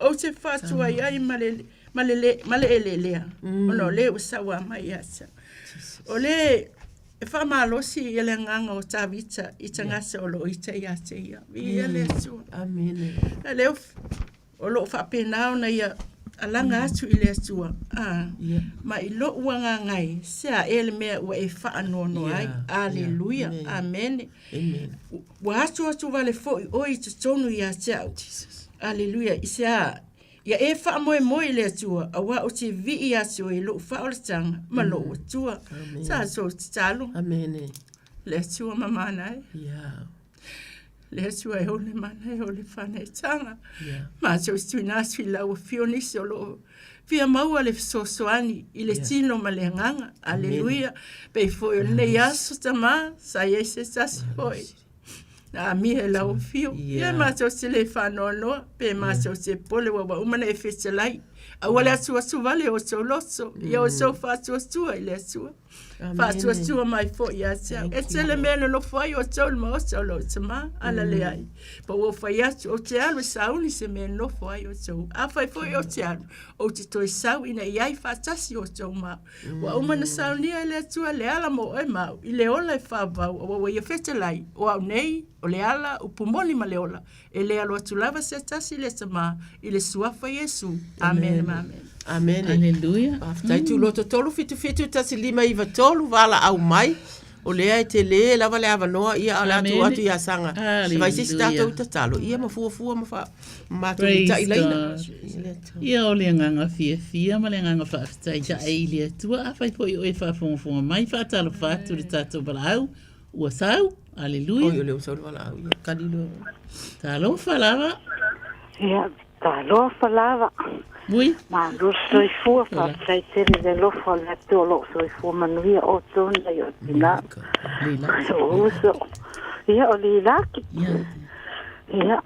ou te faatuai ai ma le, ma le, le, ma le eleelea, ona o le ua sauā mai ia te au. O le e faamalosi i le agaga o Tavita i tagata o lo o ita ia te ia. Viia le Atua. Amene. A lea o lo o faapena ona ia Alaga atu i le Atua, a, ma i loʻu agaga e, se a ea le mea ua e faanoanoa ai. Aleluia. Amene. Ua atu atu wale foi oe i totonu ia te au. Aleluia. I se a, ia e faamoemoe i le Atua, auā ou te vii atu ai i lou faaolataga ma lou Atua. Sa sou tatalo. Amene. Le Atua mamana e. Le Atua e ou le mana e ou le whanaitanga. Mātou tuina atu i lau afio nisi o loo fia maua le fesoasoani i le tino ma le agaga. Aleluia. Pei foi o lenei aso tamā, sa i ai se tasi foi. Na amia e lau afio. Ia mātou te le whanoanoa, pe mātou te pole ua ua uma na e fetalai. Aua le atuatu vale o outou loto, ia outou faatuatua i le Atua. Faatuatua mai foi ia te au. E tele mea e nonofo ai outou i le maota o lou tamā, ala leai. Pa ua ou fai atu, ou te alu e sauni se mea e nofo ai outou. Afai foi ou te alu, ou te toe sau ina ia ai faatasi outou ma au. Ua uma ona saunia e le Atua le ala mo oe ma au, i le ola e faavavau, aua ua ia fetalai, o au nei, o le ala, upu moni ma le ola, E le alo atu lava se tasi i le Tamā, i le Suafa Iesu. Amene ma amene. Amene. Aleluia. Faafetai tuloto 3 7 7 1 5 9 3 valaau mai. O lea e tele lava le avanoa ia a o le a tuu atu ia Saga. E fai se isi tatou tatalo ia ma fuafua ma fa matou Praise mitai laina. God. Ia o le agaga fiafia ma le agaga faafetai ae i le Atua. Afai foi o e faafogafoga mai, faatalofa atu i le tatou valaau Ua sau, aleluia. Oi, o lea ua sau le valaau, ia, kali loa. Talofa lava. Ia, talofa lava. Ui. Malo soifua, faafetai tele le alofa o le Atua o lo o soifua manuia outou nai o tina. O uso. Ia, o Lilaki. Ia,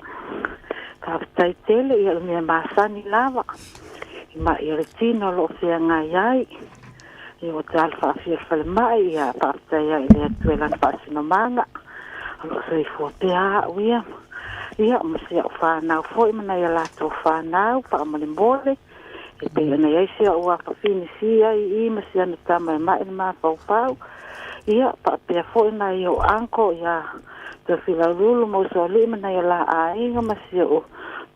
faafetai tele, ia o le mea masani lava. I mai o le tino o lo o feagai ai. Ia ua tala faafia i le falemai, ia faafetai ai i le Atua i Lana faasinomaga, o lo o soifua pea au ia, ia ma si au fanau foi ma nai a latou fanau faamolemole, e pei ona i ai si au afafine si ai i i ma si ana tama e mai le mafaufau, ia faapea foi nai ou uncle ia Tofilaululu ma Usoalii ma nai o la aiga ma si ou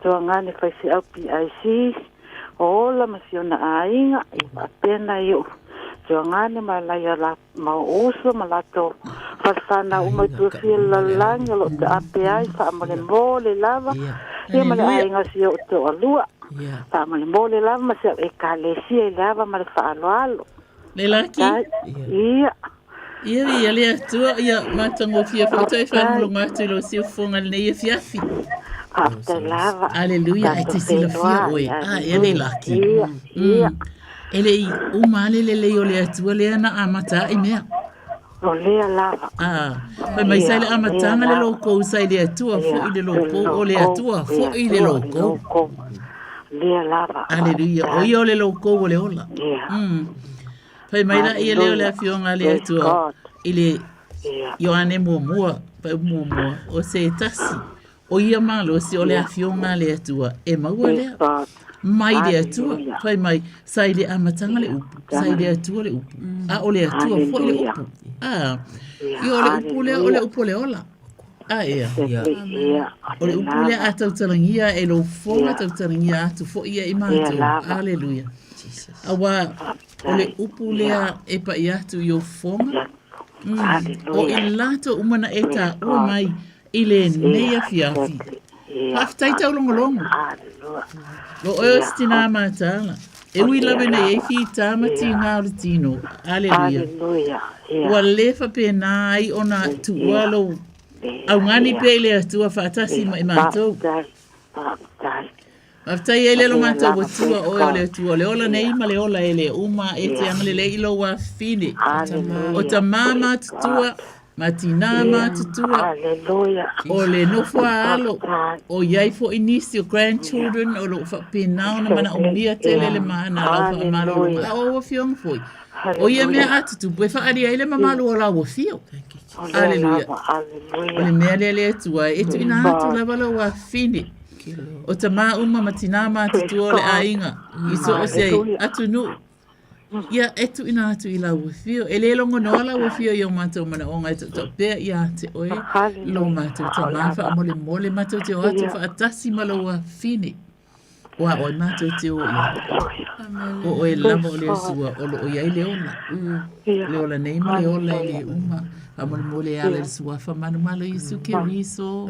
tuagane faifeau PIC, O Ola ma si ona aiga, ia faapea nai ou tuagane ma nai a la mau uso ma latou falefanau uma i Tuafia i le lalolagi o lo o taape ai faamolemole lava ia ma le aiga o si ou toalua. Faamolemole lava ma si au Ekalesia i le ava ma le faaaloalo. Le laki. Ia. Ia, ia le Atua, ia matagofie foi toe faalogologo atu i lou siufofoga i lenei afiafi. Faafetai lava. Aleluia, e te silafia oe. A, ea le laki. Ia, ia. E le i uma le lelei o le Atua lea na amata ai mea. O lea lava. A, fai mai sa i le amataga le loukou sa i le Atua foi le loukou, o le Atua foi le loukou. Lea lava. Aleluia, o ia o le loukou o le ola. Ia. Fai mai la ia lea o le afioga a le Atua i le Ioane muamua, faaiupu muamua, o se tasi o ia malosi o le afioga a le Atua e maua lea mai le Atua. Fai mai, sa i le amataga le upu, sa i le Atua le upu, a o le Atua foi le upu. A, ia o le upu lea o le upu o le ola. A ea. O le upu lea a tautalagia e lou fofoga, tautalagia atu foi ia i matou. Aleluia. Auā, o le upu lea e paʻi atu i ou fofoga, o i latou uma na e taua mai i lenei afiafi. Faafetai taulogologo. Lo oe o se tinā mataala. E ui lava ina i ai fita ma tigā o le tino. Aleluia. Ua le faapena ai ona tuua lou augani pea i le Atua faatasi ma i matou. Faafetai ai le lo matou Atua, oe o le Atua o le ola nei ma le ola e le uma, e te agalelei i lou afafine. O tamā matutua, ma tinā matutua, o le nofo a alo, o i ai foi nisi o grandchildren o lo o faapena ona manaomia tele le mana a lau faamalologa, a o au afioga foi. O ia mea a tutupu e faaalia ai le mamalu o lau afio. Aleluia. O le mea lea le Atua, e tuuina atu lava lou afafine. O tamā uma ma tinā matutua o le aiga i so o se atunuu, ia e tuuina atu i lau afio. E le logonoa lau afio i o matou manaoga e to'ato'a pea ia te oe lo matou tamā faamolemole matou te o atu faatasi ma lou afafine. O a oe mātou te o i ai. O oe lava o le Atua o loo i ai le ola. Le ola nei ma le ola e le uma. Faamolemole e ala i le suafa manumalo Iesu Keriso.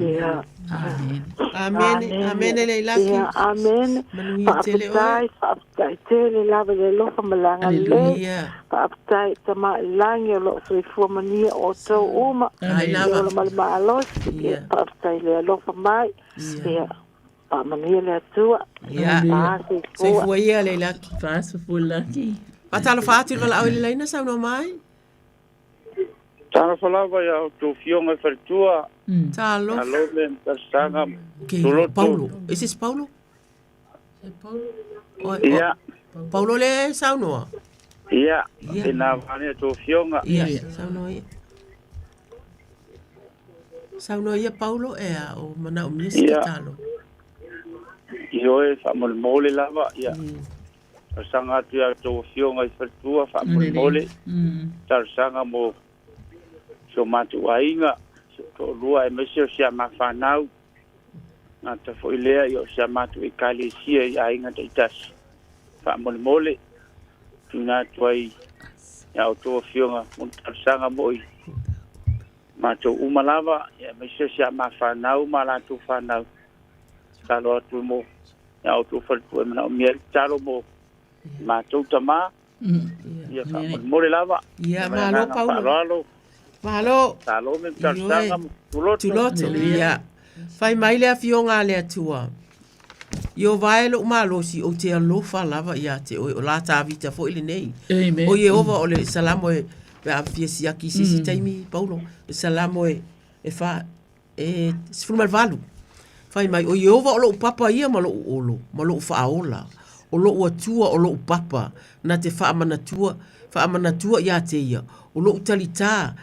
Amen. Amene, amene Leilaki. Ia, amene. Manuia tele oe. Faafetai, faafetai tele lava i le alofa ma le agalelei. Haleluia. Faafetai i Tama i le Lagi o lo o soifua manuia outou uma. Ai I le lava. ola ma le malosi. Ia, faafetai i le alofa mai. Ia, faamanuia le Atua. Ia. Fa soifua. Soifua ia Leilaki. Fa soifua Laki. Faatalofa atu i le valaau i le laina saunoa mai. Talofa lava ia outou fioga i faletua. Talofa. Malo le talosaga. Okay, Tuloto. Paulo. Is this Paulo? Oi, Ia. Paulo le saunoa. Ia. Ia. E nā vane outou fioga. Ia, saunoa ia. Saunoa ia Paulo e a o manaomia se Ia. tatalo. I oe faamolemole lava. Ia. Talosaga atu ia outou afioga i faletua faamolemole. Talosaga mo si o matou aiga, si o toalua aemaise o si a mafanau. Gata foi lea ia o si a matou ekalesia i aiga taitasi. Faamolemole tuuina atu ai ia outou afioga mo le talosaga moi matou uma lava, ia aemaise o si a mafanau ma latou fanau. Tatalo atu mo ia outou faletua e manaomia ai le tatalo mo matou tamā. Ia faamolemole lava. Ia, Ma le malo agaga Paulo. faaaloalo. Malo. Talo me talosaga mo tuloto. Tuloto. Ia. Fai mai le afioga a le Atua. Ieova e lou malosi, ou te alofa lava ia te oe, o la Tavita foi lenei. Amen. O Ieova o le Salamo e, pe a fia siaki i se isi taimi, Paulo, le Salamo e, e fa, e 18. Fai mai, o Ieova o lou papa ia ma lou olo, ma lou faaola, o lou Atua o lou papa, na te faamanatua, faamanatua ia te ia, o lou talitā,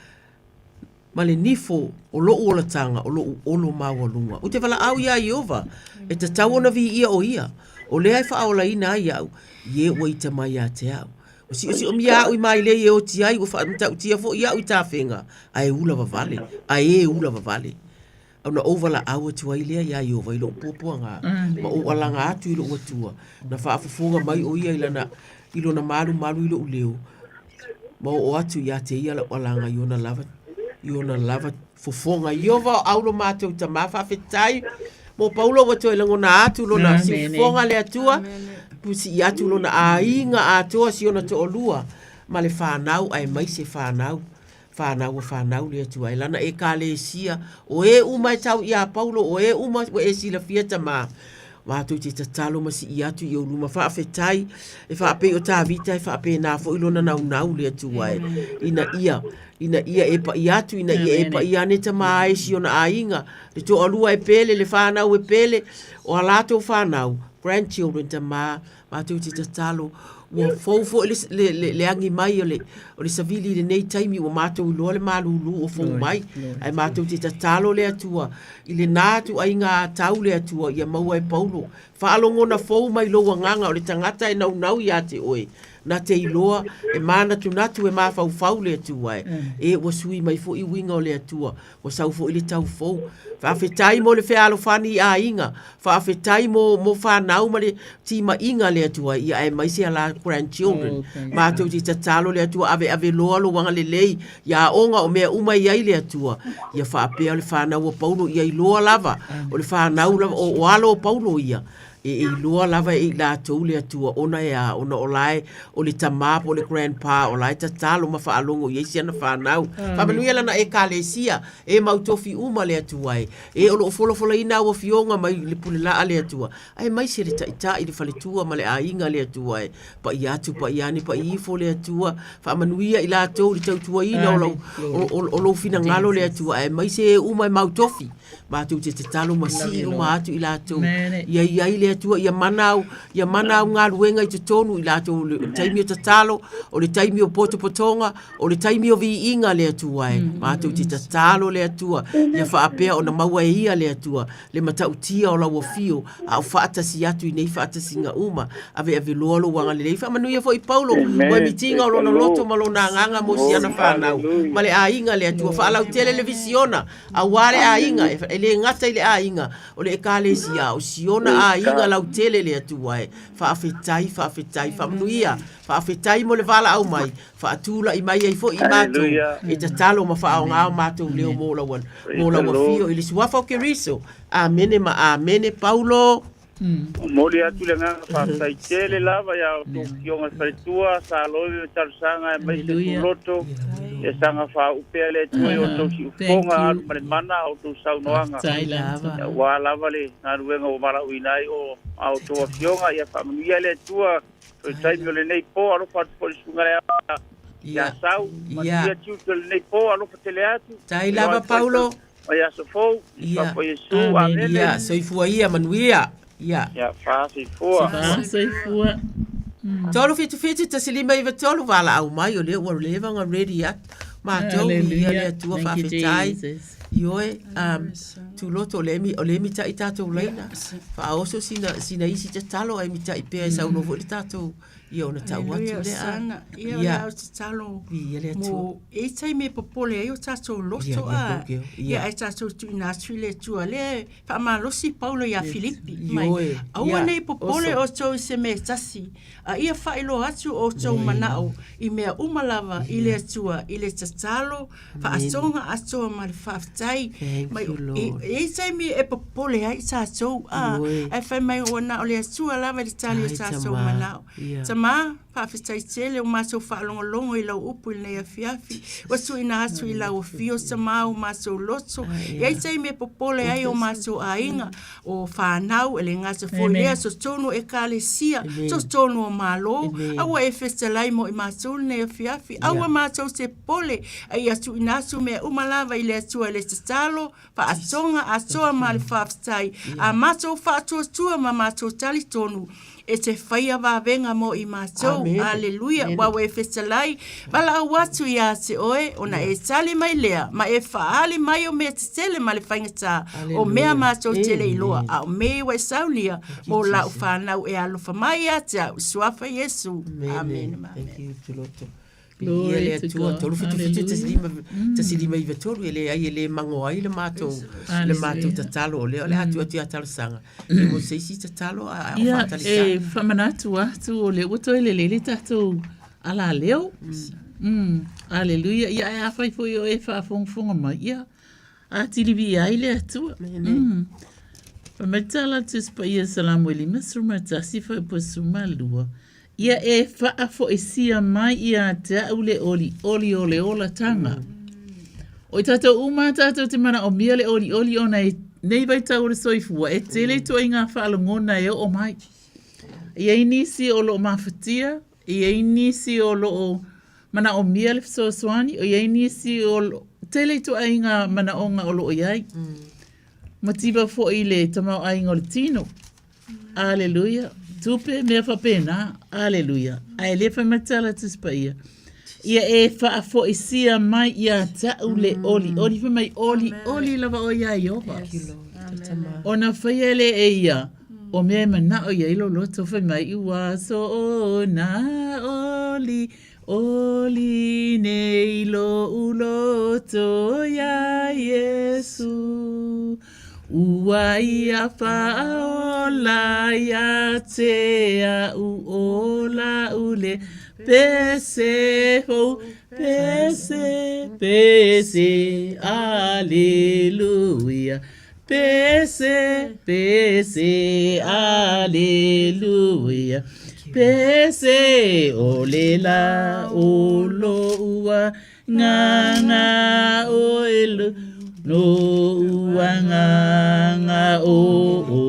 ma le nifo o lou olataga, o lou olo maualuga. Ou te valaau iā Ieova, e tatau ona viia o ia, o lea e faaolaina ai au, i e ua ita mai ia te au. O siosiomia au i mailei e oti ai, ua faamatautia foi au i tafega, ae ula vavale, ae e ula vavale. Ona ou valaau atu ai lea iā Ieova i lou puapuaga, ma ou alaga atu i lou Atua, na faafofoga mai o ia i lana, i lona malumalu i lou leo, ma oo atu ia te ia lau alaga i ona lava, i ona lava fofoga. Ieova o au lo matou tamā, faafetai mo Paulo ua toe lagona atu lona siufofoga le Atua, pusii atu lona aiga atoa si ona toalua ma le fanau aemaise fanau fanau a fanau le Atua e lana ekalesia o e uma e tau iā Paulo o e uma ua e silafia tamā matou te tatalo ma sii atu i ou luma faafetai e faapei o Tavita e faapena foi lona naunau le Atua e ina ia ina ia e pa'i atu ina ia e pa'i ane tamā e si ona aiga le toalua e pele le fanau e pele o a latou fanau grandchildren tamā Matou te tatalo, ua fou foi le, le, le, le agi mai o le, o le savili i lenei taimi, ua matou iloa le malūlū ua fou mai, ae matou te tatalo le Atua, i lena ituaiga tau le Atua, ia maua e Paulo, faalogona fou mai lou agaga o le tagata e naunau ia te oe, na te iloa, e mānatunatu, e mafaufau le Atua e, e ua sui mai foi uiga o le Atua, Ua sau foi le tau fou. Faafetai mo le fealofani i aiga. Faafetai mo, mo fanau ma le timaiga le Atua ia aemaise a la grandchildren. Oh, Matou te tatalo le Atua aveave loa lou agalelei ia aoga o mea uma i ai le Atua. Ia faapea o le fanau a Paulo ia iloa lava o le fanau lava o, o alo o Paulo ia e, e iloa lava e i latou le Atua ona e a, ona o la e o le tamā po o le grandpa o la e tatalo ma faalogo i ai si ana fanau. Faamanuia lana Ekalesia, e mau tofi uma le Atua e, e o lo o folafolaina au afioga mai le pulelaa le Atua, aemaise le taitai, le faletua ma le aiga le Atua e, paia atu, paia ane, paia ifo le Atua, faamanuia i latou i le tautuaina o lau, o, o, o lou finagalo le Atua, aemaise e uma e mau tofi. Matou te tatalo ma sii uma atu i latou. Ia i ai le Atua, ia mana au, ia mana au galuega i totonu i latou, o le taimi o tatalo, o le taimi o potopotoga, o le taimi o viiga le Atua e. Matou te tatalo le Atua, ia faapea ona maua e ia le Atua, le matautia o lau afio, a o faatasi atu i nei faatasiga uma. Aveave loa lou agalelei. Faamanuia foi Paulo, mo mitiga o lona loto ma lona agaga mo si ana fanau, ma le aiga le Atua. Faalautele le visiona, Auā le aiga, e le gata i le aiga, o le Ekalesia, o Siona aiga. viiga lautele le Atua e. Faafetai, faafetai, faamanuia. Faafetai mo le valaau mai, faatulai mai ai foi i matou e tatalo ma faaaoga o matou leo mo lau, mo lau afio i le suafa o Keriso. Amene ma amene. Paulo. Momoli atu le agaga faafetai tele lava ia outou afioga i faletua, Saloe ma Talosaga aemaise Tuloto, ia saga faauu pea le Atua i outou siufofoga, alu ma le mana a outou saunoaga, aua lava le galuega ua valaauina ai o a outou afioga. Ia faamanuia le Atua i le taimi o lenei po, alofa atu foi i le susuga i le ia Sau, manuia tiute o lenei po, alofa tele atu. Tai lava Paulo. Mai aso fou, i suafa o Iesu, amene. Ia, soifua ia, manuia. Ia. Ia, fa soifua. Fa soifua. 377 1593 valaau mai o lea ua leva ona ready atu matou ia le Atua faafetai. Ioe, um, tuloto o le o le mitai tatou laina. Faaoso sina sina isi tatalo ai mitai pea e saunoa foi le tatou ia ona tau atu lea. Ia, ia o tatalo mo e taimi e popole ai o tatou loto a ia ai tatou tuuina atu i le Atua lea e faamalosi Paulo ia Filipi mai aua nei popole outou i se mea e tasi a ia faailoa atu outou manao i mea uma lava i le Atua i le tatalo faatoga atoa ma le faafetai mai e i ai taimi e popole ai tatou a ae fai mai ua na o le Atua lava i le tali o tatou manao. Tama, faafetai tele o matou faalogologo i lau upu i lenei afiafi. Ua tuuina atu i lau afio Tama o matou loto. E i ai taimi e popole ai o matou aiga, o fanau, e le gata foi lea, totonu o ekalesia, totonu o Malo. A ua e fetalai mo i matou lenei afiafi. Aua matou te popole, a ia tuuina atu mea uma lava i le Atua i le tatalo, faatoga atoa ma le faafetai, a matou faatuatua ma matou talitonu e te faia vavega mo i matou. Aleluia! Ua ua e fetalai, valaau atu ia te oe, ona e tali mai lea, ma e faaali mai o mea tetele ma le faigata, o mea matou te le iloa, a o mea ua e saunia mo lau fanau e alofa mai ia te au, i suafa Iesu. Amene. Thank you, Tuloto. Viia le Atua, 377 1593, e leai e le mago ai le matou, le matou tatalo o lea o le a tuu atu ia Talosaga. E mo se isi tatalo a o Ia, faatalita. e faamanatu atu o lea ua toe lelei le tatou alaleo. Mm. Aleluia. Ia, ae afai foi o e faafogafoga mai, ia, atili viia ai le Atua. Mm. Fai mai tala a le Tusi Paia Salamo e 51 fuaiupu 12, Ia e faafoisia mai ia te au le olioli o le olataga. O i tatou uma tatou te manaomia le olioli ona i nei vaitau o le soifua e tele ituaiga faalogona e oo mai. E i ai nisi o lo o mafatia, e i ai nisi o lo o manaomia le fesoasoani, e i ai nisi o lo o tele ituaiga manaoga o lo o i ai. Mativa foi le tamaoaiga o le tino. Aleluia. Tupe, mea faapena. Aleluia. Ae le fai mai tala Tusi Paia. Ia e faafoisia mai ia te au le oli. Oli fai mai oli, oli lava oe ia Ieova. Ona faia lea e ia o mea e manao i ai lou loto fai mai ua soona oli Oli nei lo'u loto iā Iesu, Ua ia faaola ia te a'u o la'u le pese fou, pese, pese, aleluia. Pese, pese, aleluia. Pese, o le la o lo ua nga nga o e lo no ua nga nga o o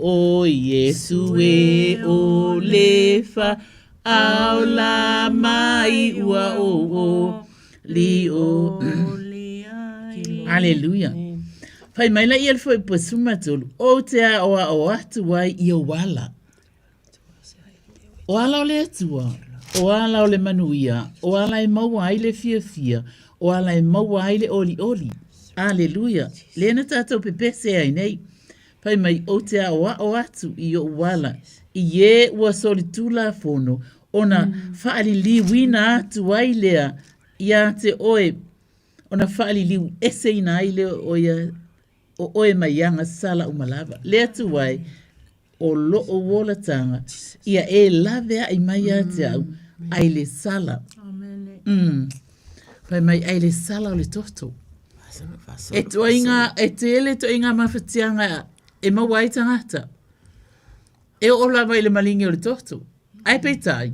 o Iesu e o le fa ao la mai ua o o Li o. Aleluia. Fai mai la ia le foi po sumatolu. O te ao a o atu ai i o ala. O ala o le Atua, o ala o le manuia, o ala e maua ai le fiafia, o ala e maua ai le olioli. Aleluia. Lea na tatou pepese ai nei. Fai mai, ou te aoao atu i ou ala, i e ua solitulafono, ona faaliliuina atu ai lea ia te oe, ona faaliliu eseina ai lea o ia, o oe mai agasala uma lava. Le Atua e. O lo'u olataga, ia e lavea'i mai ia te au, ai le sala. Mm. Fai mai, ai le sala o le toto. E tuaiga, e tele tuaiga mafatiaga e maua ai tagata. E oo lava i le maligi o le toto. Ae peitai,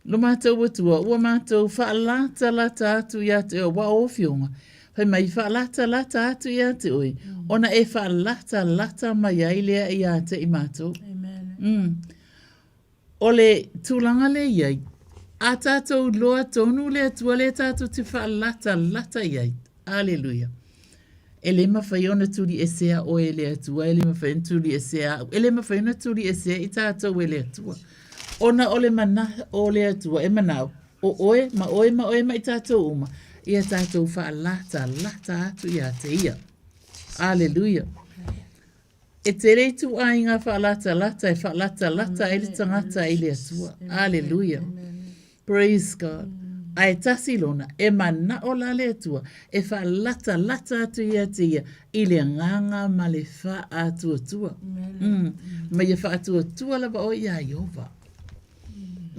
lo matou Atua, ua matou faalatalata atu ia te oe, aua o Afioga, fai mai, faalatalata atu ia te oe, ona e faalatalata mai ai lea ia te i matou. Mm. O le tulaga lea e i ai, a tatou iloa tonu le Atua lea tatou te faalatalata i ai, Aleluia. E le mafai ona tuliesea oe e le Atua, e le mafai ona tuliesea au, e le mafai ona tuliesea i tatou e le Atua. Ona o le mana o le Atua e manao, o oe ma oe ma oe ma i tatou uma, ia tatou faalatalata atu ia te Ia. Aleluia. E tele ituaiga faalatalata e faalatalata ai le tagata i le Atua. Aleluia. Praise God. Ae tasi lona, e manao la le Atua e faalatalata atu ia te ia i le agaga ma le faatuatua. Mm. Ma ia faatuatua lava oe iā Ieova.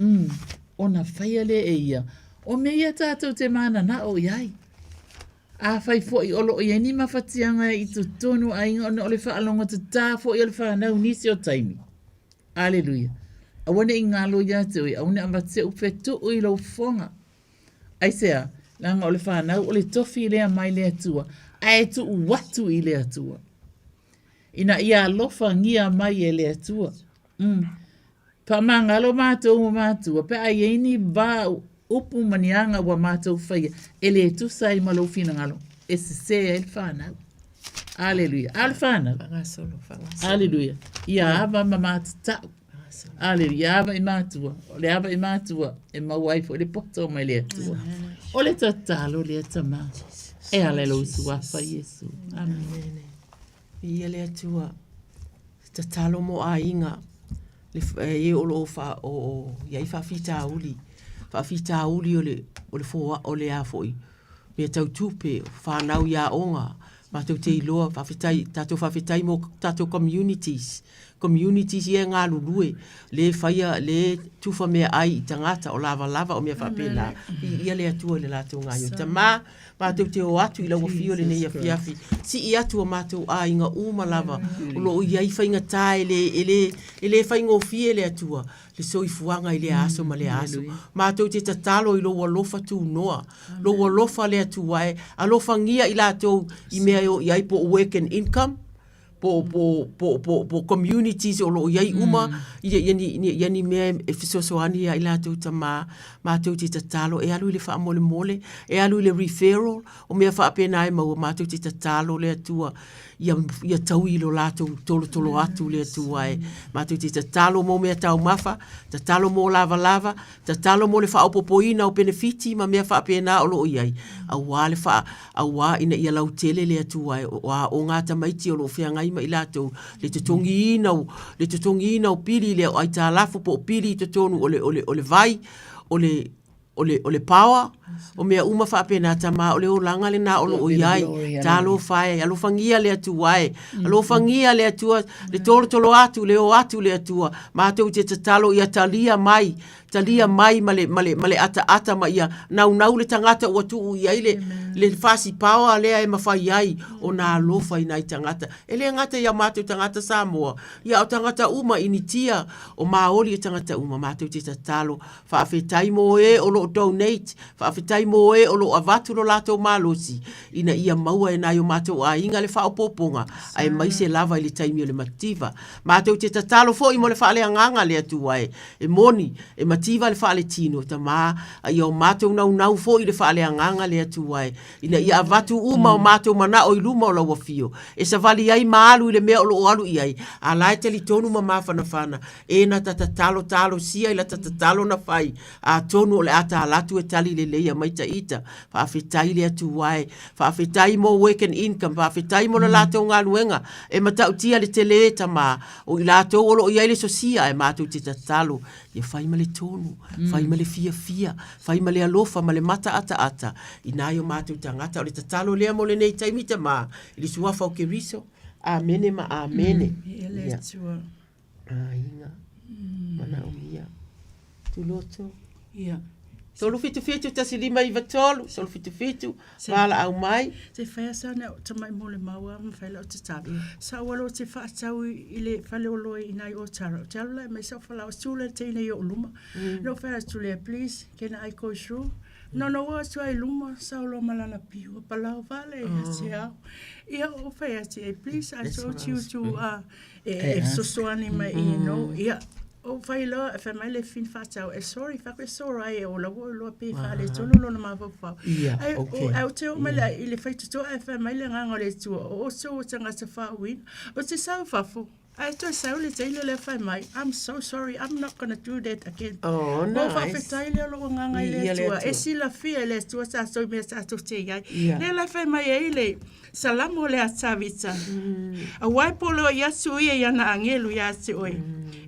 Mm. Ona faia lea e ia, o mea ia tatou te mananao i ai. Afai foi o lo o i ai ni mafatiaga i totonu o aiga ona o le faalogotatā foi o le fanau i nisi o taimi. Aleluia. Aua ne i galo ia te oe, aua ne i avatu se upu e tuu i lou fofoga. Aisea? Leaga o le fanau o le tofi lea mai le Atua, ae tuu atu i le Atua. Ina ia alofagia mai e le Atua. Mm. Faamagalo matou ma matua, pe a i ai ni va upu ma ni aga ua matou faia, e le tusa ai ma lou finagalo, e sesē ai le fanau. Aleluia. A o le fanau. Faagasolo, faagasolo. Aleluia. Ia ava ma matatau. Aleluia. Ia ava i matua. O le ava i matua e maua ai foi le poto mai le Atua. O le tatalo lea tama. E ala i lou suafa Iesu. Amene. Viia le Atua. Tatalo mo aiga le e o lo o fa o o i ai faafitauli, faafitauli o le o le foa o le a foi mea tau tupe, o fanau i aoga, matou te iloa faafetai tatou faafetai mo tatou communities, communities ia e galulue le faia le tufa meaai i tagata o lavalava o mea faapena. Viia le Atua i le latou gaoioi. Tama, Matou te o atu i lau afio i lenei afiafi, sii atu o matou aiga uma lava o lo o i ai faigata e le, e le, e le faigofie le Atua, le soifuaga i lea aso ma lea aso. Matou te tatalo i lou alofa tunoa, lou alofa le Atua e, alofagia i latou i mea e o i ai po o work and income, po po po po po communities o lo o i ai uma mm. ia ia ni ia ni mea e fesoasoani ia i latou tama matou te tatalo e alu i le faamolemole e alu i le referral o mea faapena e maua matou te tatalo le Atua ia ia taui i lo latou tolotolo atu le Atua e matou te tatalo mo mea taumafa tatalo mo lavalava Tatalo mo le faaopoopoina o penefiti ma mea faapena o lo o i ai, aua le faa, aua ina ia lautele le Atua e o aoga a tamaiti o lo o feagai ma i latou le totogiina o, le totogiina o pili lea o aitalafu po o pili i totonu o le, o le, o le vai, o le, o le, o le power, o mea uma faapena, tama, o le olaga lena o lo o i ai. Talofa e, alofagia le Atua e, alofagia le Atua, le tolotolo atu, le o atu le Atua, matou te tatalo ia talia mai, talia mai ma le, ma le, ma le ataata ma ia naunau le tagata ua tuu i ai le, le fasi paoa lea e mafai ai ona alofa i nai tagata. E le gata i a matou tagata Samoa, ia o tagata uma Initia, o Maoli e tagata uma, matou te tatalo Faafetai mō ē o lo o donate, faafetai mō ē o lo o avatu lo latou malosi ina ia maua e nai o matou aiga le faaopoopoga, aemaise lava i le taimi o le mativa. Matou te tatalo foi mo le faaleagaga a le Atua e, e moni, e mativa le faaletino, Tama, a ia o matou naunau foi i le faaleagaga a le Atua e, ina ia avatu uma o matou manao i luma o lau Afio, e savali ai ma alu i le mea o lo o alu i ai, a la e talitonu ma mafanafana, E na ta tatalo talosia i la ta tatalo na fai, atonu o le a ta alatu e tali lelei a mai ta ita. Faafetai le Atua e. Faafetai mo Work and Income, faafetai mo le latou galuega e matautia le tele tama o i latou o lo o i ai le sosia ae matou te tatalo ia fai ma le tonu, fai ma le fiafia, fai ma le alofa ma le mataataata i nai o matou tagata. O le tatalo lea mo lenei taimi tama i le Suafa o Keriso. Amene ma amene. Ia le Atua. Aiga. Manaomia. Tuloto. Ia. 377 1593 377 valaau mai. Se fai a sa na tamai mo le maua ma fai lau tatalo. Sa ua lo te whaatau i le fale o loe i nai o tara. O te alu lai mai sa whala o tule teine i o luma. No fai atu lea, please, can I go through? No no ua atu ai luma, sa o lo malana piua palau vale i te au. Ia o fai atu ai, please, I told you to, e fesoasoani mai i no ia o fai loa fai mai le fin faatau e sorry fa ke sorry ai o la wo loa pe fa le tonu lona mafaufau ai o ai o te o mai le i le fai toto ai fai mai le nganga le tua o so o tangata fa win o te sau fafo ai to sau le teile le fai mai I'm so sorry I'm not gonna do that again oh nice o fa fetai le lo nganga i le tua e silafia le tua sa so me sa to te ai le la fai mai ai le Salamo le a Tavita. Auā e poloa i atu ia i ana agelu iā te oe.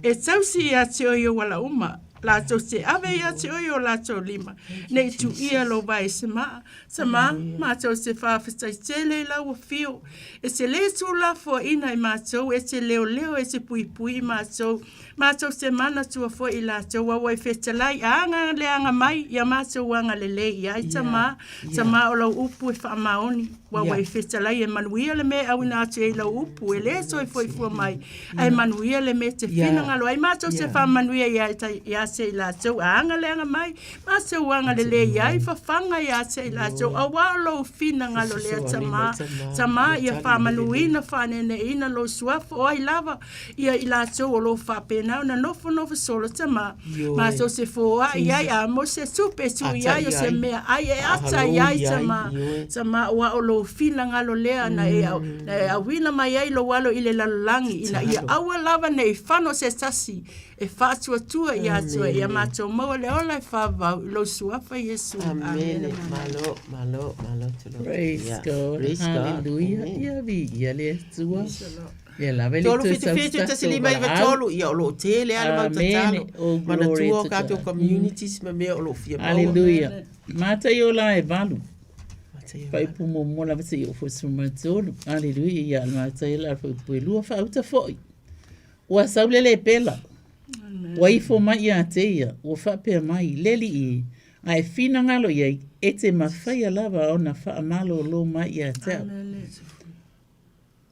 E tausi iā te oe i ou ala uma, latou te ave iā te oe i o latou lima, nei tuia lou vae se maa, Tamā, mātou te whāwhetai tele i lau awhio, e te lē tūlafoaina i mātou, e te leoleo, e te puipui i mātou, Mātou te manatua foi i latou aua i fetalai a anga leaga mai ia mātou anga lelei i ai tamā, tamā o lau upu e whaamaoni, wawa i fetalai e manuia le me auina atu e lau upu e le toe foi fua mai, ae manuia le me te finagalo ai mātou te whaamanuia i ai ia te i latou a anga leaga mai, mātou anga lelei i ai whawhanga ia te i latou aua o lou finagalo lea tamā, tamā ia whaamanuina whaaneneina lou suafa o ai lava Ia i latou o lo o faapena ona nofonofo solo tama, matou te foai ai a mo se tupe tui ai o se mea ai e ata i ai tama, tama ua o lou finagalo lea na e na e auina mai ai lou alo i le lalolagi ina ia aua lava nei fano se tasi e faatuatua ia te oe ia matou maua le ola e faavau i lou suafa Iesu. Amene. Malo, malo, malo Tuloto. Praise God. Praise God. Hallelujah. Ia viia le Atua. Ia lava le 3 7 7 1 5 9 3, ia o lo o tele lava le mau tatalo. Oh, glory Manatua o to katou God. communities ma mea o lo o fia maua. Hallelujah. Matai o la e valu. Matai e Faiupu muamua lava seia oo foi 13. Hallelujah. Ia le matai la faiupu e lua faauta foi. Ua sau le lepela. Ua ifo mai ia te ia, ua faapea mai, le alii e, a e finagalo i ai, e te mafaia lava ona faamalōlō mai ia te au.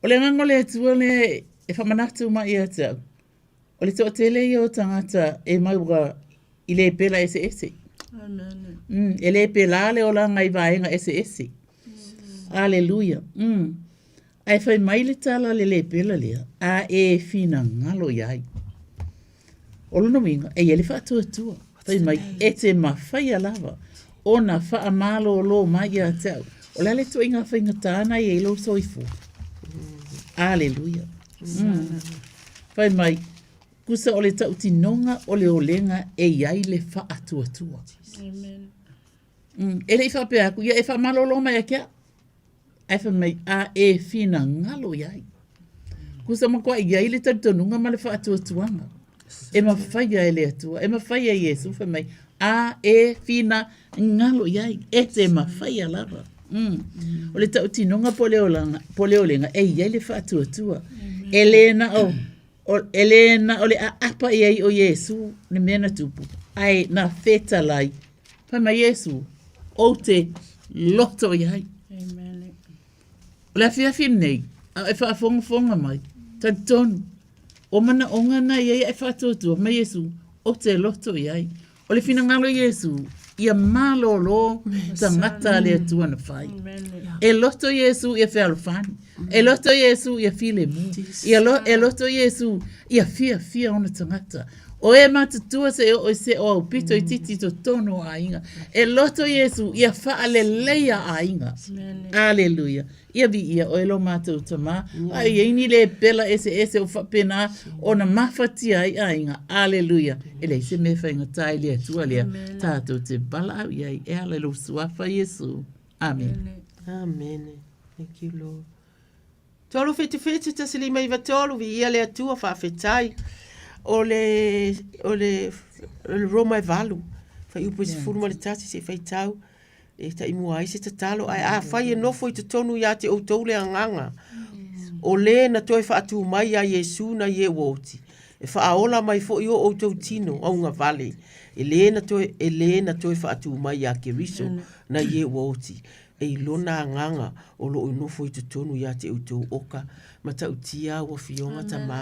O le agaga o le Atua lea e faamanatu mai ia te au, o le toatele ia o tagata e maua i lepela eseese. Amen. E le pēlā le olaga i vaega eseese. Aleluia. Ae fai mai le tala a le lepela lea, a e finagalo i ai. O lona uiga, e i ai le faatuatua. Fai mai, e te mafaia lava ona faamalōlō mai ia te au. O le a le ituaiga faigata na i ai lou soifua? Aleluia. Fai mai, kusa o le tautinoga o le olega e i ai le faatuatua. Amen. E le i faapea atu, ia e faamalōlō mai ia te au. Ae fai mai, a e finagalo i ai. Kusa matua i ai le talitonuga ma le faatuatuaga. E mafaia e le Atua, e mafaia e Iesu, fai mai, a e finagalo i ai, e te mafaia lava. O le tautinoga po o le olaga, po o le olega, e i ai le faatuatua. E le na o, o, e le na o le aapa i ai o Iesu le mea na tupu, ae na fetalai Fai mai Iesu, ou te loto i ai. Amen. O le afiafi lenei, a e faafogafoga mai, talitonu, o manaoga na i ai a e faatuatua, fai mai Iesu, ou te loto i ai. O le finagalo o Iesu, ia malōlō tagata a le Atua na fai. E loto Iesu ia fealofani. E loto Iesu ia filemu. Ia lo, e loto Iesu ia fiafia ona tagata. O e matutua se oo i se o aupito i titi totonu o aiga. E loto Iesu ia faaleleia aiga. Aleluia. Ia viia oe lo matou Tamā. A e iai ni lepela eseese o faapena ona mafatia ai aiga. Aleluia. E leai se mea e faigata i le Atua lea tatou te valaau i ai e ala i lou Suafa Iesu. Amene. Amene. Thank you, Lord. 377 1593, viia le Atua, faafetai. O le, o le, o le Roma e valu, fuaiupu e 11 se i faitau, e taimua ai se tatalo. Ae afai e nofo i totonu ia te outou le agaga, o le na toe faatū mai ia Iesu nai e ua oti. E faaola mai foi o outou tino augavale, e lē na toe, e lē na toe faatū mai iā Keriso nai e ua oti, e i lona agaga o loo i nofo i totonu iā te outou oka matautia au afioga Tamā.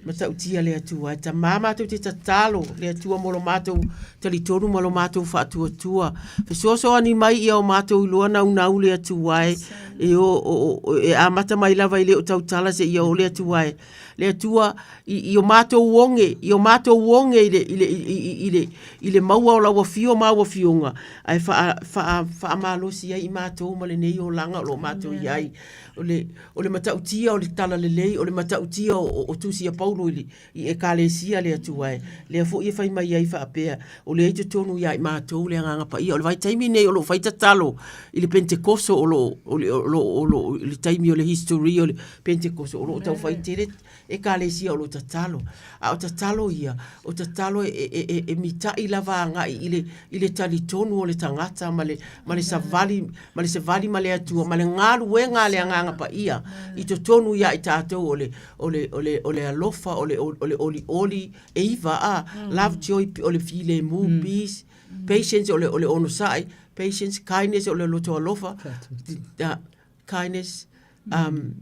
Matautia le Atua e Tamā matou te tatalo le Atua mo lo matou talitonu ma lo matou faatuatua. Fesoasoani mai ia o matou iloa naunau le Atua e, e o, o, o, e amata mai lava i le o tautala se ia o le Atua e. Le Atua i, i o matou oge, i o matou oge i le, i le, i, i, i le, i le maua o lau afio ma au afioga, ae faa, faa, faamalosi ai i matou ma lenei olaga o lo o matou i ai. O le, o le matautia o le talalelei, o le matautia o, o, o Tusi a Paulo i le, i Ekalesia le Atua e, lea foi e fai mai ai faapea, o lea i totonu ia i matou le Agaga Paia. O le vaitaimi lenei o lo o fai tatalo i le Pentekoso o lo o, o, o lo o, o, i le taimi o le history o le Pentekoso o lo o tau fai tele Ekalesia o lo o tatalo. A o tatalo ia, o tatalo e, e, e, e mitai lava agai i le, i le talitonu o le tagata ma le, ma le savali, ma le savali ma le Atua, ma le galuega a le Agaga Paia i totonu ia i tatou o le, o le, o le, o le alofa, o le, o le olioli, e iva, a, love, joy, o le filemu, peace, patience, o le, o le onosai, patience, kindness, o le loto alofa, kindness, um,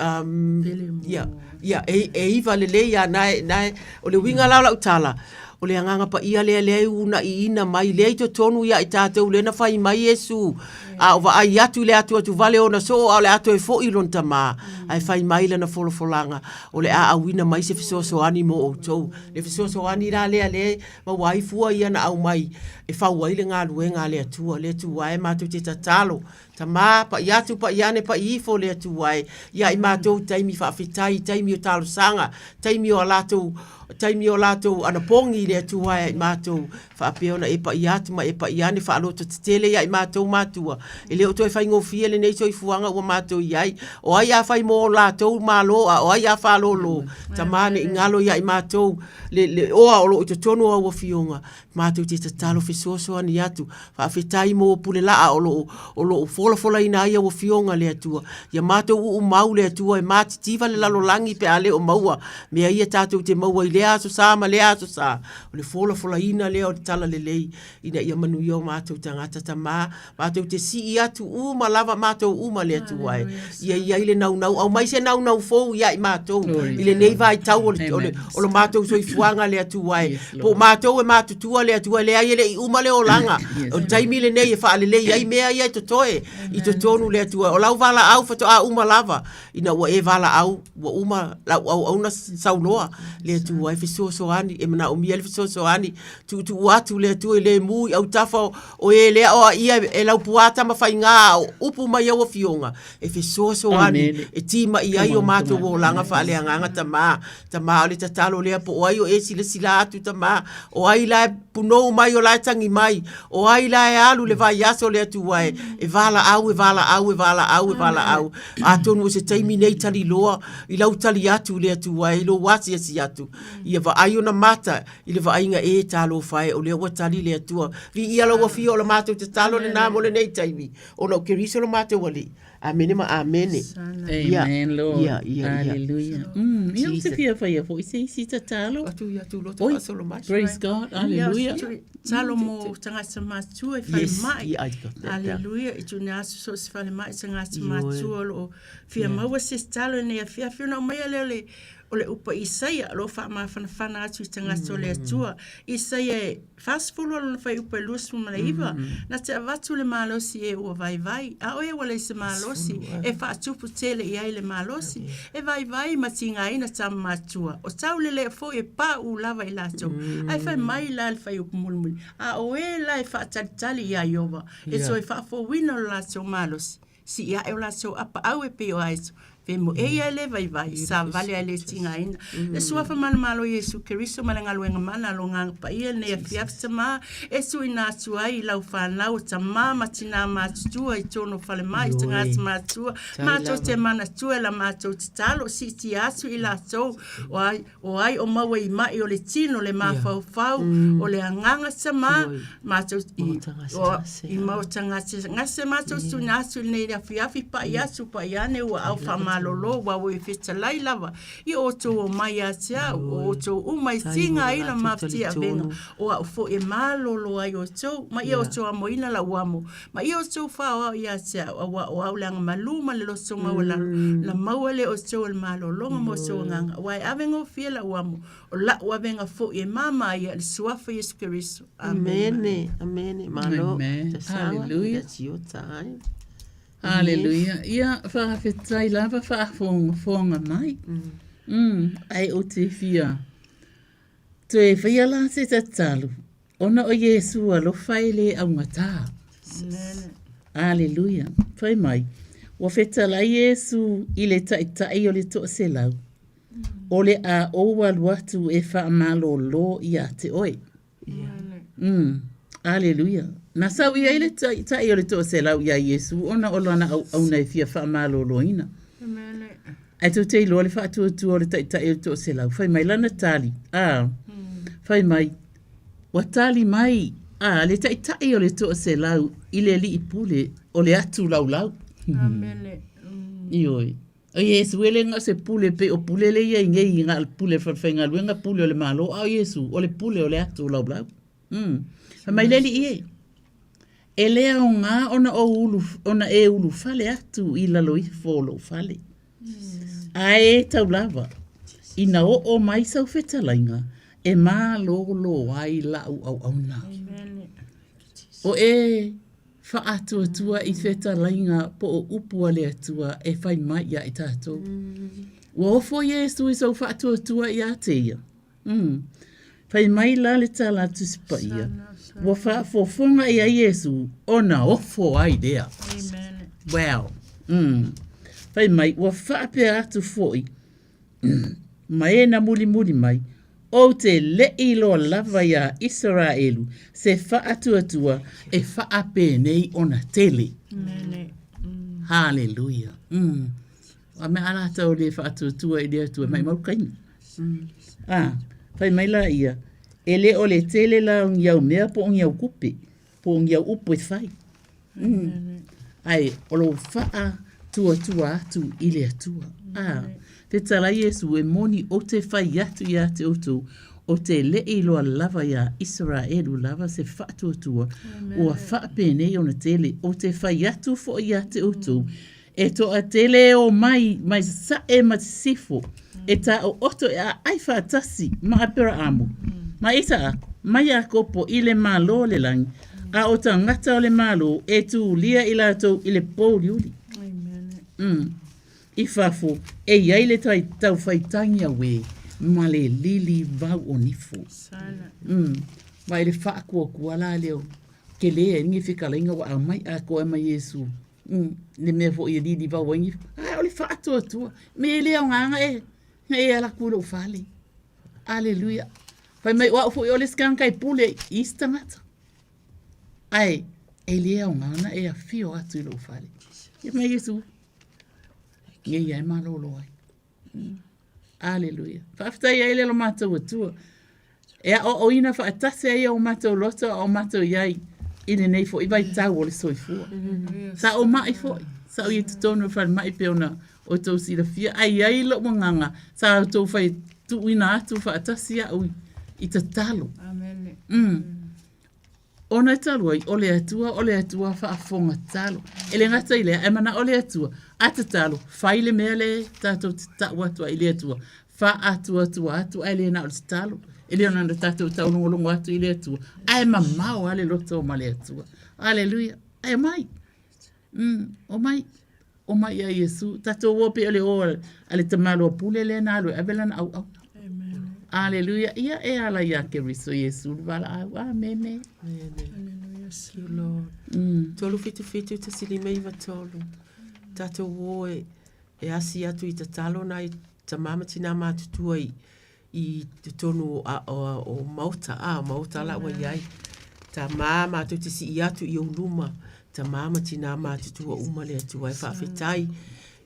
um, ia, ia, e, e iva lelei a nae, nae, o le uiga la o lau tala, o le agaga paia lea lea e uunaiina mai, lea i totonu ia i tatou, lea na fai mai Iesu, a o vaai atu i le atuatu vale ona soo, a o le a toe foi lona tamā, ae fai mai lana folafolaga, o le a auina mai se fesoasoani mo outou. Le fesoasoani la lea lea e maua ai fua ia na aumai e fau ai le galuega a le Atua. Le Atua e, matou te tatalo, Tamā, paʻi atu, paʻi ane, paʻi ifo le Atua e, ia i matou taimi faafetai, taimi o talosaga, taimi o a latou, taimi o latou anapogi le Atua e i matou, faapea ona e paʻi atu ma e paʻi ane faaloto tetele ia i matou matua. E le o toe faigofie lenei soifuaga ua matou i ai. O ai a fai mo latou malo a o ai a faalōlō. Tamā ne i galo ia i matou le, le oa o lo o i totonu o au afioga, Matou te tatalo fesoasoani atu. Faafetai mo pule laa o loo, o loo folafolaina ai au afioga le Atua. Ia matou uu mau le Atua e matitiva le lalolagi pe a le o maua mea ia tatou te maua i lea aso sa ma lea aso sa. O le folafolaina lea o le talalelei ina ia manuia o matou tagata tama. Matou te sii atu uma lava matou uma le Atua e. Ia i ai le naunau, aumai se naunau fou ia i matou i lenei vaitau o le, o le, o le matou soifuaga le Atua e. Po o matou e matutua le Atua, leai e le i uma le olaga. O le taimi lenei e faalelei ai mea ia e totoe i totonu le Atua. O lau valaau faatoa uma lava ina ua e valaau, ua uma lau auauna sauloa le Atua e fesoasoani, e manaomia le fesoasoani, tuutuu atu le Atua i le mu i autafa o, o e lea o a ia e lau puā tamafaigā a o upu mai au afioga e fesoasoani e timai ai o matou olaga faaleagaga Tamā. Tamā o le tatalo lea po o ai o e silasila atu Tamā, o ai la e punou mai o la e tangi mai, o ai la e alu le vaiaso le Atua e, e valaau, e valaau, e valaau, e valaau. Atonu o se taimi nei tali loa i lau tali atu le Atua e i lou asiasi atu. Ia vaai ona mata i le vaaiga e talofa e, o lea ua tali le Atua. Viia lau afio o la matou tatalo lenā mo lenei taimi, ona o Keriso lo matou Alii. Amene ma amene. Amen, Lord. Ia, ia, ia. Hallelujah. Ia, ou te fia faia foi se isi tatalo. Atu ia tu loto Oi, faasolo mai. Praise God. Hallelujah. Talo mo tagata matua i whare Yes, mai. yeah, I got that down. Hallelujah. I tuna aso so se whare mai tagata Ioe. matua o loo fia maua se talo nei afiafi ona o mai lea o le o le upa Isaia o loo faamafanafana atu i tagata o le Atua. Isaia e 40 o lona fuaiupu e 29, na te avatu le malosi e ua vaivai, a o e ua leai se malosi e faatupu tele i ai le malosi, e vaivai ma tigaina tama matua, o taulelea foi e pauu lava i latou. Ae fai mai la le fuaiupu mulimuli, a o e la e faatalitali iā Ieova, e toe faafouina lo latou malosi. Sii ae o latou apaau e pei o aeto, femoei ae le vaivai, savali ae le tigaina. Le Suafa Manumalo Iesu Keriso ma le galuega mana a lo Agaga Paia i lenei afiafi tamā, e tuuina atu ai i lau fanau o tamā ma tinā matutua i tonu o falemai i tagata matua, matou te manatua e la matou tatalo, siitia atu i latou o ai, O ai o maua i maʻi o le tino, le mafaufau, o le agaga tamā, matou i, o, i maota gasegase matou tuuina atu i lenei afiafi, paʻi atu, paʻi ane ua au faamalo. malōlō, aua ua e fetalai lava i o outou omai ia te au, o outou uma e tiga ai la mafatia avega, o a'u foi e malōlō ai outou, ma ia outou amoina la'u amo, ma ia outou faaoao ia te au, auā o au le agamalū ma le loto maualalo, na maua lea e outou o le malōlōga ma outou agaga, auā e avegofie la'u amo, o la'u avega foi e māmā ia i le Suafa o Iesu Keriso. Amene. Amene. Malo. Amen. Tasanga. Hallelujah. That's your time. Hallelujah. Ia, whakawhetai lava whaafongafonga mai. Mm. Ai o te fia. Toe whaia la se tatalo. Ona o Iesu alofa e le augata. Aleluia. Fai mai. Ua fetalai Iesu i le taitai o le toaselau. O le a ou alu atu e faamalōlō iā te oe. Mm. Aleluia. Na sau i ai le taitai o le toaselau iā Iesu ona o lana auauna e fia faamalōlōina. Ae tou te iloa le faatuatua o le taitai o le toaselau. Fai mai lana tali. A. Fai mai, ua tali mai a le taitai o le toaselau i le alii pule o le atu laulau. Ioe. O Iesu e le na o se pule pei o pule le ia i nei i na pule falefaigaluega pule o le Malo a o Iesu o le pule o le atu o laulau. Mm. Fai mai le alii e, e le aoga ona ou ulu, ona e ulufale atu i lalo ifo o lou fale. Ae e tau lava, ina oo mai sau fetalaiga, e malōlō ai la'u auauna. O e Faatuatua i fetalaiga po o upu a le Atua e fai mai iā i tatou. Ua ofo Iesu i sou faatuatua iā te ia. Mm. Fai mai la le tala a Tusi Paia, ua faafofoga ia Iesu ona ofo ai lea. Wow. Mm. Fai mai, ua faapea atu foi ma e na mulimuli mai, Ou te leʻi loa lava iā Isaraelu se faatuatua e faapenei ona tele. Haleluia. Mm. A mea a latou le faatuatua i le Atua, mai mau kaimi. Ah, fai mai la ia, e le o le tele la o ni au mea po o ni au kupe, po o ni au upu e fai. Mm. Ae, o lou faatuatua atu i le Atua. Ah, fetalai Iesu e moni ou te fai atu iā te outou, o te leʻi loa lava iā Isaraelu lava se faatuatua, ua faapenei ona tele, ou te fai atu foi iā te outou, E toatele e ō mai, mai Sasaʻe ma Sisifo, e taoʻoto e ʻaʻai faatasi ma Aperaamu, ma Isaako, ma Iakopo i le Malo o le lagi, a o tagata o le Malo e tūlia i latou i le pōuliuli. Mm. I fafo, e i ai le tai tauwhaitangi auē ma le lili vau o nifo. Mm. Ma i le whaakuakua la leo, ke le e ni whikaleinga wa au mai a koe mai Iesu. Mm, le mea foi e lili vau ai nifo. Ae o le faatuatua. Me e le aogaga e, e ala ku lou fale. Aleluia. Fai mai o au foi o le skanga e pule i isi tagata. Ae, e le aoga ona e afio atu i lou fale. Ia mai Iesu. Ia ia e malōlō ai. Aleluia. Faafetai ai le lo matou Atua. E aoaoina faatasi ai o matou loto a o matou i ai i lenei foi vaitau o le soifua. Sa ou maʻi foi, sa ou i ai totonu o le falemai pei ona outou silafia, ae i ai lou agaga sa outou fai tuuina atu faatasi au i tatalo. Mm. Ona e talu ai, o le Atua, o le Atua faafofoga tatalo. E le gata i lea, ae manao le Atua, a tatalo, fai le mea le tatou te tau atu ai i le Atua. Faatuatua atu ae le na o le tatalo. E le ona na tatou taulogologo atu i le Atua, ae mamao lava le loto ma le Atua. Aleluia. Ae omai. Mm, omai. Omai ia Iesu. Tatou o pei o le o a le tamaloa pule lea na alu e ave lana auauna. Aleluia. Ia e ala iā Keriso Iesu le valaau. Amene. Aleluia. Thank you, Lord. Mm. 377 153. Tatou o e, e asi atu i tatalo nai tamā ma tinā matutua i, i totonu o, a, o, o maota, a, maota la ua i ai. Tamā mātou te sii atu i ou luma, tamā ma tinā matutua uma le Atua e faafetai.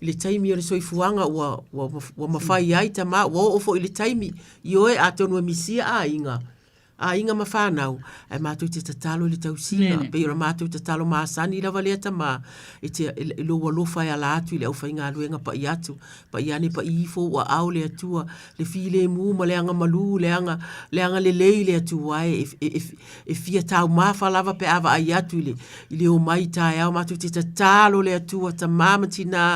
I le taimi o le soifuaga ua, ua, ua mafai ai tamā, ua oo foi i le taimi, ioe atonu e misia aiga. Aiga ma whanau, ae matou te tatalo i le tausiga, pei o la matou tatalo masani lava lea tama, e te, i lou alofa e ala atu i le aufaigaluega pa'i atu, pa'i ane pa'i ifo ou aao le Atua, le filemu ma le agamalu, le aga, le agalelei le Atua e, e, e, e fia taumafa lava pe a vaai atu i le, i le omai taeao, matou te tatalo le Atua, tama ma tinā,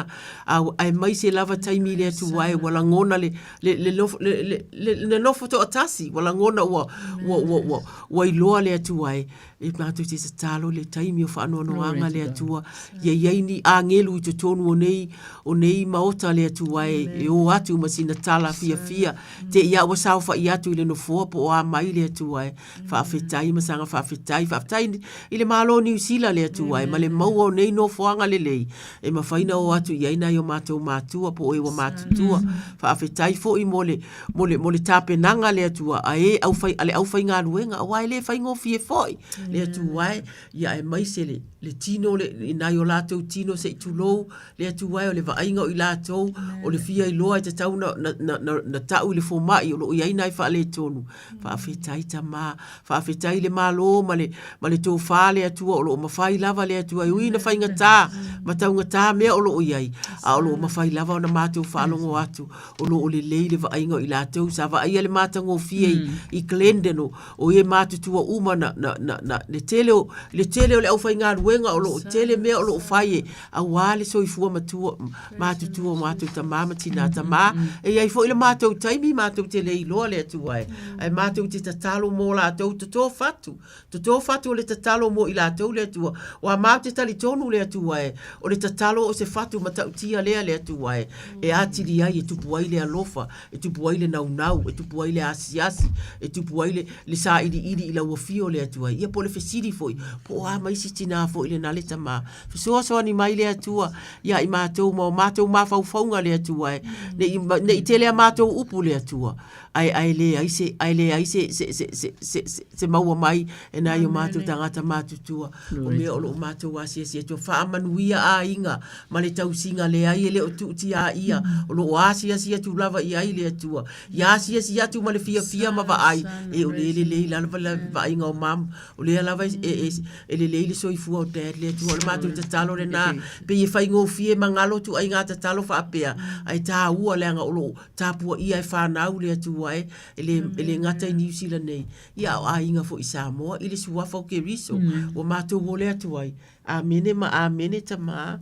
aemaise lava taimi le Atua e, ua lagona le, le, le, nofo, le, le, le, le nofo toatasi, ua lagona ua, ua, ua, ua, ua iloa le Atua e, e matou te tatalo le taimi o faanoanoaga le Atua, ia i ai ni agelu i totonu o nei, o nei maota le Atua e, e o atu ma sina tala fiafia, te i a ua saofai atu i le nofoa po o a mai le Atua e. Faafetai ma saga faafetai, faafetai i le Malo o Niu Sila le Atua e, ma le maua o nei nofoaga lelei e mafai ona o atu i ai nai o matou matua po o e ua matutua. Faafetai foi mo le, mo le, mo le tapenaga le Atua a e aufai, a le aufaigaluega aua e le faigofie foi le Atua e, ia aemaise le, le tino le, i nai o latou tino se i tulou le Atua e, o le vaaiga o i latou, o le fia iloa e tatau na, na, na, na, na tau i le fomai o lo o i ai nai faaletonu. Faafetai Tama, faafetai le Malo ma le, ma le tofa le Atua o lo o mafai lava le Atua e ui ina faigata ma taugata mea o lo o i ai, a o lo o mafai lava ona matou faalogo atu o lo o lelei le vaaiga o i latou sa vaaia le matagofie i, i Glendon o, o e matutua uma na, na, na, na, le tele o, le tele o le aufaigaluega o lo o tele mea o lo o fai e auā le soifua matua, matutua o matou tama ma tinā tama. E i ai foi le matou taimi matou te le iloa le Atua e, ae matou te tatalo mō latou toto fatu, toto fatu o le tatalo mō i latou le Atua. Wā māu te talitonu le Atua e, o le tatalo o se fatu matautia lea le Atua e, e atili ai e tupu ai le alofa, e tupu ai le naunau, e tupu ai le asiasi, e tupu ai le, le sailiili i lau afio le Atua. Ia po o le fesili foi, po o a ma isi tinā foi lena le tama. Fesoasoani mai le Atua ia i matou ma o matou mafaufauga le Atua e, ne i, ne i tele a matou upu le Atua, ae, ae leai se, ae leai se, se, se, se, se, se, se maua mai e nai o matou tagata matutua o mea o lo o matou asiasi atu. Faamanuia aiga ma le tausiga leai e le o tuutiaia, o lo o asiasi atu lava i ai le Atua. Ia asiasi atu ma le fiafia ma vaai, e o le lelei lava le vaaiga o mam, o lea lava e, e, e lelei le soifua o dad le Atua. O le matou tatalo lena, pei e faigofie ma galo ituaiga tatalo faapea, ae taua leaga o lo o tapuaia e fanau le Atua e, e le, e le gata i Niu Sila nei, ia a o aiga foi i Samoa, i le suafa o Keriso, ua matou ole atu ai. Amene ma amene tamā.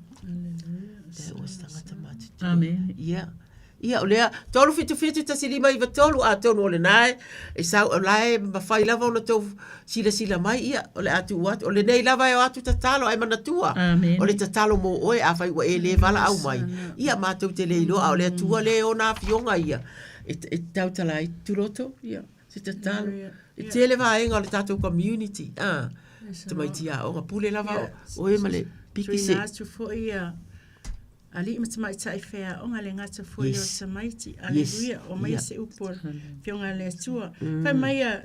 That was tagata matutua. Amene. Yeah. Ia, o lea, 377 1593, atonu o lena e, e sau, o la e mafai lava ona tou silasila mai, ia, o le a tuu atu, o lenei lava e o atu tatalo, ae manatua, Amene. o le tatalo mo oe, afai ua e le valaau mai, ia, matou te le iloa, a o le Atua lea e ona afioga ia, e, e tautala ai, Tuloto, ia, se tatalo. E tele vaega o le tatou community, a, tamaiti aoga, pule lava oe ma le piki se. Tuuina atu foi ia Alii ma tamaitai faiaoga le gata foi o tamaiti. Aleluia. O mai se upu o le Afioga a le Atua. Fai mai a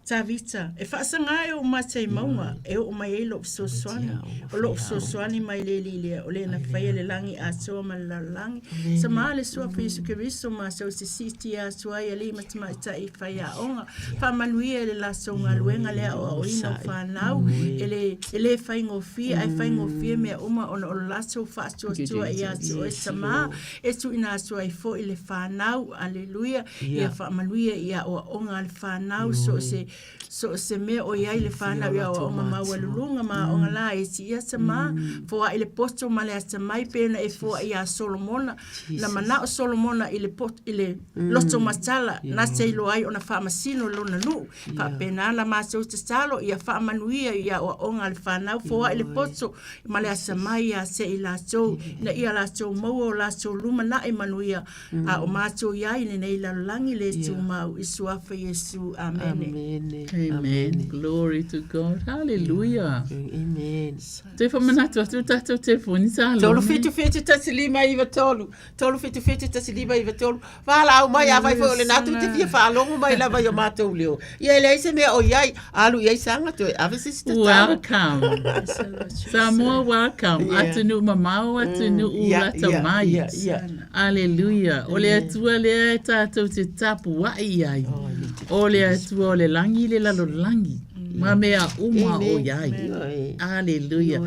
Tavita, e faasaga e ou mata i mauga, e oo mai ai lou fesoasoani. O lou fesoasoani mai le Alii lea, o le na faia le lagi atoa ma le lalolagi. Sama le Suafa Iesu Keriso matou te siitia atu ai alii ma tamaitai faiaoga. Faamanuia i le latou galuega le aoaoina o fanau, e le, e le faigofie, ae faigofie mea uma ona o le latou faatuatua ia te oe Tama, e tuuina atu ai foi le fanau. Aleluia. Ia faamanuia i aoaoga a le fanau, so o se, so o se mea o i ai le fanau i aoaoga maualuluga ma aoga laiti. Ia Tama, foai le poto ma le atamai pei ona e foai iā Solomona, Na manao Solomona i le, i le loto matala, na te iloa ai ona faamasino lona nuu. Faapena la matou tatalo ia faamanuia i aoaoga a le fanau, foai le poto ma le atamai ia te i latou, ina ia latou maua o latou lumanai manuia, a o matou i ai i lenei lalolagi le tumau, i Suafa Iesu. Amene. Amen. Amen. Glory to God. Hallelujah. Amen. Toe faamanatu atu le tatou telefoni sa Tolu fitu fitu tasi lima iva tolu. Tolu fitu fitu tasi lima iva tolu. Valaau mai afai foi o lena tou te fia faalogo mai lava i o matou leo. Ia e leai se mea o i ai, alu i ai saga toe ave se isi tatalo. Welcome. Samoa welcome. Yeah. Atunuu mamao, atunuu Yeah, lata yeah, mai. yeah, yeah. Aleluia. O le Atua lea e tatou te tapuai ai. Oh, O le Atua o le lagi le lalolagi, ma mea uma o i ai. Aleluia.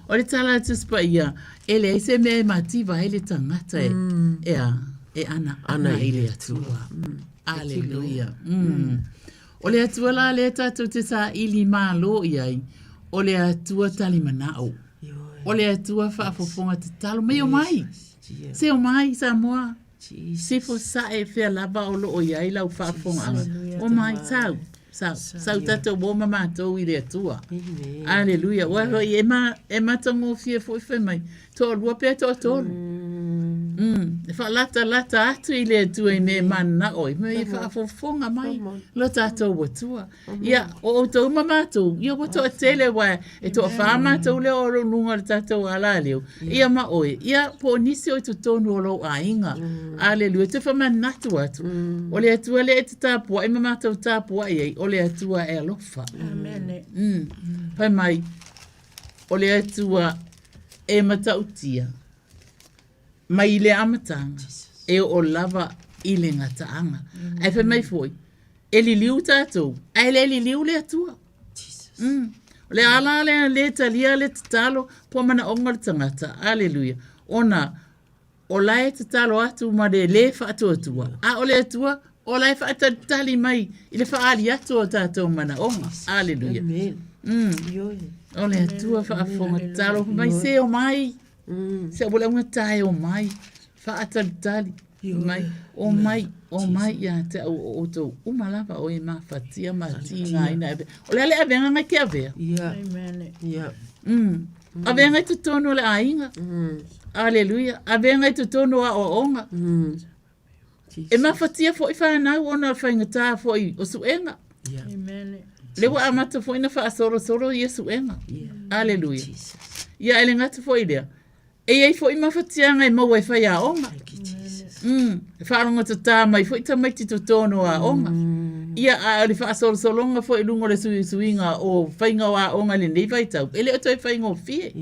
O le tala a Tusi Paia, e leai se mea e mativa ai le tagata e, e a, e ana ana i le Atua. Aleluia. O le Atua la lea tatou te saili malo i ai, o le Atua talimanao. O le Atua faafofoga tatalo mai o mai. Se o mai Samoa. Sifo sae fea lava o loo i ai lau faafofogaaga. O mai, sau, sau, sau tatou o ma matou i le Atua. Aleluia. Ua hoi e, ma, e matagofie foi fai mai. Toalua pea toatolu. Mm. E faalatalata atu i le Atua i mea e mananao ai. Mai e faafofoga mai lo tatou Atua. Ia, o outou ma matou, ia ua toatele aua e toafā matou lea o lo luga o le tatou alaleo. Ia ma oe, ia po o nisi o i totonu o lou aiga. Aleluia, toe faamanatu atu. O le Atua lea e te tapuai ma matou tapuai ai, o le Atua e alofa. Amen. Fai mai, o le Atua e matautia mai le amataga e oo lava i le gataaga. Ae fai mai foi, e liliu tatou, ae le liliu le Atua. Mm. O le ala lea le talia le tatalo po manaoga o le tagata. Aleluia. Ona o la e tatalo atu ma le lē faatuatua, a o le Atua o la e faatalitali mai i le faaali atu o tatou manaoga. Aleluia. Mm. O le Atua faafofoga tatalo mai se o mai. Se ua le augata e o mai, faatalitali mai, o mai, o mai ia te au o outou uma lava o e mafatia ma tigaina e avea. O le a le avega ngai ke avea? Ia. Avega i totonu o le aiga. Aleluia. Avega i totonu o aoaoga. E mafatia foi whanau ona o le faigata foi o suega. Le ua amata foi na faasolosolo ia suega. Aleluia. Ia e le gata foi lea. E i ai foi mafatiaga e maua e faiaoga. Mm, e faalogotatā mai foi tamaiti totonu o aoga. Ia, a o le faasolosologa foi i luga o le suisuiga o faiga o aoga i lenei vaitau, e le o toe faigofie.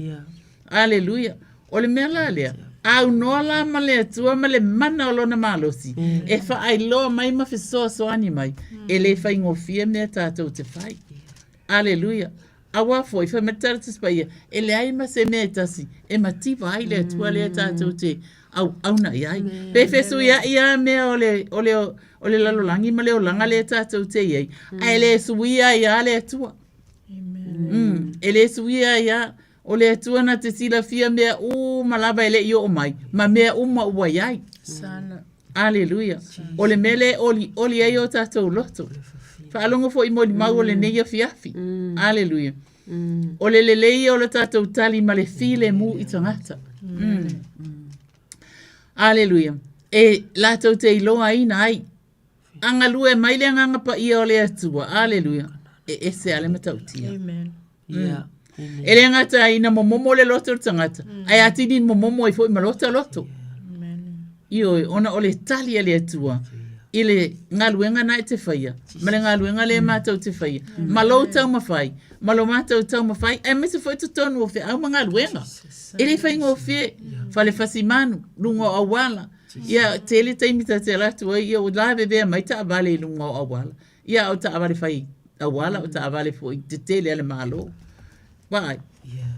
Aleluia. O le mea la lea, aunoa la ma le Atua ma le mana o lona malosi, e faailoa mai ma fesoasoani mai, e le faigofie mea tatou te fai. Aleluia. Aua foi, fai mai le Tala Tusi Paia, e leai ma se mea e tasi e mativa ai le Atua lea tatou te auauna i ai. Pe fesuiai lava mea o le, o le, o le lalolagi ma le olaga lea tatou te i ai, ae le suia ai lava le Atua. Mm, e le suia ai lava. O le Atua na te silafia mea uma lava e le i oo mai, ma mea uma ua i ai. Sana. Aleluia. O le mea lea e olioli ai o tatou loto. Faalogo foi i molimau o lenei afiafi. Aleluia. O le lelei ia o le tatou tali ma le filemu i tagata. Mm. Aleluia. E latou te iloaina ai A galue mai le Agaga Paia o le Atua, aleluia, e ese lava le matautia. Amen. Mm. E le gata ina momomo le loto o le tagata, mm. ae atili momomo ai foi ma lota loto. Ioe, ona o le tali a le Atua i le galuega na e te faia, ma le galuega lea matou te faia, ma lou taumafai, ma lo matou taumafai, aemaise foi totonu o feau ma galuega. E le faigofie, fale fasimanu, luga o auala, Ia, tele taimi ta te alu atu ai, ia ua lavevea mai taavale i luga o auala. Ia, o taavale fai auala, o taavale foi tetele a le Malo. Vaai,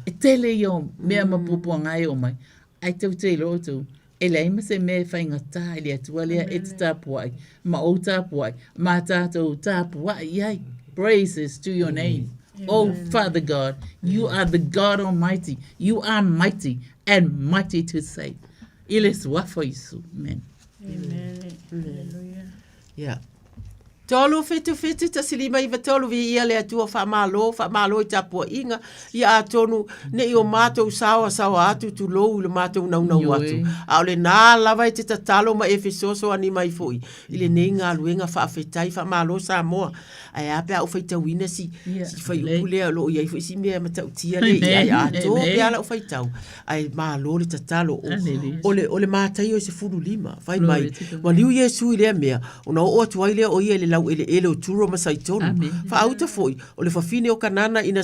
e tele ia o mea ma puapuaga e oo mai, ae tou te iloa outou, e leai ma se mea e faigata i le Atua lea e te tapuai, ma ou tapuai, ma tatou tapuai i ai. Praises to your name. Oh, Father God, you are the God Almighty. You are mighty and mighty to save. I le suafa o Iesu. Amen. Amen. Hallelujah. Yeah. 3 7 7 1 5 9 3 Viia le Atua faamalo, faamalo i tapuaiga, ia atonu ne i o matou saoasaoa atu tulou i le matou naunau atu, a o lena lava e te tatalo ma e fesoasoani mai foi i lenei galuega faafetai, faamalo Samoa. Ae a pe a ou faitauina si, si fuaiupu lea o lo o i ai foi si mea matautia lea i ai atoa pea lau faitau. Ae malo le tatalo. O, o le, o le Mataio e 15, fai mai, maliu Iesu i lea mea, ona oo atu ai lea o ia i le lauaina. laueleele o Turo ma Saitonu. Faauta foi, o le fafine o Kanana ina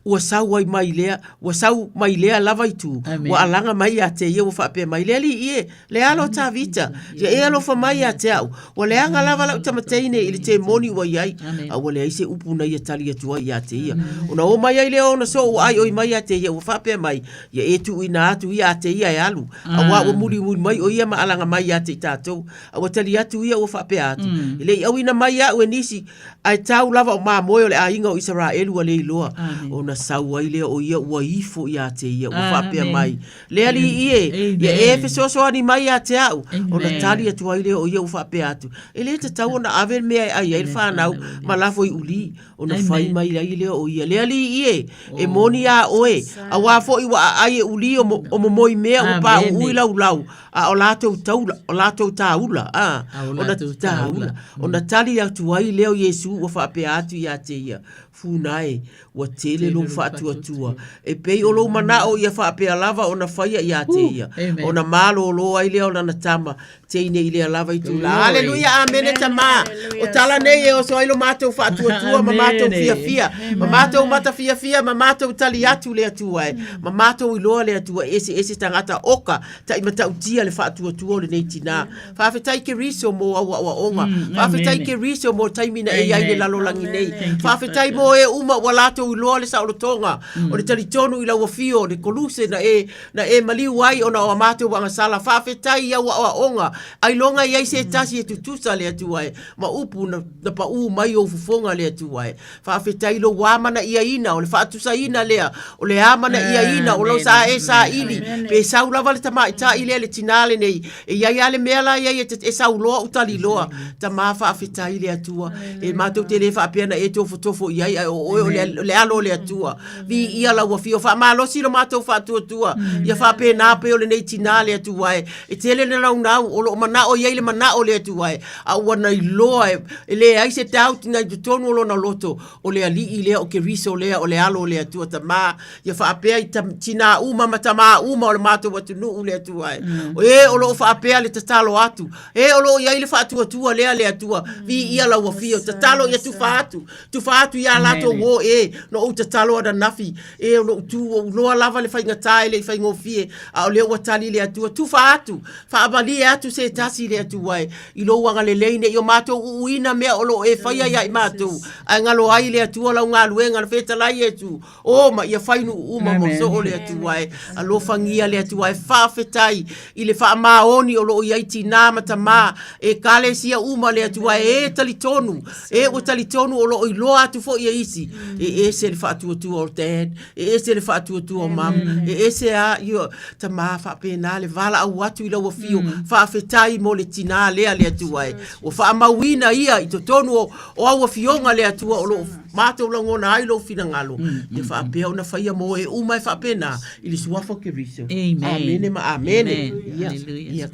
ua sau ai mai lea, ua sau mai lea lava itu, ua alaga mai ia te ia ua faapea mai, Le alii e, le alo o Tavita, ia e alofa mai ia te au, ua leaga lava lau tamateine i le temoni ua i ai, a ua leai se upu na ia tali atu ai ia te ia. Ona o mai ai lea ona soo ua aioi mai ia te ia, ua faapea mai, Ia e tuuina atu ia te ia e alu, auā ua mulimuli mai o ia ma alaga mai ia te i tatou. A ua tali atu ia ua faapea atu, E le i auina mai au e nisi, ae tau lava o mamoe o le aiga o Isaraelu ua le iloa. Ona sau ai lea o ia ua ifo ia te ia, ua faapea mai, Le Alii e, ia e fesoasoani mai ia te au. Ona tali atu ai lea o ia ua faapea atu, E le tatau ona ave le mea e ai ai le fanau ma lafo i uli. Ona fai mai ai lea o ia, Le Alii e, e moni iā oe, auā foi ua aai e uli o momoi mea ua pauu i laulau, a o latou taula, o latou tāula, a, ona tāula, ona tali atu ai lea o Iesu ua faapea atu ia te ia, Funa e, ua tele lou faatuatua, e pei o lou manao ia faapea lava ona faia ia te ia, ona malōlō ai lea o lana tama, teine i lea lava itulā. Aleluia, amene tamā. O tala nei e oso ai lo matou faatuatua ma matou fiafia, ma matou matafiafia, ma matou tali atu le Atua e, ma matou iloa le Atua e eseese tagata oka taʻi matautia le faatuatua o lenei tinā. Faafetai Keriso mo au aoaoga. Faafetai Keriso mo taimi na e i ai le lalolagi nei. Faafetai mo e uma ua latou iloa le saolotoga o le talitonu i lau afio, le koluse na e na e maliu ai ona o a matou agasala. Faafetai i au aoaoga, ailoga i ai se tasi e tutusa le Atua e, ma upu na, na paʻū mai ou fofoga le Atua e. Faafetai i lou amanaiaina, o le faatusaina lea, o le amanaiaina o lau sa e saili, pe sau lava le tamaitai lea, le tinā lenei, e i ai lava le mea la i ai e, e sau loa ou tali loa. Tamā faafetai le Atua, e matou te le faapea na e tofotofo i ai, ae o oe o le, o le alo o le Atua. Viia lau afio, faamalosi lo matou faatuatua, ia faapena pei o lenei tinā le Atua e, e tele le naunau, o lo o manao i ai le manao le Atua e, a ua na iloa e, e leai se doubt na i totonu o lona loto, o le Alii lea, o Keriso lea, o le Alo o le Atua Tamā, ia faapea i tam, tinā uma ma tamā uma o le matou atunuu le Atua e. O e o lo o faapea le tatalo atu, e o lo o i ai le faatuatua lea le Atua, viia lau afio, tatalo ia tufa atu, Tufa atu iā latou o e, na ou tatalo ananafi, e o lou tu, ua ou loa lava le faigata e le i faigofie, a o lea ua tali le Atua, tufa atu, faamalie atu se tasi i le Atua e, i lou agalelei ne i o matou uuina mea o lo o e faia ia i matou, ae galo ai le Atua lau galuega na fetalai Iesu, O ma ia fai nuu uma mo soo le Atua e. Alofagia le Atua e faafetai i le faamaoni o lo o i ai tinā ma tamā, ekalesia uma le Atua e, e talitonu, e ua talitonu o lo o iloa atu foi e isi, e ese le faatuatua o dad, e ese le faatuatua o mum, e ese a, io, tamā faapena le valaau atu i lau afio, faafetai mo le tinā lea le Atua e. Ua faamauina ia i totonu o, o au afioga le Atua o lo o matou lagona ai lou finagalo, ia faapea ona faia mo e uma e faapena i le suafa o Keriso. Amen. Amene ma amene. Amen. Ia, Hallelujah. ia.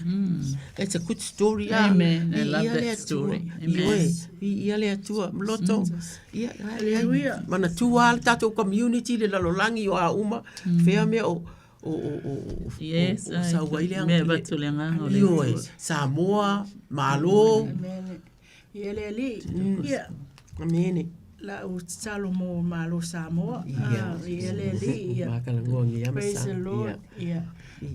That's a good story, ah. Amen. I love Viia le that Atua. story. Amen. Ioe, viia le Atua. Mloto. Ia, leai. Manatua lava le tatou community, le lalolagi o a uma, fea mea o o o o o Yes, o sau ai le mea avatu le agaga o le Ioe, Atua. Samoa, Malo. Amen. Ia le Alii. Ia. Amene. La u tatalo mo Malo Samoa. Ia. Ah, ia le Alii. Ia. Makalagoa ngia ma Praise sa. the Lord. Ia. Ia.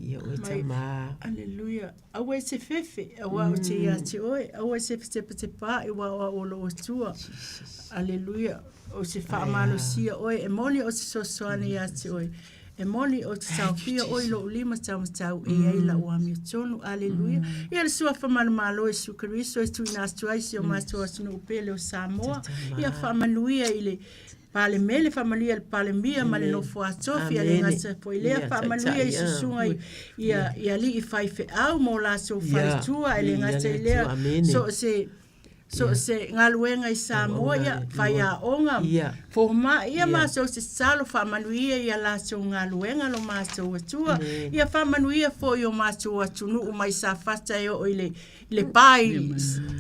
Ia oe Mai- tamā. Aleluia. Aua e te fefe, auā ou te ia te oe, aua e te fetepatepaai ua o au o lou Atua. Aleluia. Ou te faamalosia oe, e moni ou te soasoani ia te oe. E moni ou te taofia oe i lou lima taumatau e i ai lau amiotonu. Aleluia. Ia le Suafa manumalo o Iesu Keriso e tuuina atu ai si o matou atunuu pele o Samoa. Ia faamanuia i le Palemene, faamanuia i le Palemia ma le nofo a tofi, a le gata foi lea, faamanuia i susuga i, i, i alii faifeau ma o latou faletua, e le gata i lea, so o se so o se galuega i Samoa, ia, faiaoga, fomai, ia matou te tatalo, faamanuia i a latou galuega lo matou Atua. Ia faamanuia foi o matou atunuu mai Safata e oo i le, i le pa i,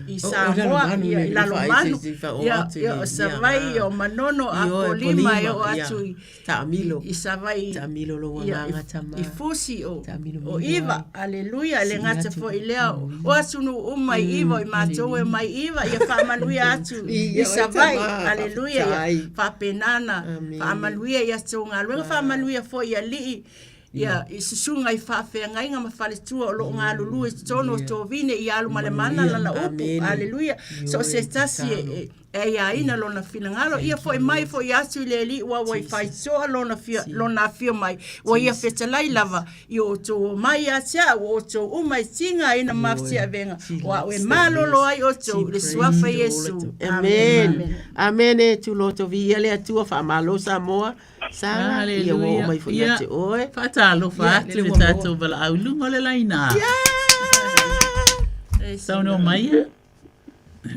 i Samoa, ia, i Lalomanu, ia, ia, o Savaii, o Manono, Apolima, e oo atu i, Taamilo. I Savaii. Taamilo lou Ia, agaga tama. I Fusi o, Taamilo o milo Iva. ai. Aleluia. E le Sii gata atu. foi i lea, o atunuu uma i Iva, o i matou e mai Iva. lava, ia faamanuia atu i Savaii. Aleluia. Ia faapena ona faamanuia i a outou galuega, faamanuia foi i alii, ia i susuga i faafeagaiga ma faletua o lo o galulue i totonu o Tovine ia alu ma le mana lana upu. Aleluia. So o se tasi e e aiaina lona finagalo, ia foi mai foi atu i le Alii ua ua i faitotoa lona fia, lona afio mai, ua ia fetalai lava i o outou o mai ia te au, o outou uma e tigaina ma mafatiaavega, o a'u e malolo ai outou i le Suafa Iesu. Amen. Amene. Tuloto viia le Atua, faamalo Samoa. Sala, ia ua oo mai foi ia te oe. Faatalofa atu le tatou valaau i luga o le laina. Saunoa mai ia.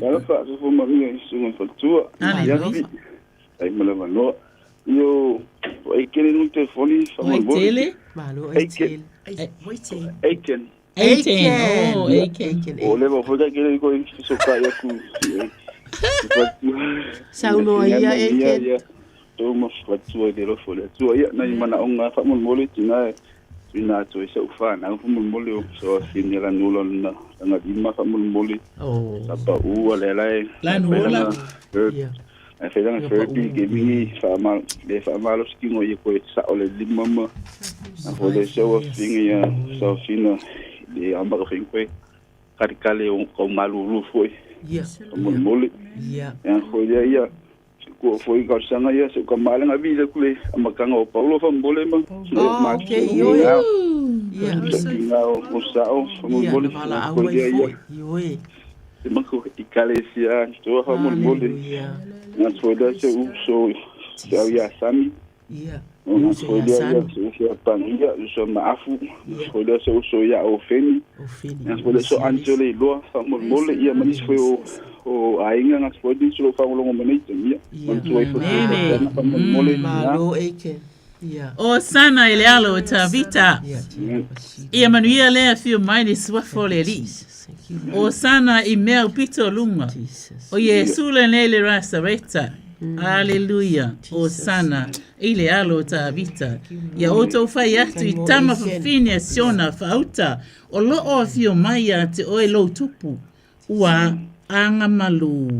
Talofa, soifua manuia i susuga i faletua. Aleluia. Ai ma le avanoa. Io, o Aiken i telefoni faamolemole. Tele? Malo Aiken. Aiken. Aiken. Aiken. Oh, Aiken. O leva foi ka kele ko i soka ia ku. Saunoa ia Aiken. Tō ma faletua i le alofa o le Atua. Ia, nai manaoga faamolemole tina e tuuina atu ai sau fanau faamolemole o so afine Lanuola lona lima faamolemole. Oh. Sa pau a lea la e Lanuola. Ia. Ai fai lana therapy ke mingi whaamalo, le whaamalo skingo ia koe sa o le lima ma na fo le sau afinga ia sa afina le ambaka whainga koe kare kale o kau malulu foi. Ia. Faamolemole. Ia. Ia foi lea ia Kua foi ka sanga ia se ka malenga vi le kule amakanga o Paulo fa mbole ma. Oh, okay, ioe. Ia. Nga o sao fa mbole. Ia, vala au ai foi. Ioe. Se mako i kale sia toa fa mbole. Nga foi da se u so se au ia sami. Ia. Nga foi da ia se u so pangia u so maafu. Foi da se u so ia o feni. Nga foi da so anjole loa fa mbole ia manis foi o o aiga ga foi nisi o lo faalogologo mai nei taimi ia. Manatua ifo le faamolemole. Malo Aiken. Ia. Osana i le alo o Tavita. Ia manuia le afio mai le suafa o le Alii. Osana i mea upito o luga. O Iesu lenei le Rasareta. Aleluia. Osana i le alo o Tavita. Ia outou fai atu i tama fafine a Siona faauta o lo o afio mai ia te oe lou tupu. Ua agamalu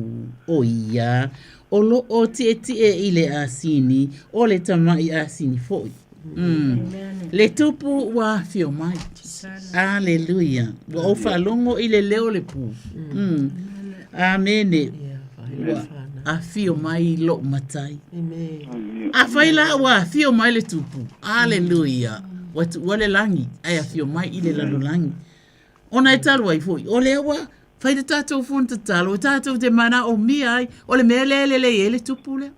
ʻo ia o lo o tiʻetiʻe i le ʻasini, o le tamaʻi ʻasini foʻi. Mm. Le tupu ua afio mai. Aleluia. Ua ou faalogo i le leo o le pū. Mm. Amene. Ua afio mai loʻu matai. Afai la ua afio mai le tupu. Aleluia. Ua tuua le lagi, ae afio mai i le lalolagi. Ona e talu ai foi, o lea ua fai le tatou fono tatalo, o tatou te manaomia ai, o le mea lea e lelei ai le tupu lea.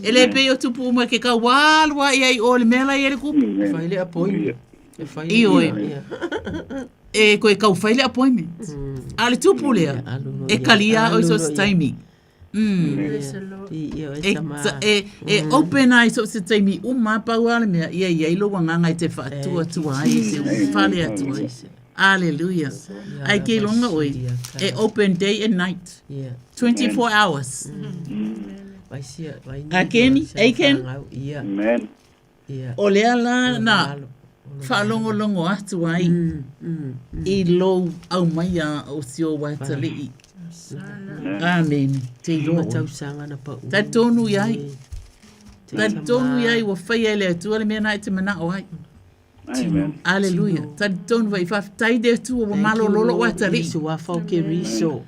E le pei o tupu uma ke kau alu a i ai o le mea la i ai le kupu. E fai le appointment. E fai le Ioe. E koe kau fai le appointment. A le tupu lea, e kalia o i so se taimi. Mm. E, e, e open ai so se taimi uma pau a le mea ia i ai lou agaga e te faatua atua ai e te fale atu ai. Aleluia. Ai ke longa oe e open day and night. 24 hours. A Kenny, Aiken? Amen. O lea la na faalogologo atu ai i lou aumaia o si ou atalii. Amene. Te iloa oe. Talitonu i ai. Talitonu i ai ua faia e le Atua le mea na e te manao ai. Aleluia. Talitonu ai. Faafetai le Atua ua malolo lou atalii. I le suafa o Keriso.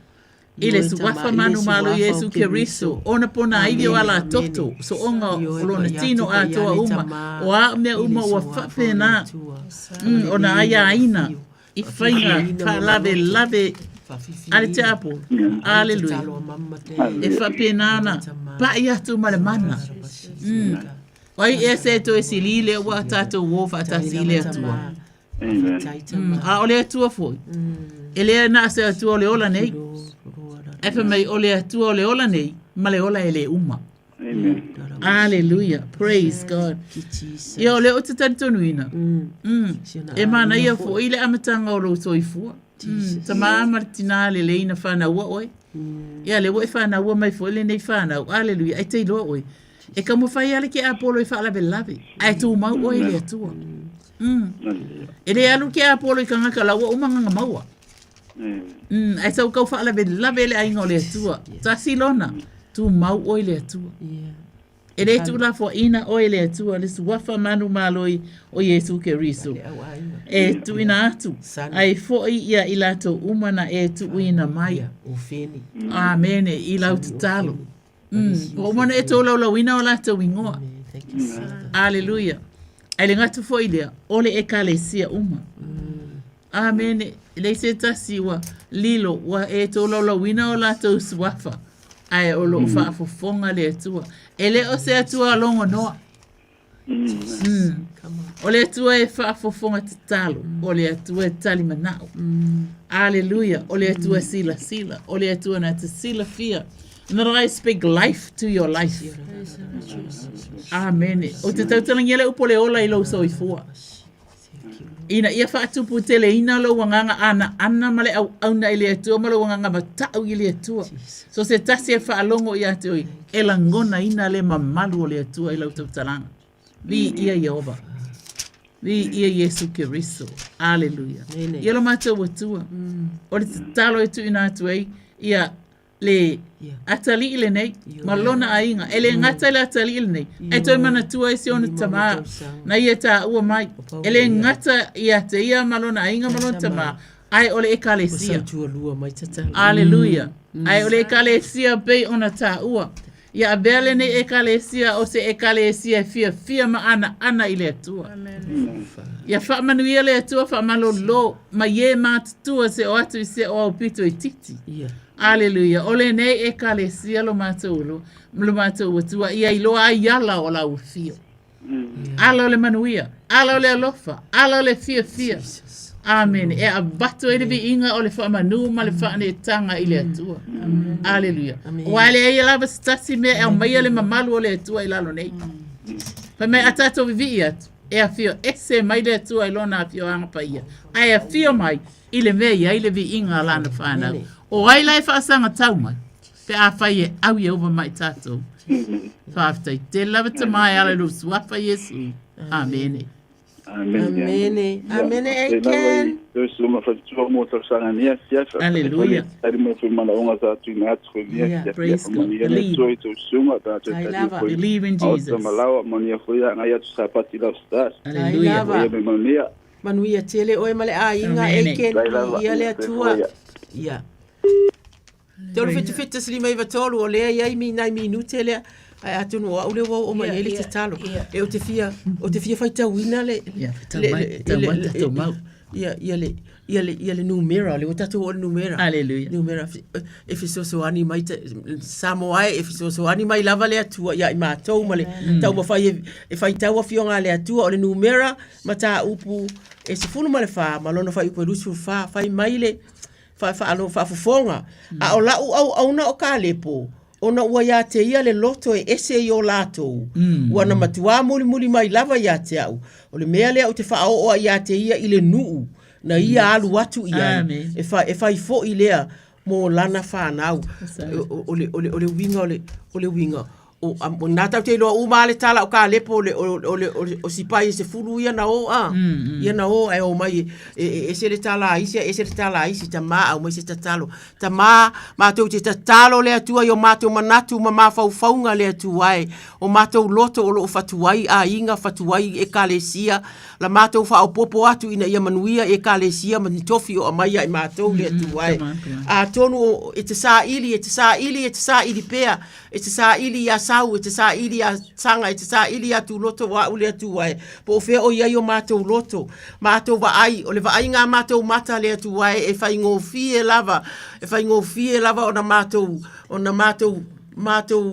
I le suafa manumalo Iesu Keriso, ona pona ivi o ala toto, soonga o lona tino atoa uma, o a mea uma ua faapena, ona aiaina i faiga faalavelave a le tiapolo. Aleluia. E faapena ana paʻi atu ma le mana. O ai ea se toe sili lea ua tatou o faatasi i le Atua. Amen. A o le Atua foi. E le na o se Atua o le ola nei. Ae fai mai o le Atua o le ola nei ma le ola e le uma. Amen. Hallelujah. Praise God. Ia o lea ou te talitonuina. E manaia foi le amataga o lou soifua. Tama ma le tinā lelei na whānaua oe. Ia lea ua e whānaua mai foi lenei whānau. Hallelujah. Ai te iloa oe. E taumafai lava le tiapolo e faalavelave, ae tumau oe i le Atua. Mm. E le alu ke apolo i kangaka la ua uma nganga maua. Mm, ae sau kau faalavelave le aiga o le Atua. Tasi lona, tumau oe i le Atua. E le tuulafoaiina oe e le Atua le suafa manumalo o Iesu Keriso e tuuina atu ai foi ia i latou uma na e tuuina mai. Amene i lau tatalo. Mm, ua uma ona e tolaulauina o latou igoa. Aleluia. Ae le gata foi lea, o le ekalesia uma. Amene. E leai se tasi ua lilo, ua e tolaulauina o latou suafa, ae o lo o faafofoga le Atua. E le o se Atua logonoa. Mm. O le Atua e faafofoga tatalo, o le Atua e tali manao. Aleluia. O le Atua e silasila, o le Atua na te silafia. And that I speak life to your life. Amene. Ou te tautalagia le upu o le ola i lou soifua. Ina ia faatuputeleina lou agaga anaana ma le auauna i le Atua ma lou agaga matau i le Atua. So se tasi e faalogo ia te oe, e lagonaina le mamalu o le Atua i lau tautalaga. Viia Ieova. Viia Iesu Keriso. Aleluia. Ia lo matou Atua. O le tatalo e tuuina atu ai, ia le atalii lenei ma lona aiga. E le gata i le atalii lenei, ae toe manatua ai si ona tamā na ia taua mai. E le gata ia te ia ma lona aiga ma lona tamā, ae o le ekalesia. Aleluia. Ae o le ekalesia pei ona taua. Ia avea lenei Ekalesia o se Ekalesia e fiafia ma anaana i le Atua. Ia faamanuia le Atua faamalolo mai e matutua se o atu i se o aupito itiiti. Aleluia. O lenei Ekalesia lo matou lo, lo matou Atua ia iloa ai ala o lau afio. Ala o le manuia, ala o le alofa, ala o le fiafia. Amene. E avatu ai le viiga o le faamanu ma le faaneetaga i le Atua. Aleluia. Aua e leai lava se tasi mea e aumaia le mamalu o le Atua i lalo nei. Fai mai a tatou vivii atu, e afio ese mai le Atua i lona afioaga paia, ae afio mai i le mea e i ai le viiga a lana fanau. O ai la e faasagatau mai? Pe afai e au Ieova ma i tatou. Faafetai tele lava Tama e ala i lou suafa Iesu. Amene. Amene. Amene. Aiken. Aleluia. Yeah, praise God. Believe. Believe in Jesus. Hallelujah. Manuia tele oe ma le aiga Aiken. Ia le Atua. Ia. 377 159 o lea i ai mi nai minute lea ae atonu o au lea ua oo mai ai le tatalo e ou te fia ou te fia faitauina le ia ia le ia le ia le numera le ua tatou oo i le numera Hallelujah. numera e fesoasoani mai Samoa e e fesoasoani mai lava le Atua ia i matou ma le taumafai e, e faitau afioga a le Atua o le numera mataupu e 14 ma lona fuaiupu e 24 fai mai le faafofoga. A o la'u auauna o Kalepo, ona ua iā te ia le loto e ese i o latou, ua na matuā mulimuli mai lava iā te a'u, o le mea lea ou te faaoo ai iā te ia i le nuu na ia alu atu i ai, e fa, e fai foʻi lea mo lana fanau. O, o, le, o, le, o le uiga o le, o le uiga, O, a, o nā tatou te iloa uma lava le tala o Kalepo o le, o, o le, o, le, o sipai e sefulu ia na o a. Ia na o ae o mai e, e, e ese le tala a isi, ese le tala a isi, tamā aumai se tatalo. Tamā, matou te tatalo le Atua i o matou manatu ma mafaufauga le Atua e. O matou loto o lo o fatu ai aiga, fatu ai ekalesia, la matou faaopoopo atu ina ia manuia ekalesia ma ni tofi o aumai ia i matou le Atua e. Atonu o, e te saili, e te saili, e te saili pea, E te saili iā Sau, e te saili iā Saga, e te saili iā Tūloto o a'u le Atua e, po o fea o i ai o mātou loto, mātou vaai, o le vaaiga a mātou mata le Atua e, e faigofie lava, e faigofie lava ona mātou, ona mātou, mātou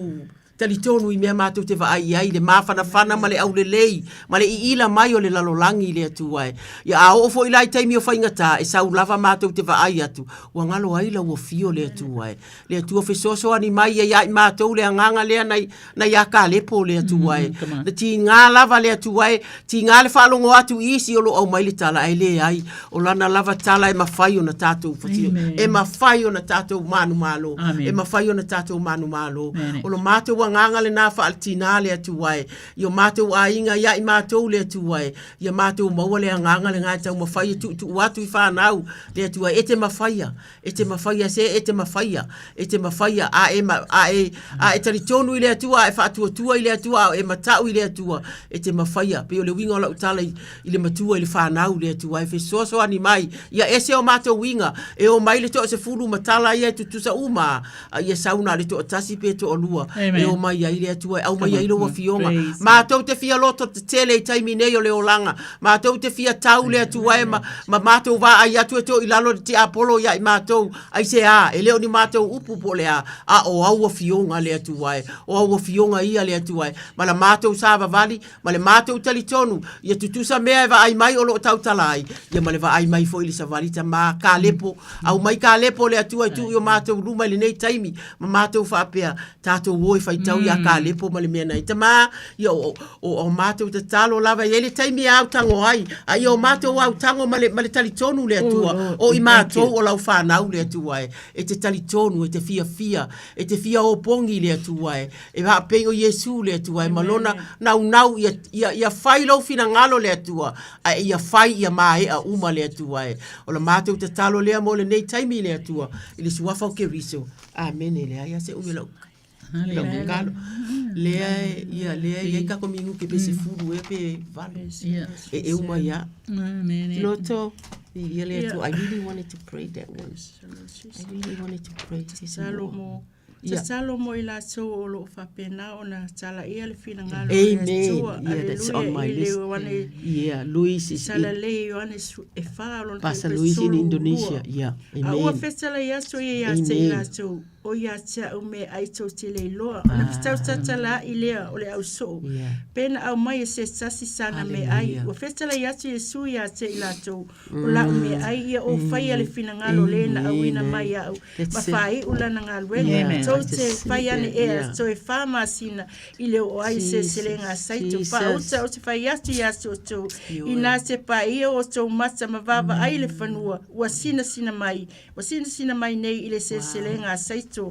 talitonu i mea mātou te vaai i ai, le māfanafana ma le aulelei, ma le iila mai o le lalolagi le Atua e. Ia a oo foi la i taimi o faigata, e sau lava mātou te vaai atu, ua galo ai lau afio le Atua e. Le Atua fesoasoani mai ia ia i matou le agaga lea na, na iā Kalepo le Atua e. Na tigā lava le Atua e, tigā le faalogo atu i isi o lo o aumai le tala, ae leai, o lana lava tala e mafai ona tatou fatio, e mafai ona tatou manumalo, e mafai ona tatou manumalo. O lo matou agaga. agaga lenā faaletinā le Atua e, i o matou aiga ia i matou le Atua e, ia matou maua le agaga lenā e taumafai e tuutuu atu i fanau le Atua e te mafaia, e te mafaia se e te mafaia, e te mafaia, a e, a e, a e talitonu i le Atua, a e faatuatua i le Atua, a e matau i le Atua, e te mafaia. Pei o le uiga o lau tala i, i le matua i le fanau le Atua e fesoasoani mai, ia ese o matou uiga, e o mai le toasefulu ma tala ia e tutusa uma, a ia sau na o le toatasi pe toalua, e o mai ai le Atua e aumai ai lou afioga. Matou te fia loto tetele i taimi nei o le olaga, matou te fia tau le Atua e ma, ma matou vaai atu e to i lalo le tiapolo ia i matou, aisea, e le o ni matou upu po o le a, a o au afioga le Atua e, o au afioga ia le Atua e, ma la matou savavali, ma le matou talitonu, ia tutusa mea e vaai mai o lo o tautala ai, ia ma le vaai mai foi i le savali tamā Kalepo, aumai Kalepo le Atua e tuu i o matou luma i lenei taimi, ma matou faapea, tatou o e faitau iā Kalepo ma le mea na i tamā, ia o, o, o matou tatalo lava, e i ai le taimi e autago ai, a ia o matou autago ma le, ma le talitonu le Atua, o i matou o lau fanau le Atua e, e te talitonu, e te fiafia, e te fia opogi le Atua e, E faapei o Iesu le Atua e ma lona naunau ia, ia, ia fai lou finagalo le Atua, ae ia fai ia maea uma le Atua e. O la matou tatalo lea mo lenei taimi le Atua, i le suafa o Keriso. Amene. Leai a se umi o lau, lau tatalo. Lea e, ia, lea e i ai kako minuke pe sefulu ea pe valu. E e uma ia. Loto, ia le Atua. I really wanted to pray that one. I really wanted to pray this more. Tatalo mo i latou o lo o faapena ona talaia le finagalo o le Atua. Aleluia i le Ioane Talalei Ioane e fa o lona fuaiupu e 32. A ua fetalai atu ia ia te i latou, o ia te au meaai tou te le iloa, ona fetautatalaai lea o le ausoo, pe na aumai e se tasi sana meaai. Ua fetalai atu Iesu ia te i latou, o lau meaai ia o faia le finagalo o le na auina mai iaʻu ma faaiu lana galuega. Tou te fai ane ea toe fa masina i le oo ai i seleselega a Saito. Faauta ou te fai atu iā te outou, inā te paia o outou mata ma vaavaai le fanua ua sinasina mai, ua sinasina mai nei i le seleselega a Saito.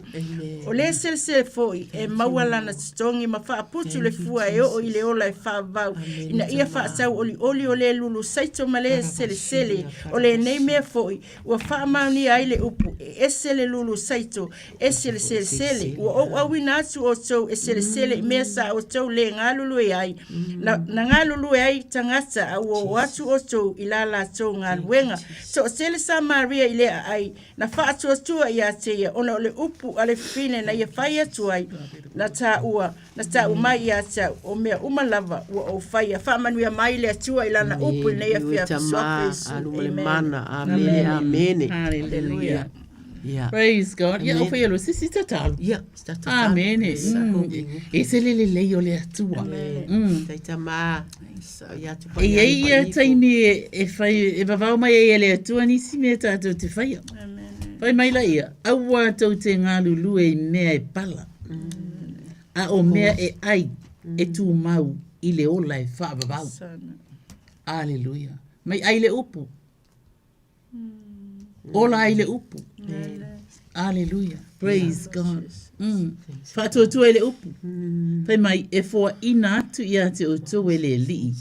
O le selesele foi e maua lana totogi ma faaputu le fua e oo i le ola e faavavau, ina ia faatau olioli o le lulu saito ma le selesele. O lenei mea foi ua faamaonia ai le upu, e ese le lulu saito, ese le selesele. Ua ou auina atu outou e selesele i mea sa outou le galulue ai, na, na galulue ai tagata, a ua oo atu outou i la latou galuega. Toatele Samaria i le aai, na faatuatua ia te ia ona o le upu a le fafine na ia fai atu ai, na taua, na tau mai ia te au, o mea uma lava ua ou faia. Faamanuia mai le Atua i lana upu i lenei afiafi. Suafa Iesu. Amen. Amene, amene. Hallelujah. Yeah. Praise God. Ia, o whai alo, sisi tatalo. Yeah, tatalo. Amene. E se lele lei o le Atua. Amen. Taitama. E iai ia taimi e whai, e vavao mai ai e le Atua nisi mea tātou te whaia. Whai mai la ia, aua tou te ngalulue i mea e pala, a o mea e ai e tūmau i le ola e whaavavau. Aleluia. Mai ai le upu. Ola ai le upu. Aleluia. Praise God. Faatuatua i le upu. Fai mai, e foaina atu ia te outou e le alii,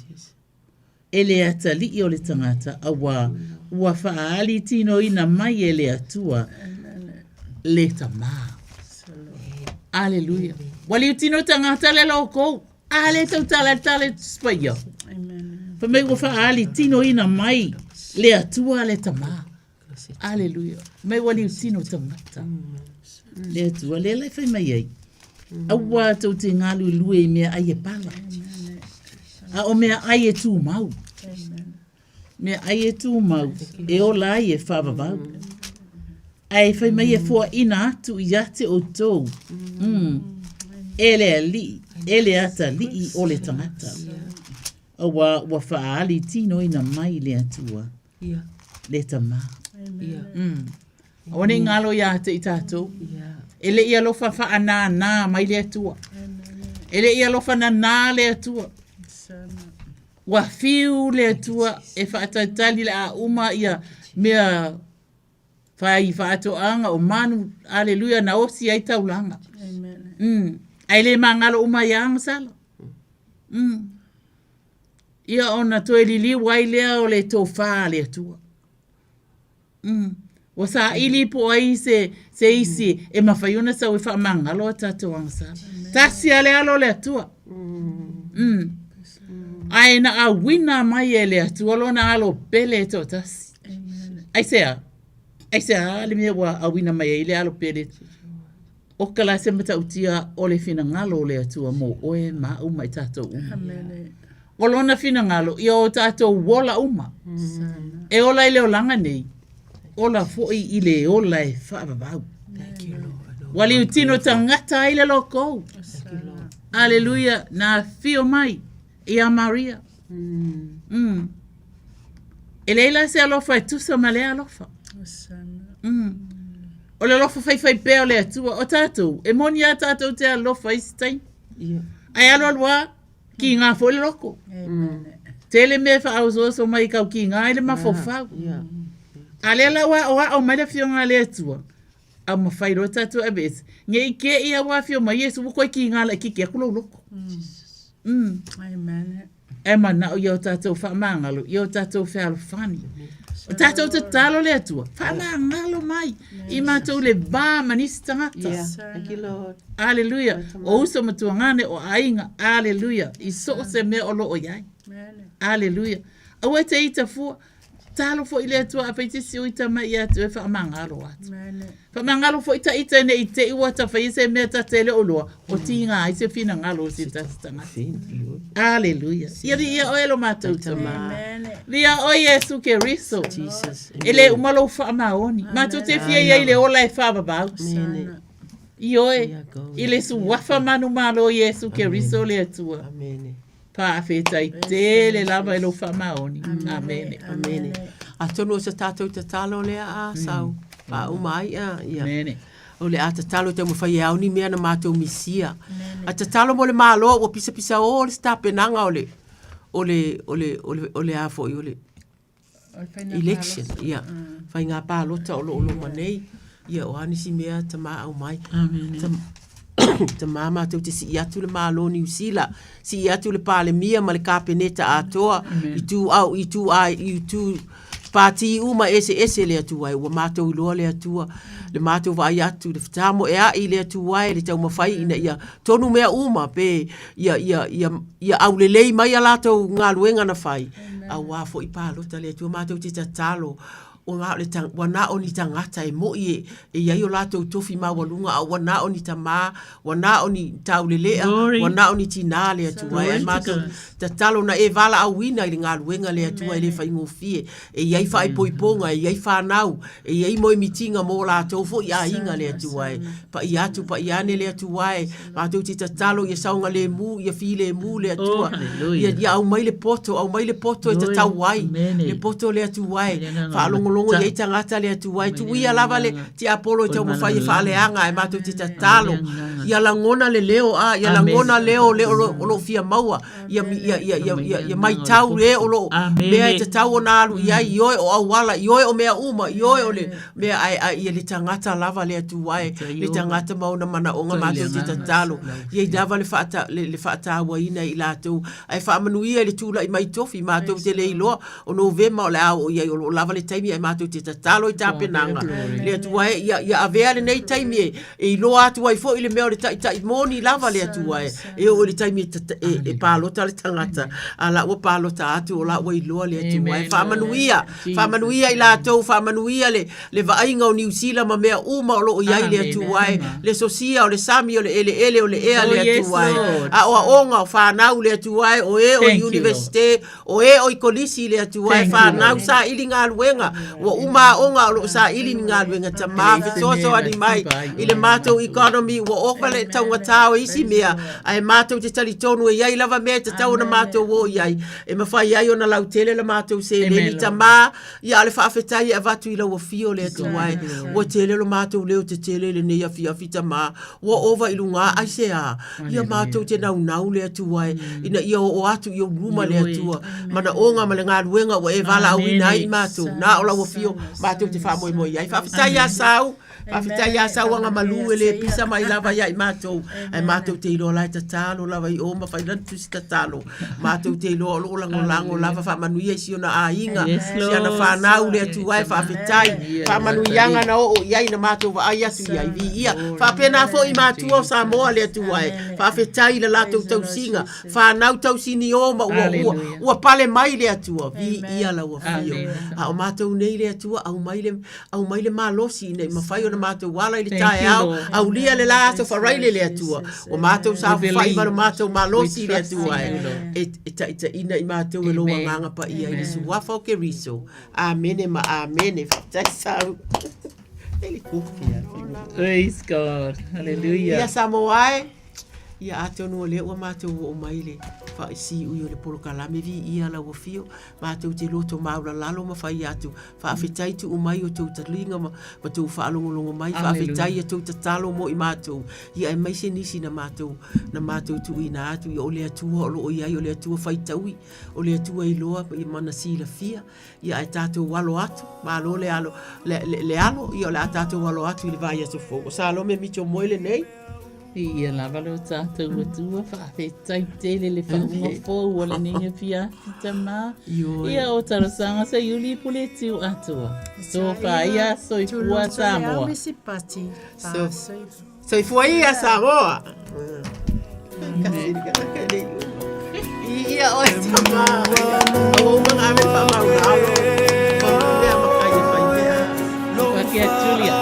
e le atalii o le tagata, auā ua faaali tinoina mai e le Atua le Tamā. Aleluia. Ua liutino tagata le loko. A le tau tala le tala spaia. Fai mai ua faaali tinoina mai le Atua le Tamā. Aleluia. Mai ua liutino tagata. Le Atua lea la e fai mai ai. Aua tou te galulue i mea ai e pala. A o mea ai e tumau. Mea ai e tumau, e ola ai e faavavau. Ae fai mai e foaina atu ia te outou, mm, e le alii, e le atalii o le tagata. Aua ua faaali tinoina mai le Atua, le Tamā. Mm. Aua ne i ngalo iā te i tātou. E le i alofa whaanānā mai le Atua. E le i alofa nanā le Atua. Ua whiu le Atua e whaatalitali le a uma ia mea whai whaatoanga o manu, aleluia, na osi ai taulanga. Amen. Mm. Ae le magalo uma ai agasala. Mm. Ia ona toe liliu ai lea o le tofa a le Atua. Mm. Ua saili po o ai se, se isi mm. e mafai ona sau e faamagalo a tatou agasala. Tasi a le alo o le Atua. Mm. Mm. Ae na auina mai e le Atua lona alo pele e toatasi. Aisea? Aisea le mea ua auina mai ai le alo pele? O ka la se matautia o le finagalo o le Atua mo oe ma au ma i tatou uma. O lona finagalo, ia o tatou ola uma. E ola i le olaga nei, ola foi i le ola e faavavau. Ua liutino tagata ai le lokou. Aleluia, na afio mai ia Maria. Mm. E leai la se alofa e tusa ma lea alofa. Mm. O le alofa faifai pea o le Atua. O tatou, e moni a tatou te alofa i se taimi. Ae alualu a, kiga foi le loko. Tele mea e faaosoaso mai kau kiga ai le mafaufau. A lea la ua aoao mai le Afioga a le Atua, a mafai loa tatou e aveese, ne i te i a ua afio mai Iesu ua toe kiga laitiiti atu lou loko. Mm. Amen. E manao ia o tatou faamagalo, ia o tatou fealofani. O tatou tatalo le Atua, faamagalo mai i matou le va ma nisi tagata. Yeah. Thank you, Lord. Aleluia. O uso ma tuagane, o aiga. Aleluia. I so o se mea o loo iai. Aleluia. Aua e te ita fua. Talo foi le Atua afai te si o ita mai ia atu e faamagalo atu. Faamagalo foi ta ita ne i te i ua ta whai se mea ta te leo loa, o tinga ai se finagalo o se tasi tagata. Aleluia. Ia vi ia oe lo matou tama. Via oe Iesu Keriso. E le uma lou faamaoni. Matou te fia ia i le ola e faavavau. Ioe, i le suafa manumalo Iesu Keriso le Atua. Amen. Faafetai tele lava i lou faamaoni. Amene. Amene. Atonu o se tatou tatalo lea a sau faauma ai a ia. Amene. O le a tatalo e taumafai e ao ni mea na matou misia. A tatalo mo le Malo ua pisapisa o le tapenaga o le o le o le o le o le a foi o le election, ia, faiga palota o lo o loma nei, ia, o a nisi mea tamā aumai. Amene. Tamā matou te sii atu le Malo o Niu Sila, sii atu le Palemia ma le Kapeneta atoa, i tu au, i tu ai, i tu pātī uma eseese le Atua e, ua matou iloa le Atua, le matou vaai atu, le fetamoeai i le Atua e, le taumafai ina ia tonu mea uma, pe ia, ia, ia, ia aulelei mai a latou galuega na fai, auā foi palota le Atua matou te tatalo, o na o le tang, ua na o ni tagata e mo'i e, e i ai o latou tofi maualuga, a ua na o ni tamā, ua na o ni taulelea, ua na o ni tinā le Atua e. Ae matou tatalo na e valaauina i le galuega le Atua e le faigofie, e i ai faaipoipoga, e i ai fanau, e i ai moemitiga mo latou foi aiga le Atua e. Paia atu, paia ane le Atua e, matou te tatalo ia saogalemu, ia filemu le Atua. Oh, ia, ia aumai le poto, aumai le poto e tatau ai, le poto le Atua e, faalogologo i ai tagata le Atua e, tuuia lava le tiapolo e taumafai e faaleaga ae matou te tatalo, ia lagona le leo, a, ia lagona leo le o lo, o lo o fia maua, ia, ia, ia, ia, ia, ia maitau e o lo o mea e tatau ona alu i ai, ioe o auala, ioe o mea uma, ioe o le mea ae, ae ia le tagata lava le Atua e, le tagata ma ona manaoga matou te tatalo, ia i lava le faata, le, le faatauaina i latou, ae faamanuia i le tulai mai tofi, matou te le iloa o Novema o le a oo i ai, o lo o lava le taimi ae matou te tatalo i tapenaga, le Atua e, ia, ia avea lenei taimi e, e iloa atu ai foi le mea o le taitai moni lava le Atua e, e oo i le taimi e, e, e palota le tagata, a la ua palota atu o la ua iloa le Atua e. Faamanuia, faamanuia i latou, faamanuia le, le vaaiga o Niu Sila ma mea uma o lo o i ai le Atua e, le sosia o le sami o le eleele o le ea le Atua e, aoaoga o fanau le Atua e, o e o i Universite, O e o i kolisi i le Atua e fanau saili galuega, ua uma aoga o lo o saili ni galuega tamā fesoasoani mai i le matou economy ua ova le taugatā o isi mea ae matou te talitonu e i ai lava mea e tatau ona matou o i ai e mafai ai ona lautele la matou seleni tamā ia a o le faafetai e avatu i lau afio le Atua e ua tele lo matou leo tetele i lenei afiafi tamā Ua ova i luga aisea? Ia matou te naunau le Atua e, ina ia oo atu i ou luma le Atua, manaoga ma le galuega ua e valaauina ai i matou, na o lau afio matou te faamoemoe i ai. Faafetai ia Sau, Faafetai ia sauaga malu e le pisa mai lava ia i matou, ae matou te iloa la e tatalo lava i o ma fai lana tusi tatalo. Matou te iloa o lo o lagolago lava faamanuia i si ona aiga, si ana fanau le Atua e faafetai. Faamanuiaga na oo i ai na matou vaai atu i ai. Viia. Faapena foi i matua o Samoa le Atua e. Faafetai i le latou tausiga, fanau tausinio ma ua, ua, ua pale mai le Atua. Viia lau afio. A o matou nei le Atua, aumai le, aumai le malosi ina i mafai ona matou ala i le taeao, aulia le la aso faraile le Atua. Ua matou saofafai ma lo matou malosi i le Atua e, e taitaiina i matou e lou Agaga Paia i le Suafa o Keriso. Amene ma amene. Faafetai Sau. Praise God. Hallelujah. Ia Samoa e. Ia atonu o lea ua matou oo mai le faasiui o le polokalame viia lau afio. Matou te loto maulalalo ma fai atu. Faafetai tuu mai o tou taliga ma, ma tou faalogologo mai. Faafetai a tou tatalo mo i matou. Ia aemaise nisi na matou, na matou tuuina atu. Ia o le Atua o lo o i ai, o le Atua faitaui, o le Atua iloa ma na silafia. Ia ae tatou alo atu, malo le alo, le, le, le alo, ia o le a tatou alo atu i le vaiaso fou. O Salome Mitchell Moe lenei. Viia lava lo tatou Atua, faafetai tele le faauga fou o lenei afiafi tama. Ia o talosaga se iuli pule tiu atoa. Tofa ia soifua Samoa. Soifua ia Samoa. Ia oe tama. Au uma ngā me whamau ralo. Mea makai e whai mea. Whakia Julia.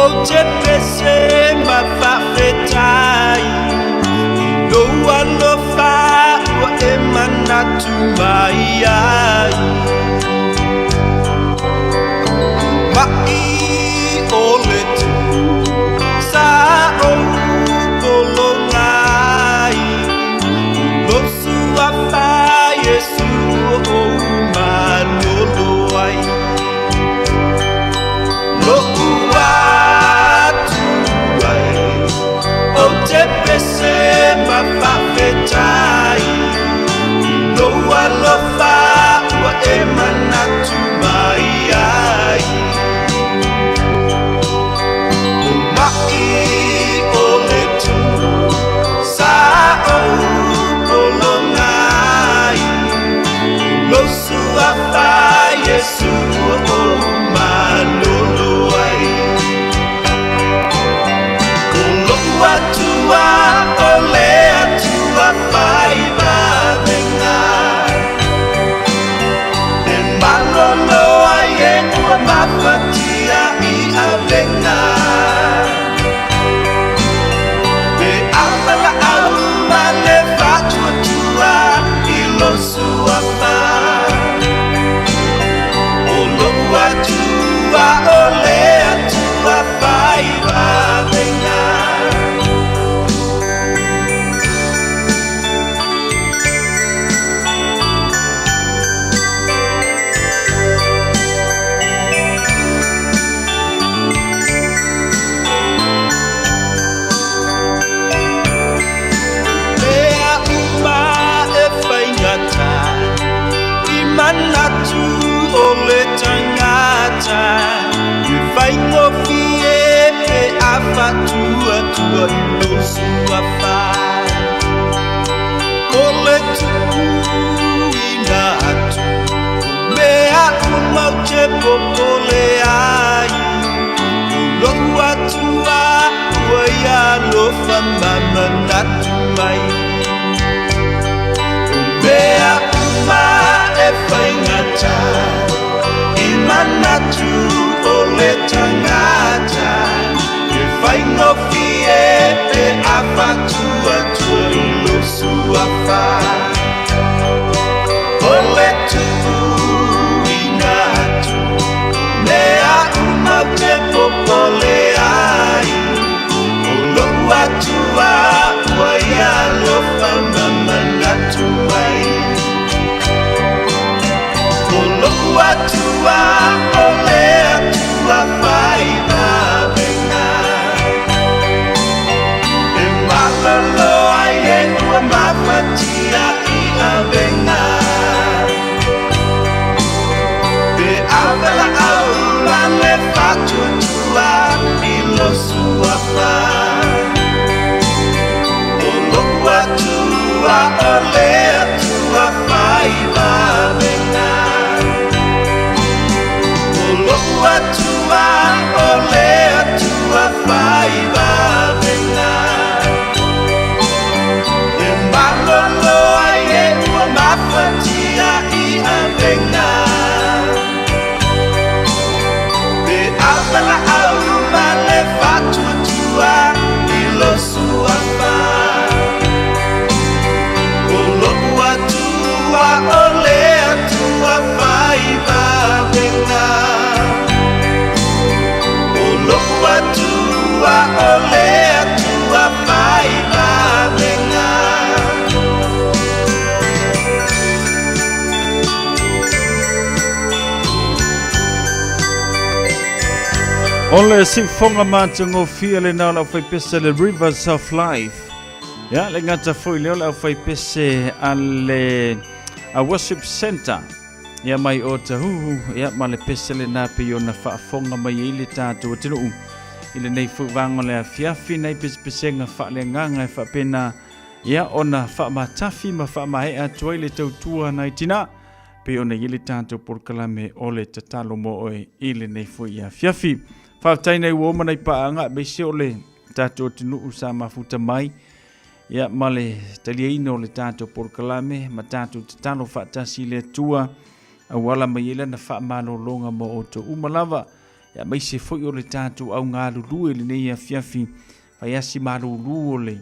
Ou te pese ma faafetai i lou alofa ua e manatu mai ai. Ma'i o le tu sa ou pologa ai, lou suafa Iesu ou malolo ai. Lo'u Atua e, ou te pese ma faafetai i lou alofa ua e manatu mai ai. O ma'i o le tu sa ou pologa ai, lou suafa Iesu ou malolo ai. O lo'u Atua o le Atua fai vavega, e malolo ai e ua mafatia i avega. Pe a valaau ma le faatuatua i lou suafa, o lo'u Atua o le Atua fai vavega. Mea uma e faigata i manatu o le tagata, e faigofie pe a faatuatua i lou suafa. O le tuuina atu o mea uma ou te popole ai, o lo'u Atua ua ia alofa ma manatu mai. O mea uma e faigata i manatu o le tagata, e faigofie pe a faatuatua i lou suafa. O le tuuina atu mea uma ou te popole ai, o lo'u Atua ua ia alofa ma manatu mai. O lo'u Atua o le Atua fai vavega, e malolo ai e ua mafatia i avega. Pe a valaau ma le faatuatua i lou suafa, o lo'u Atua o le Atua fai vavega. O lo'u Atua o le Atua fai vavega, e malolo ai e ua mafatia i avega. Pe a valaau ma le faatuatua i lou suafa, o lo'u Atua o le Atua fai vavega. O lo'u Atua o le Atua fai vavega. O le siufofoga matagofie lena o le aufaipese le Rivers of Life. Ia, le gata foi lea o le aufaipese a le a Worship Center. Ia mai o Tahuhu, ia ma le pese lena pei ona faafofoga mai ai le tatou atunuu i lenei foi vaega o le afiafi nai pesepesega faaleagaga e faapena ia ona faamatafi ma faamaea atu ai le tautua nai tina pei ona i ai le tatou polokalame o le tatalo mo oe i lenei foi afiafi. Faafetai nai uo ma nai paaga aemaise o le tatou atunuu sa mafuta mai ia ma le taliaina o le tatou polokalame ma tatou tatalo faatasi i le Atua auala mai ai lana faamalologa mo outou uma lava. Aemaise foi o le tatou au galulue i lenei afiafi faiasi malūlū o le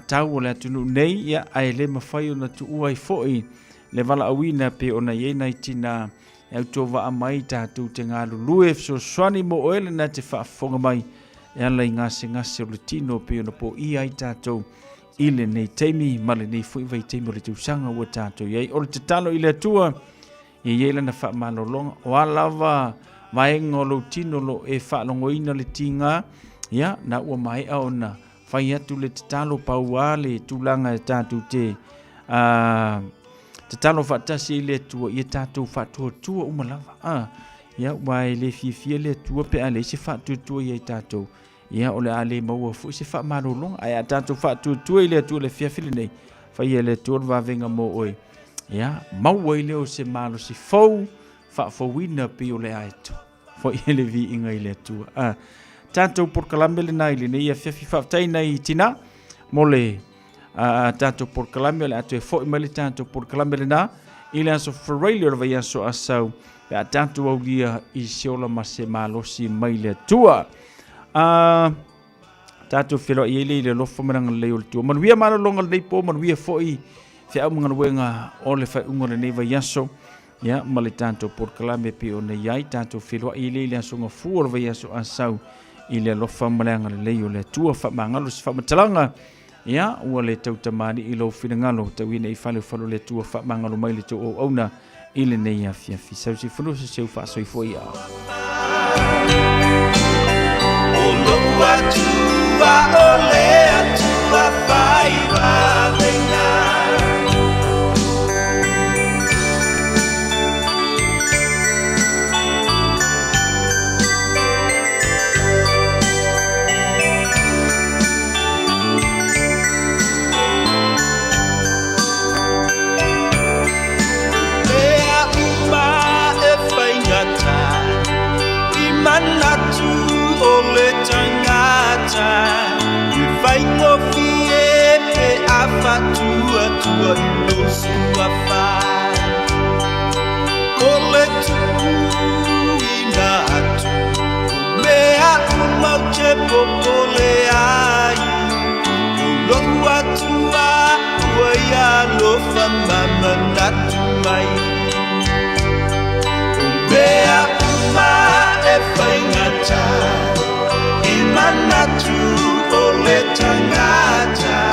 tau o le atunuu nei, ia, ae le mafai ona tuua ai foi le valaauina pei ona i ai nai tinā e autovaa mai tatou te galulue fesoasoani mo oe lena te faafofoga mai e ala i gasegase o le tino pei ona poia ai tatou i lenei taimi ma lenei foi vaitaimi o le tausaga ua tatou i ai. O le tatalo i le Atua, Ia i ai lana faamalologa. O a lava vaega o lou tino o lo o e faalogoina le tiga, ia, na ua maea ona fai atu le tatalo, pau lava le tulaga e tatou te tatalo faatasi ai le Atua, ia tatou faatuatua uma lava. Ia, aua e le fiafia le Atua pe a leai se faatuatua ia i tatou, Ia, o le a le maua foi se faamalologa. Ae a tatou faatuatua i le Atua i le afiafi lenei, faia e le Atua le vavega mo oe. Ia, maua ai lea o se malosi fou, faafouina pei o le aeto. Foi e le viiga i le Atua. A, tatou polokalame lena i lenei afiafi. Faafetai nai tina mo le a tatou polokalame. O le a toe foi mai le tatou polokalame lena i le aso Faraile o le vaiaso Asau pe a tatou aulia i se ola ma se malosi mai le Atua. A tatou feiloai ai lea i le alofa ma le agalelei o le Atua. Manuia malologa o lenei po, manuia foi feau ma galuega o le faaiuga o lenei vaiaso. Ia, ma le tatou polokalame pei ona i ai, tatou feiloai lea i le aso Gafua o le vaiaso Asau i le alofa ma le agalelei o le Atua. Faamagalo se faamatalaga, ia, ua le tautamalii i lou finagalo, tau ina i fale o fale o le Atua, faamagalo mai le tou auauna i lenei afiafi. Sau se fanua se seu faasoifua ia. O lou Atua o le Atua fai vavega. Mea uma e faigata i manatu o le tangata, e faigofie pe a faatuatua i lou suafa. O le tuuina atu o mea uma ou te popole ai, o lou Atua ua ia alofa ma manatu mai. O mea uma e faigata i manatu o le tangata.